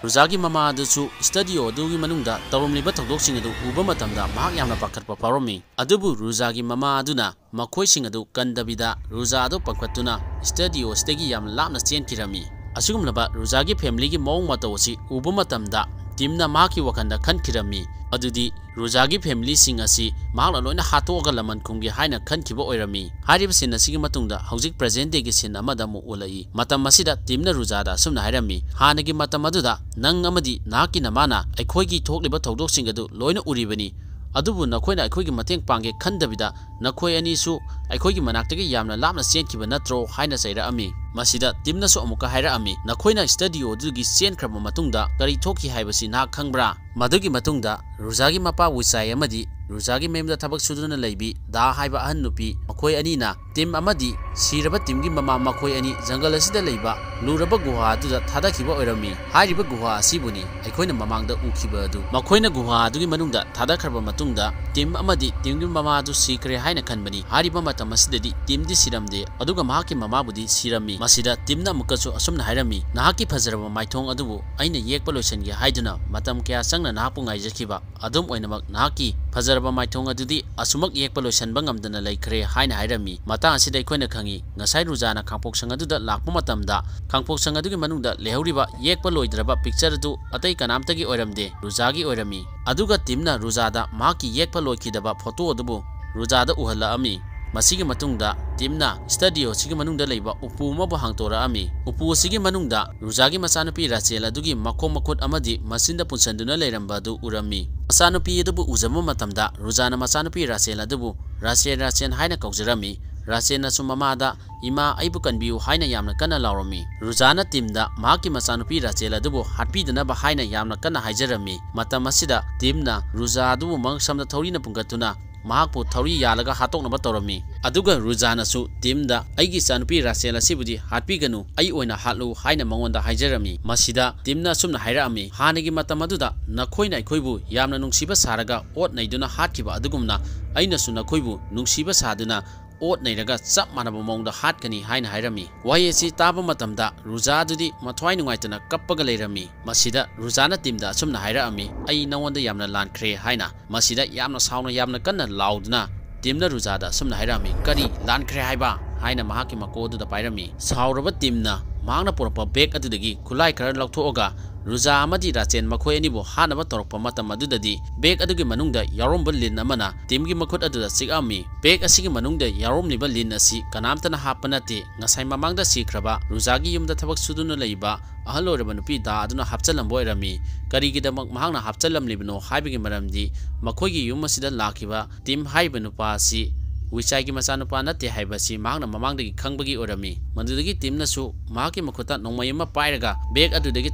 ꯔꯨꯖꯥꯒꯤ ꯃꯃꯥ ꯑꯗꯨꯁꯨ ꯁ꯭ꯇꯨꯗꯤꯑꯣ ꯑꯗꯨꯒꯤ ꯃꯅꯨꯡꯗ ꯇꯧꯔꯝꯂꯤꯕ ꯊꯧꯗꯣꯛꯁꯤꯡ ꯑꯗꯨ ꯎꯕ ꯃꯇꯝꯗ ꯃꯍꯥꯛ ꯌꯥꯝꯅ ꯄꯥꯈꯠꯄ ꯐꯥꯎꯔꯝꯃꯤ꯫ ꯑꯗꯨꯕꯨ ꯔꯨꯖꯥꯒꯤ ꯃꯃꯥ ꯑꯗꯨꯅ ꯃꯈꯣꯏꯁꯤꯡ ꯑꯗꯨ ꯀꯟꯗꯕꯤꯗ ꯔꯨꯖꯥ ꯑꯗꯨ ꯄꯝꯈꯠꯇꯨꯅ ꯁ꯭ꯇꯨꯗꯤꯑꯣ ꯑꯁꯤꯗꯒꯤ ꯌꯥꯝꯅ ꯂꯥꯞꯅ ꯆꯦꯟꯈꯤꯔꯝꯃꯤ꯫ ꯑꯁꯤꯒꯨꯝꯂꯕ ꯔꯨꯖꯥꯒꯤ ꯐꯦꯃꯤꯂꯤꯒꯤ ꯃꯑꯣꯡ ꯃꯇꯧ ꯑꯁꯤ ꯎꯕ ꯃꯇꯝꯗ ꯇꯤꯝꯅ ꯃꯍꯥꯛꯀꯤ ꯋꯥꯈꯜꯗ ꯈꯟꯈꯤꯔꯝꯃꯤ, ꯑꯗꯨꯗꯤ ꯔꯨꯖꯥꯒꯤ ꯐꯦꯃꯤꯂꯤꯁꯤꯡ ꯑꯁꯤ ꯃꯍꯥꯛꯅ ꯂꯣꯏꯅ ꯍꯥꯠꯇꯣꯛꯑꯒ ꯂꯃꯟ ꯈꯨꯝꯒꯦ ꯍꯥꯏꯅ ꯈꯟꯈꯤꯕ ꯑꯣꯏꯔꯝꯃꯤ꯫ ꯍꯥꯏꯔꯤꯕ ꯁꯤꯟ ꯑꯁꯤꯒꯤ ꯃꯇꯨꯡꯗ ꯍꯧꯖꯤꯛ ꯄ꯭ꯔꯦꯖꯦꯟ ꯗꯦꯒꯤ ꯁꯤꯟ ꯑꯃꯗ ꯑꯃꯨꯛ ꯎꯠꯂꯛꯏ꯫ ꯃꯇꯝ ꯑꯁꯤꯗ ꯇꯤꯝꯅ ꯔꯨꯖꯥꯗ ꯑꯁꯨꯝꯅ ꯍꯥꯏꯔꯝꯃꯤ, "ꯍꯥꯟꯅꯒꯤ ꯃꯇꯝ ꯑꯗꯨꯗ ꯅꯪ ꯑꯃꯗꯤ ꯅꯍꯥꯛꯀꯤ ꯅꯃꯥꯅ ꯑꯩꯈꯣꯏꯒꯤ ꯊꯣꯛꯂꯤꯕ ꯊꯧꯗꯣꯛꯁꯤꯡ ꯑꯗꯨ ꯂꯣꯏꯅ ꯎꯔꯤꯕꯅꯤ, ꯑꯗꯨꯕꯨ ꯅꯈꯣꯏꯅ ꯑꯩꯈꯣꯏꯒꯤ ꯃꯇꯦꯡ ꯄꯥꯡꯒꯦ ꯈꯟꯗꯕꯤꯗ ꯅꯈꯣꯏ ꯑꯅꯤꯁꯨ ꯑꯩꯈꯣꯏꯒꯤ ꯃꯅꯥꯛꯇꯒꯤ ꯌꯥꯝꯅ ꯂꯥꯞꯅ ꯆꯦꯟꯈꯤꯕ ꯅꯠꯇ꯭ꯔꯣ?" ꯍꯥꯏꯅ ꯆꯩꯔꯛꯑꯝꯃꯤ꯫ ꯃꯁꯤꯗ ꯇꯤꯝꯅꯁꯨ ꯑꯃꯨꯛꯀ ꯍꯥꯏꯔꯛꯑꯝꯃꯤ, "ꯅꯈꯣꯏꯅ ꯁ꯭ꯇꯨꯗꯤꯑꯣ ꯑꯗꯨꯒꯤ ꯆꯦꯟꯈ꯭ꯔꯕ ꯃꯇꯨꯡꯗ ꯀꯔꯤ ꯊꯣꯛꯈꯤ ꯍꯥꯏꯕꯁꯤ ꯅꯍꯥꯛ ꯈꯪꯕ꯭ꯔꯥ?" ꯃꯗꯨꯒꯤ ꯃꯇꯨꯡꯗ ꯔꯨꯖꯥꯒꯤ ꯃꯄꯥ ꯋꯤꯆꯥꯏ ꯑꯃꯗꯤ ꯔꯨꯖꯥꯒꯤ ꯃꯌꯨꯝꯗ ꯊꯕꯛ ꯁꯨꯗꯨꯅ ꯂꯩꯕꯤ ꯗꯥ ꯍꯥꯏꯕ ꯑꯍꯟ ꯅꯨꯄꯤ, ꯃꯈꯣꯏ ꯑꯅꯤꯅ ꯇꯤꯝ ꯑꯃꯗꯤ ꯁꯤꯔꯕ ꯇꯤꯝꯒꯤ ꯃꯃꯥ ꯃꯈꯣꯏ ꯑꯅꯤ ꯖꯪꯒꯜ ꯑꯁꯤꯗ ꯂꯩꯕ ꯂꯨꯔꯕ ꯒꯨꯍꯥ ꯑꯗꯨꯗ ꯊꯥꯗꯈꯤꯕ ꯑꯣꯏꯔꯝꯃꯤ꯫ ꯍꯥꯏꯔꯤꯕ ꯒꯨꯍꯥ ꯑꯁꯤꯕꯨꯅꯤ ꯑꯩꯈꯣꯏꯅ ꯃꯃꯥꯡꯗ ꯎꯈꯤꯕ ꯑꯗꯨ꯫ ꯃꯈꯣꯏꯅ ꯒꯨꯍꯥ ꯑꯗꯨꯒꯤ ꯃꯅꯨꯡꯗ ꯊꯥꯗꯈ꯭ꯔꯕ ꯃꯇꯨꯡꯗ ꯇꯤꯝ ꯑꯃꯗꯤ ꯇꯤꯝꯒꯤ ꯃꯃꯥ ꯑꯗꯨ ꯁꯤꯈ꯭ꯔꯦ ꯍꯥꯏꯅ ꯈꯟꯕꯅꯤ꯫ ꯍꯥꯏꯔꯤꯕ ꯃꯇꯝ ꯑꯁꯤꯗꯗꯤ ꯇꯤꯝꯗꯤ ꯁꯤꯔꯝꯗꯦ, ꯑꯗꯨꯒ ꯃꯍꯥꯛꯀꯤ ꯃꯃꯥꯕꯨꯗꯤ ꯁꯤꯔꯝꯃꯤ꯫ ꯃꯁꯤꯗ ꯇꯤꯝꯅ ꯑꯃꯨꯛꯀꯁꯨ ꯑꯁꯨꯝꯅ ꯍꯥꯏꯔꯝꯃꯤ, "ꯅꯍꯥꯛꯀꯤ ꯐꯖꯔꯕ ꯃꯥꯏꯊꯣꯡ ꯑꯗꯨꯕꯨ ꯑꯩꯅ ꯌꯦꯛꯄ ꯂꯣꯏꯁꯤꯟꯒꯦ ꯍꯥꯏꯗꯨꯅ ꯃꯇꯝ ꯀꯌꯥ ꯆꯪꯅ ꯅꯍꯥꯛꯄꯨ ꯉꯥꯏꯖꯈꯤꯕ꯫ ꯑꯗꯨꯝ ꯑꯣꯏꯅꯃꯛ, ꯅꯍꯥꯛꯀꯤ ꯐꯖꯔꯕ ꯃꯥꯏꯊꯣꯡ ꯑꯗꯨꯗꯤ ꯑꯁꯨꯃꯛ ꯌꯦꯛꯄ ꯂꯣꯏꯁꯤꯟꯕ ꯉꯝꯗꯅ ꯂꯩꯈ꯭ꯔꯦ" ꯍꯥꯏꯅ ꯍꯥꯏꯔꯝꯃꯤ꯫ ꯃꯇꯥꯡ ꯑꯁꯤꯗ ꯑꯩꯈꯣꯏꯅ ꯈꯪꯉꯤ, ꯉꯁꯥꯏ ꯔꯨꯖꯥꯅ ꯈꯥꯡꯄꯣꯛꯁꯪ ꯑꯗꯨꯗ ꯂꯥꯛꯄ ꯃꯇꯝꯗ ꯈꯥꯡꯄꯣꯛꯁꯪ ꯑꯗꯨꯒꯤ ꯃꯅꯨꯡꯗ ꯂꯩꯍꯧꯔꯤꯕ ꯌꯦꯛꯄ ꯂꯣꯏꯗ꯭ꯔꯕ ꯄꯤꯛꯆꯔ ꯑꯗꯨ ꯑꯇꯩ ꯀꯅꯥꯝꯇꯒꯤ ꯑꯣꯏꯔꯝꯗꯦ, ꯔꯨꯖꯥꯒꯤ ꯑꯣꯏꯔꯝꯃꯤ꯫ ꯑꯗꯨꯒ ꯇꯤꯝꯅ ꯔꯨꯖꯥꯗ ꯃꯍꯥꯛꯀꯤ ꯌꯦꯛꯄ ꯂꯣꯏꯈꯤꯗꯕ ꯐꯣꯇꯣ ꯑꯗꯨꯕꯨ ꯔꯨꯖꯥꯗ ꯎꯍꯜꯂꯛꯑꯝꯃꯤ꯫ ꯃꯁꯤꯒꯤ ꯃꯇꯨꯡꯗ ꯇꯤꯝꯅ ꯁ꯭ꯇꯨꯗꯤꯑꯣ ꯑꯁꯤꯒꯤ ꯃꯅꯨꯡꯗ ꯂꯩꯕ ꯎꯄꯨ ꯑꯃꯕꯨ ꯍꯥꯡꯗꯣꯔꯛꯑꯝꯃꯤ꯫ ꯎꯄꯨ ꯑꯁꯤꯒꯤ ꯃꯅꯨꯡꯗ ꯔꯨꯖꯥꯒꯤ ꯃꯆꯥꯅꯨꯄꯤ ꯔꯥꯆꯦꯜ ꯑꯗꯨꯒꯤ ꯃꯈꯣꯡ ꯃꯈꯨꯠ ꯑꯃꯗꯤ ꯃꯆꯤꯟꯗ ꯄꯨꯟꯁꯤꯟꯗꯨꯅ ꯂꯩꯔꯝꯕ ꯑꯗꯨ ꯎꯔꯝꯃꯤ꯫ ꯃꯆꯥꯅꯨꯄꯤ ꯑꯗꯨꯕꯨ ꯎꯖꯕ ꯃꯇꯝꯗ ꯔꯨꯖꯥꯅ ꯃꯆꯥꯅꯨꯄꯤ ꯔꯥꯆꯦꯜ ꯑꯗꯨꯕꯨ "ꯔꯥꯆꯦꯜ, ꯔꯥꯆꯦꯜ" ꯍꯥꯏꯅ ꯀꯧꯖꯔꯝꯃꯤ꯫ ꯔꯥꯆꯦꯜꯅꯁꯨ ꯃꯃꯥꯗ, "ꯏꯃꯥ, ꯑꯩꯕꯨ ꯀꯟꯕꯤꯌꯨ" ꯍꯥꯏꯅ ꯌꯥꯝꯅ ꯀꯟꯅ ꯂꯥꯎꯔꯝꯃꯤ꯫ ꯔꯨꯖꯥꯅ ꯇꯤꯝꯗ ꯃꯍꯥꯛꯀꯤ ꯃꯆꯥꯅꯨꯄꯤ ꯔꯥꯆꯦꯜ ꯑꯗꯨꯕꯨ ꯍꯥꯠꯄꯤꯗꯅꯕ ꯍꯥꯏꯅ ꯌꯥꯝꯅ ꯀꯟꯅ ꯍꯥꯏꯖꯔꯝꯃꯤ꯫ ꯃꯇꯝ ꯑꯁꯤꯗ ꯇꯤꯝꯅ ꯔꯨꯖꯥ ꯑꯗꯨꯕꯨ ꯃꯉꯛꯁꯝꯗ ꯊꯧꯔꯤꯅ ꯄꯨꯟꯈꯠꯇꯨꯅ ꯃꯍꯥꯛꯄꯨ ꯊꯧꯔꯤ ꯌꯥꯜꯂꯒ ꯍꯥꯠꯇꯣꯛꯅꯕ ꯇꯧꯔꯝꯃꯤ꯫ ꯑꯗꯨꯒ ꯔꯨꯖꯥꯅꯁꯨ ꯇꯤꯝꯗ, "ꯑꯩꯒꯤ ꯏꯆꯥꯅꯨꯄꯤ ꯔꯥꯆꯦꯜ ꯑꯁꯤꯕꯨꯗꯤ ꯍꯥꯠꯄꯤꯒꯅꯨ, ꯑꯩ ꯑꯣꯏꯅ ꯍꯥꯠꯂꯨ" ꯍꯥꯏꯅ ꯃꯉꯣꯟꯗ ꯍꯥꯏꯖꯔꯝꯃꯤ꯫ ꯃꯁꯤꯗ ꯇꯤꯝꯅ ꯑꯁꯨꯝꯅ ꯍꯥꯏꯔꯛꯑꯝꯃꯤ, "ꯍꯥꯟꯅꯒꯤ ꯃꯇꯝ ꯑꯗꯨꯗ ꯅꯈꯣꯏꯅ ꯑꯩꯈꯣꯏꯕꯨ ꯌꯥꯝꯅ ꯅꯨꯡꯁꯤꯕ ꯁꯥꯔꯒ ꯑꯣꯠ ꯅꯩꯗꯨꯅ ꯍꯥꯠꯈꯤꯕ ꯑꯗꯨꯒꯨꯝꯅ ꯑꯩꯅꯁꯨ ꯅꯈꯣꯏꯕꯨ ꯅꯨꯡꯁꯤꯕ ꯁꯥꯗꯨꯅ ꯑꯣꯠ ꯅꯩꯔꯒ ꯆꯞ ꯃꯥꯟꯅꯕ ꯃꯑꯣꯡꯗ ꯍꯥꯠꯀꯅꯤ ꯍꯥꯏꯅ ꯍꯥꯏꯔꯝꯃꯤ꯫ ꯋꯥꯍꯩ ꯑꯁꯤ ꯇꯥꯕ ꯃꯇꯝꯗ ꯔꯨꯖꯥ ꯑꯗꯨꯗꯤ ꯃꯊ꯭ꯋꯥꯏ ꯅꯨꯡꯉꯥꯏꯇꯅ ꯀꯞꯄꯒ ꯂꯩꯔꯝꯃꯤ꯫ ꯃꯁꯤꯗ ꯔꯨꯖꯥꯅ ꯇꯤꯝꯗ ꯑꯁꯨꯝꯅ ꯍꯥꯏꯔꯛꯑꯝꯃꯤ, "ꯑꯩ ꯅꯉꯣꯟꯗ ꯌꯥꯝꯅ ꯂꯥꯟꯈ꯭ꯔꯦ" ꯍꯥꯏꯅ꯫ ꯃꯁꯤꯗ ꯌꯥꯝꯅ ꯁꯥꯎꯅ ꯌꯥꯝꯅ ꯀꯟꯅ ꯂꯥꯎꯗꯨꯅ ꯇꯤꯝꯅ ꯔꯨꯖꯥꯗ ꯑꯁꯨꯝꯅ ꯍꯥꯏꯔꯛꯑꯝꯃꯤ, "ꯀꯔꯤ ꯂꯥꯟꯈ꯭ꯔꯦ ꯍꯥꯏꯕ?" ꯍꯥꯏꯅ ꯃꯍꯥꯛꯀꯤ ꯃꯀꯣꯛ ꯑꯗꯨꯗ ꯄꯥꯏꯔꯝꯃꯤ꯫ ꯁꯥꯎꯔꯕ ꯇꯤꯝꯅ ꯃꯍꯥꯛꯅ ꯄꯨꯔꯛꯄ ꯕꯦꯒ ꯑꯗꯨꯗꯒꯤ ꯈꯨꯠꯂꯥꯏ ꯈꯔ ꯂꯧꯊꯣꯛꯑꯒ ꯔꯨꯖꯥ ꯑꯃꯗꯤ ꯔꯥꯆꯦꯟ ꯃꯈꯣꯏ ꯑꯅꯤꯕꯨ ꯍꯥꯠꯅꯕ ꯇꯧꯔꯛꯄ ꯃꯇꯝ ꯑꯗꯨꯗꯗꯤ ꯕꯦꯒ ꯑꯗꯨꯒꯤ ꯃꯅꯨꯡꯗ ꯌꯥꯎꯔꯝꯕ ꯂꯤꯟ ꯑꯃꯅ ꯇꯤꯝꯒꯤ ꯃꯈꯨꯠ ꯑꯗꯨꯗ ꯆꯤꯛꯑꯝꯃꯤ꯫ ꯕꯦꯒ ꯑꯁꯤꯒꯤ ꯃꯅꯨꯡꯗ ꯌꯥꯎꯔꯝꯂꯤꯕ ꯂꯤꯟ ꯑꯁꯤ ꯀꯅꯥꯝꯇꯅ ꯍꯥꯞꯄ ꯅꯠꯇꯦ꯫ ꯉꯁꯥꯏ ꯃꯃꯥꯡꯗ ꯁꯤꯈ꯭ꯔꯕ ꯔꯨꯖꯥꯒꯤ ꯌꯨꯝꯗ ꯊꯕꯛ ꯁꯨꯗꯨꯅ ꯂꯩꯕ ꯑꯍꯜ ꯑꯣꯏꯔꯕ ꯅꯨꯄꯤ ꯗꯥ ꯑꯗꯨꯅ ꯍꯥꯞꯆꯜꯂꯝꯕ ꯑꯣꯏꯔꯝꯃꯤ꯫ ꯀꯔꯤꯒꯤꯗꯃꯛ ꯃꯍꯥꯛꯅ ꯍꯥꯞꯆꯜꯂꯝꯂꯤꯕꯅꯣ ꯍꯥꯏꯕꯒꯤ ꯃꯔꯝꯗꯤ ꯃꯈꯣꯏꯒꯤ ꯌꯨꯝ ꯑꯁꯤꯗ ꯂꯥꯛꯈꯤꯕ ꯇꯤꯝ ꯍꯥꯏꯔꯤꯕ ꯅꯨꯄꯥ ꯑꯁꯤ ꯋꯤꯆꯥꯏꯒꯤ ꯃꯆꯥꯅꯨꯄꯥ ꯅꯠꯇꯦ ꯍꯥꯏꯕꯁꯤ ꯃꯍꯥꯛꯅ ꯃꯃꯥꯡꯗꯒꯤ ꯈꯪꯕꯒꯤ ꯑꯣꯏꯔꯝꯃꯤ꯫ ꯃꯗꯨꯗꯒꯤ ꯇꯤꯝꯅꯁꯨ ꯃꯍꯥꯛꯀꯤ ꯃꯈꯨꯠꯇ ꯅꯣꯡꯃꯩ ꯑꯃ ꯄꯥꯏꯔꯒ ꯕꯦꯒ ꯑꯗꯨꯗꯒꯤ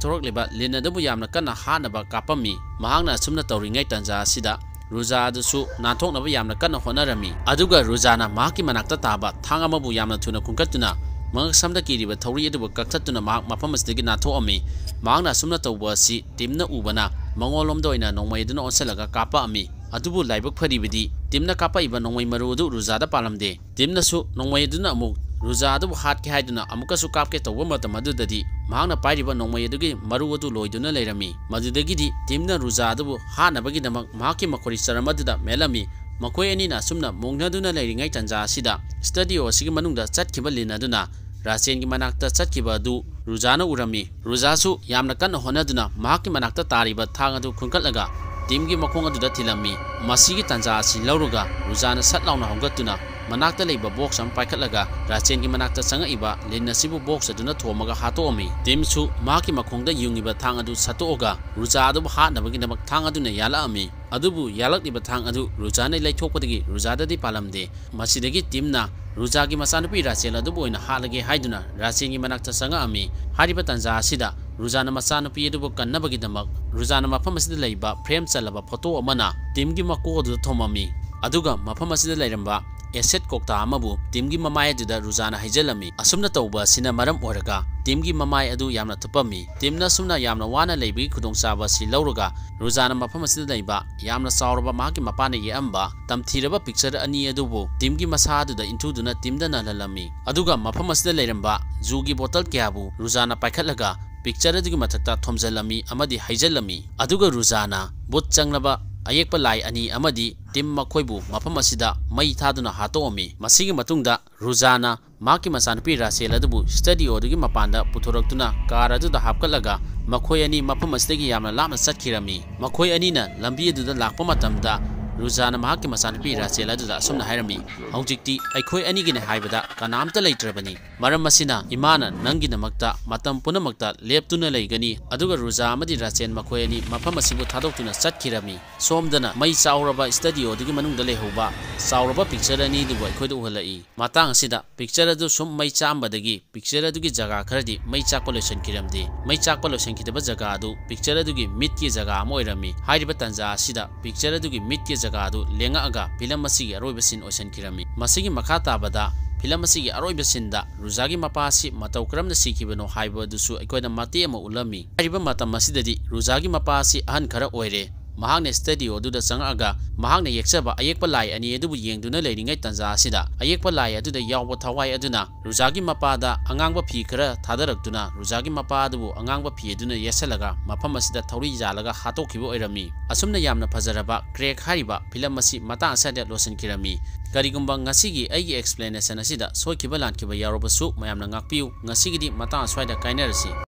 ꯊꯣꯔꯛꯂꯤꯕ ꯂꯤꯟ ꯑꯗꯨꯕꯨ ꯌꯥꯝꯅ ꯀꯟꯅ ꯍꯥꯠꯅꯕ ꯀꯥꯞꯄꯝꯃꯤ꯫ ꯃꯍꯥꯛꯅ ꯑꯁꯨꯝꯅ ꯇꯧꯔꯤꯉꯩ ꯇꯥꯟꯖꯥ ꯑꯁꯤꯗ ꯔꯨꯖꯥ ꯑꯗꯨꯁꯨ ꯅꯥꯟꯊꯣꯛꯅꯕ ꯌꯥꯝꯅ ꯀꯟꯅ ꯍꯣꯠꯅꯔꯝꯃꯤ꯫ ꯑꯗꯨꯒ ꯔꯨꯖꯥꯅ ꯃꯍꯥꯛꯀꯤ ꯃꯅꯥꯛꯇ ꯇꯥꯕ ꯊꯥꯡ ꯑꯃꯕꯨ ꯌꯥꯝꯅ ꯊꯨꯅ ꯈꯨꯟꯀꯠꯇꯨꯅ ꯃꯉꯛꯁꯝꯗ ꯀꯤꯔꯤꯕ ꯊꯧꯔꯤ ꯑꯗꯨꯕꯨ ꯀꯛꯊꯠꯇꯨꯅ ꯃꯍꯥꯛ ꯃꯐꯝ ꯑꯁꯤꯗꯒꯤ ꯅꯥꯟꯊꯣꯛꯑꯝꯃꯤ꯫ ꯃꯍꯥꯛꯅ ꯑꯁꯨꯝꯅ ꯇꯧꯕ ꯑꯁꯤ ꯇꯤꯝꯅ ꯎꯕꯅ ꯃꯉꯣꯟꯂꯣꯝꯗ ꯑꯣꯏꯅ ꯅꯣꯡꯃꯩ ꯑꯗꯨꯅ ꯑꯣꯟꯁꯤꯜꯂꯒ ꯀꯥꯞꯄꯛꯑꯝꯃꯤ꯫ ꯑꯗꯨꯕꯨ ꯂꯥꯏꯕꯛ ꯐꯔꯤꯕꯗꯤ ꯇꯤꯝꯅ ꯀꯥꯞꯄꯛꯏꯕ ꯅꯣꯡꯃꯩ ꯃꯔꯨ ꯑꯗꯨ ꯔꯨꯖꯥꯗ ꯄꯥꯜꯂꯝꯗꯦ꯫ ꯇꯤꯝꯅꯁꯨ ꯅꯣꯡꯃꯩ ꯑꯗꯨꯅ ꯑꯃꯨꯛ ꯔꯨꯖꯥ ꯑꯗꯨꯕꯨ ꯍꯥꯠꯀꯦ ꯍꯥꯏꯗꯨꯅ ꯑꯃꯨꯛꯀꯁꯨ ꯀꯥꯞꯀꯦ ꯇꯧꯕ ꯃꯇꯝ ꯑꯗꯨꯗꯗꯤ ꯃꯍꯥꯛꯅ ꯄꯥꯏꯔꯤꯕ ꯅꯣꯡꯃꯩ ꯑꯗꯨꯒꯤ ꯃꯔꯨ ꯑꯗꯨ ꯂꯣꯏꯗꯨꯅ ꯂꯩꯔꯝꯃꯤ꯫ ꯃꯗꯨꯗꯒꯤꯗꯤ ꯇꯤꯝꯅ ꯔꯨꯖꯥ ꯑꯗꯨꯕꯨ ꯍꯥꯠꯅꯕꯒꯤꯗꯃꯛ ꯃꯍꯥꯛꯀꯤ ꯃꯈꯣꯔꯤ ꯆꯔꯝ ꯑꯗꯨꯗ ꯃꯦꯠꯂꯝꯃꯤ꯫ ꯃꯈꯣꯏ ꯑꯅꯤꯅ ꯑꯁꯨꯝꯅ ꯃꯨꯛꯅꯗꯨꯅ ꯂꯩꯔꯤꯉꯩ ꯇꯥꯟꯖꯥ ꯑꯁꯤꯗ ꯁ꯭ꯇꯨꯗꯤꯑꯣ ꯑꯁꯤꯒꯤ ꯃꯅꯨꯡꯗ ꯆꯠꯈꯤꯕ ꯂꯤꯟ ꯑꯗꯨꯅ ꯔꯥꯆꯦꯟꯒꯤ ꯃꯅꯥꯛꯇ ꯆꯠꯈꯤꯕ ꯑꯗꯨ ꯔꯨꯖꯥꯅ ꯎꯔꯝꯃꯤ꯫ ꯔꯨꯖꯥꯁꯨ ꯌꯥꯝꯅ ꯀꯟꯅ ꯍꯣꯠꯅꯗꯨꯅ ꯃꯍꯥꯛꯀꯤ ꯃꯅꯥꯛꯇ ꯇꯥꯔꯤꯕ ꯊꯥꯡ ꯑꯗꯨ ꯈꯨꯟꯒꯠꯂꯒ ꯇꯤꯝꯒꯤ ꯃꯈꯣꯡ ꯑꯗꯨꯗ ꯊꯤꯜꯂꯝꯃꯤ꯫ ꯃꯁꯤꯒꯤ ꯇꯥꯟꯖꯥ ꯑꯁꯤ ꯂꯧꯔꯒ ꯔꯨꯖꯥꯅ ꯁꯠ ꯂꯥꯎꯅ ꯍꯣꯡꯒꯠꯇꯨꯅ ꯃꯅꯥꯛꯇ ꯂꯩꯕ ꯕꯣꯛꯁ ꯑꯃ ꯄꯥꯏꯈꯠꯂꯒ ꯔꯥꯆꯦꯟꯒꯤ ꯃꯅꯥꯛꯇ ꯆꯪꯉꯛꯏꯕ ꯂꯤꯟ ꯑꯁꯤꯕꯨ ꯕꯣꯛꯁ ꯑꯗꯨꯅ ꯊꯣꯝꯃꯒ ꯍꯥꯠꯇꯣꯛꯑꯝꯃꯤ꯫ ꯇꯤꯝꯁꯨ ꯃꯍꯥꯛꯀꯤ ꯃꯈꯣꯡꯗ ꯌꯨꯡꯉꯤꯕ ꯊꯥꯡ ꯑꯗꯨ ꯁꯠꯇꯣꯛꯑꯒ ꯔꯨꯖꯥ ꯑꯗꯨꯕꯨ ꯍꯥꯠꯅꯕꯒꯤꯗꯃꯛ ꯊꯥꯡ ꯑꯗꯨꯅ ꯌꯥꯜꯂꯛꯑꯝꯃꯤ꯫ ꯑꯗꯨꯕꯨ ꯌꯥꯜꯂꯛꯂꯤꯕ ꯊꯥꯡ ꯑꯗꯨ ꯔꯨꯖꯥꯅ ꯂꯩꯊꯣꯛꯄꯗꯒꯤ ꯔꯨꯖꯥꯗꯗꯤ ꯄꯥꯜꯂꯝꯗꯦ꯫ ꯃꯁꯤꯗꯒꯤ ꯇꯤꯝꯅ ꯔꯨꯖꯥꯒꯤ ꯃꯆꯥꯅꯨꯄꯤ ꯔꯥꯆꯦꯜ ꯑꯗꯨꯕꯨ ꯑꯣꯏꯅ ꯍꯥꯠꯂꯒꯦ ꯍꯥꯏꯗꯨꯅ ꯔꯥꯆꯦꯜꯒꯤ ꯃꯅꯥꯛꯇ ꯆꯪꯉꯛꯑꯝꯃꯤ꯫ ꯍꯥꯏꯔꯤꯕ ꯇꯥꯟꯖꯥ ꯑꯁꯤꯗ ꯔꯨꯖꯥꯅ ꯃꯆꯥꯅꯨꯄꯤ ꯑꯗꯨꯕꯨ ꯀꯟꯅꯕꯒꯤꯗꯃꯛ ꯔꯨꯖꯥꯅ ꯃꯐꯝ ꯑꯁꯤꯗ ꯂꯩꯕ ꯐ꯭ꯔꯦꯝ ꯆꯜꯂꯕ ꯐꯣꯇꯣ ꯑꯃꯅ ꯇꯤꯝꯒꯤ ꯃꯀꯣꯛ ꯑꯗꯨꯗ ꯊꯣꯝꯃꯝꯃꯤ꯫ ꯑꯗꯨꯒ ꯃꯐꯝ ꯑꯁꯤꯗ ꯂꯩꯔꯝꯕ ꯑꯦꯁꯦꯠ ꯀꯧꯇꯥ ꯑꯃꯕꯨ ꯇꯤꯝꯒꯤ ꯃꯃꯥꯏ ꯑꯗꯨꯗ ꯔꯨꯖꯥꯅ ꯍꯩꯖꯤꯜꯂꯝꯃꯤ꯫ ꯑꯁꯨꯝꯅ ꯇꯧꯕ ꯑꯁꯤꯅ ꯃꯔꯝ ꯑꯣꯏꯔꯒ ꯇꯤꯝꯒꯤ ꯃꯃꯥꯏ ꯑꯗꯨ ꯌꯥꯝꯅ ꯊꯨꯞꯄꯝꯃꯤ꯫ ꯇꯤꯝꯅ ꯑꯁꯨꯝꯅ ꯌꯥꯝꯅ ꯋꯥꯅ ꯂꯩꯕꯒꯤ ꯈꯨꯗꯣꯡꯆꯥꯕ ꯑꯁꯤ ꯂꯧꯔꯒ, ꯔꯨꯖꯥꯅ ꯃꯐꯝ ꯑꯁꯤꯗ ꯂꯩꯕ ꯌꯥꯝꯅ ꯆꯥꯎꯔꯕ ꯃꯍꯥꯛꯀꯤ ꯃꯄꯥꯅ ꯌꯦꯛꯑꯝꯕ ꯇꯝꯊꯤꯔꯕ ꯄꯤꯛꯆꯔ ꯑꯅꯤ ꯑꯗꯨꯕꯨ ꯇꯤꯝꯒꯤ ꯃꯁꯥ ꯑꯗꯨꯗ ꯏꯟꯊꯨꯗꯨꯅ ꯇꯤꯝꯗ ꯅꯜꯍꯜꯂꯝꯃꯤ꯫ ꯑꯗꯨꯒ ꯃꯐꯝ ꯑꯁꯤꯗ ꯂꯩꯔꯝꯕ ꯖꯨꯒꯤ ꯕꯣꯇꯜ ꯀꯌꯥꯕꯨ ꯔꯨꯖꯥꯅ ꯄꯥꯏꯈꯠꯂꯒ ꯄꯤꯛꯆꯔ ꯑꯗꯨꯒꯤ ꯃꯊꯛꯇ ꯊꯣꯝꯖꯤꯜꯂꯝꯃꯤ ꯑꯃꯗꯤ ꯍꯩꯖꯤꯜꯂꯝꯃꯤ꯫ ꯑꯗꯨꯒ ꯔꯨꯖꯥꯅ ꯕꯨꯠ ꯆꯪꯂꯕ ꯑꯌꯦꯛꯄ ꯂꯥꯏ ꯑꯅꯤ ꯑꯃꯗꯤ ꯇꯤꯝ ꯃꯈꯣꯏꯕꯨ ꯃꯐꯝ ꯑꯁꯤꯗ ꯃꯩ ꯊꯥꯗꯨꯅ ꯍꯥꯠꯇꯣꯛꯑꯝꯃꯤ꯫ ꯃꯁꯤꯒꯤ ꯃꯇꯨꯡꯗ ꯔꯨꯖꯥꯅ ꯃꯍꯥꯛꯀꯤ ꯃꯆꯥꯅꯨꯄꯤ ꯔꯥꯆꯦꯜ ꯑꯗꯨꯕꯨ ꯁ꯭ꯇꯗꯤꯑꯣ ꯑꯗꯨꯒꯤ ꯃꯄꯥꯟꯗ ꯄꯨꯊꯣꯔꯛꯇꯨꯅ ꯀꯥꯔ ꯑꯗꯨꯗ ꯍꯥꯞꯀꯠꯂꯒ ꯃꯈꯣꯏ ꯑꯅꯤ ꯃꯐꯝ ꯑꯁꯤꯗꯒꯤ ꯌꯥꯝꯅ ꯂꯥꯞꯅ ꯆꯠꯈꯤꯔꯝꯃꯤ꯫ ꯃꯈꯣꯏ ꯑꯅꯤꯅ ꯂꯝꯕꯤ ꯑꯗꯨꯗ ꯂꯥꯛꯄ ꯃꯇꯝꯗ ꯔꯨꯖꯥꯅ ꯃꯍꯥꯛꯀꯤ ꯃꯆꯥꯅꯨꯄꯤ ꯔꯥꯆꯦꯜ ꯑꯗꯨꯗ ꯑꯁꯨꯝꯅ ꯍꯥꯏꯔꯝꯃꯤ, "ꯍꯧꯖꯤꯛꯇꯤ ꯑꯩꯈꯣꯏ ꯑꯅꯤꯒꯤꯅꯤ ꯍꯥꯏꯕꯗ ꯀꯅꯥꯝꯇ ꯂꯩꯇ꯭ꯔꯕꯅꯤ꯫ ꯃꯔꯝ ꯑꯁꯤꯅ ꯏꯃꯥꯅ ꯅꯪꯒꯤꯗꯃꯛꯇ ꯃꯇꯝ ꯄꯨꯝꯅꯃꯛꯇ ꯂꯦꯞꯇꯨꯅ ꯂꯩꯒꯅꯤ꯫" ꯑꯗꯨꯒ ꯔꯨꯖꯥ ꯑꯃꯗꯤ ꯔꯥꯆꯦꯜ ꯃꯈꯣꯏ ꯑꯅꯤ ꯃꯐꯝ ꯑꯁꯤꯕꯨ ꯊꯥꯗꯣꯛꯇꯨꯅ ꯆꯠꯈꯤꯔꯝꯃꯤ꯫ ꯁꯣꯝꯗꯅ ꯃꯩ ꯆꯥꯎꯔꯕ ꯁ꯭ꯇꯗꯤꯑꯣ ꯑꯗꯨꯒꯤ ꯃꯅꯨꯡꯗ ꯂꯩꯍꯧꯕ ꯆꯥꯎꯔꯕ ꯄꯤꯛꯆꯔ ꯑꯅꯤꯗꯨꯕꯨ ꯑꯩꯈꯣꯏꯗ ꯎꯍꯜꯂꯛꯏ꯫ ꯃꯇꯥꯡ ꯑꯁꯤꯗ ꯄꯤꯛꯆꯔ ꯑꯗꯨ ꯁꯨꯝ ꯃꯩ ꯆꯥꯛꯑꯝꯕꯗꯒꯤ ꯄꯤꯛꯆꯔ ꯑꯗꯨꯒꯤ ꯖꯒꯥ ꯈꯔꯗꯤ ꯃꯩ ꯆꯥꯛꯄ ꯂꯣꯏꯁꯤꯟꯈꯤꯔꯝꯗꯦ꯫ ꯃꯩ ꯆꯥꯛꯄ ꯂꯣꯏꯁꯤꯟꯈꯤꯗꯕ ꯖꯒꯥ ꯑꯗꯨ ꯄꯤꯛꯆꯔ ꯑꯗꯨꯒꯤ ꯃꯤꯠꯀꯤ ꯖꯒꯥ ꯑꯃ ꯑꯣꯏꯔꯝꯃꯤ꯫ ꯍꯥꯏꯔꯤꯕ ꯇꯥꯟꯖꯥ ꯑꯁꯤꯗ ꯄꯤꯛꯆꯔ ꯑꯗꯨꯒꯤ ꯃꯤꯠꯀꯤ ꯖꯒꯥ ꯑꯗꯨ ꯂꯦꯡꯉꯛꯑꯒ ꯐꯤꯂꯝ ꯑꯁꯤꯒꯤ ꯑꯔꯣꯏꯕ ꯁꯤꯟ ꯑꯣꯏꯁꯤꯟꯈꯤꯔꯝꯃꯤ꯫ ꯃꯁꯤꯒꯤ ꯃꯈꯥ ꯇꯥꯕꯗ ꯐꯤꯂꯝ ꯑꯁꯤꯒꯤ ꯑꯔꯣꯏꯕ ꯁꯤꯟꯗ ꯔꯨꯖꯥꯒꯤ ꯃꯄꯥ ꯑꯁꯤ ꯃꯇꯧ ꯀꯔꯝꯅ ꯁꯤꯈꯤꯕꯅꯣ ꯍꯥꯏꯕ ꯑꯗꯨꯁꯨ ꯑꯩꯈꯣꯏꯗ ꯃꯇꯦꯛ ꯑꯃ ꯎꯠꯂꯝꯃꯤ꯫ ꯍꯥꯏꯔꯤꯕ ꯃꯇꯝ ꯑꯁꯤꯗꯗꯤ ꯔꯨꯖꯥꯒꯤ ꯃꯄꯥ ꯑꯁꯤ ꯑꯍꯟ ꯈꯔ ꯑꯣꯏꯔꯦ꯫ ꯃꯍꯥꯛꯅ ꯁ꯭ꯇꯗꯤꯑꯣ ꯑꯗꯨꯗ ꯆꯪꯉꯛꯑꯒ ꯃꯍꯥꯛꯅ ꯌꯦꯛꯆꯕ ꯑꯌꯦꯛꯄ ꯂꯥꯏ ꯑꯅꯤ ꯑꯗꯨꯕꯨ ꯌꯦꯡꯗꯨꯅ ꯂꯩꯔꯤꯉꯩ ꯇꯥꯟꯖꯥ ꯑꯁꯤꯗ ꯑꯌꯦꯛꯄ ꯂꯥꯏ ꯑꯗꯨꯗ ꯌꯥꯎꯕ ꯊꯋꯥꯏ ꯑꯗꯨꯅ ꯔꯨꯖꯥꯒꯤ ꯃꯄꯥꯗ ꯑꯉꯥꯡꯕ ꯐꯤ ꯈꯔ ꯊꯥꯗꯔꯛꯇꯨꯅ ꯔꯨꯖꯥꯒꯤ ꯃꯄꯥ ꯑꯗꯨꯕꯨ ꯑꯉꯥꯡꯕ ꯐꯤ ꯑꯗꯨꯅ ꯌꯦꯠꯁꯜꯂꯒ ꯃꯐꯝ ꯑꯁꯤꯗ ꯊꯧꯔꯤ ꯌꯥꯜꯂꯒ ꯍꯥꯠꯇꯣꯛꯈꯤꯕ ꯑꯣꯏꯔꯝꯃꯤ꯫ ꯑꯁꯨꯝꯅ ꯌꯥꯝꯅ ꯐꯖꯔꯕ ꯀ꯭ꯔꯦꯛ ꯍꯥꯏꯔꯤꯕ ꯐꯤꯂꯝ ꯑꯁꯤ ꯃꯇꯥꯡ ꯑꯁꯤꯗ ꯂꯣꯏꯁꯤꯟꯈꯤꯔꯝꯃꯤ꯫ ꯀꯔꯤꯒꯨꯝꯕ ꯉꯁꯤꯒꯤ ꯑꯩꯒꯤ ꯑꯦꯛꯁꯄ꯭ꯂꯦꯅꯦꯁꯟ ꯑꯁꯤꯗ ꯁꯣꯏꯈꯤꯕ ꯂꯥꯟꯈꯤꯕ ꯌꯥꯎꯔꯕꯁꯨ ꯃꯌꯥꯝꯅ ꯉꯥꯛꯄꯤꯌꯨ꯫ ꯉꯁꯤꯒꯤꯗꯤ ꯃꯇꯥꯡ ꯑꯁ꯭ꯋꯥꯏꯗ ꯀꯥꯏꯅꯔꯁꯤ꯫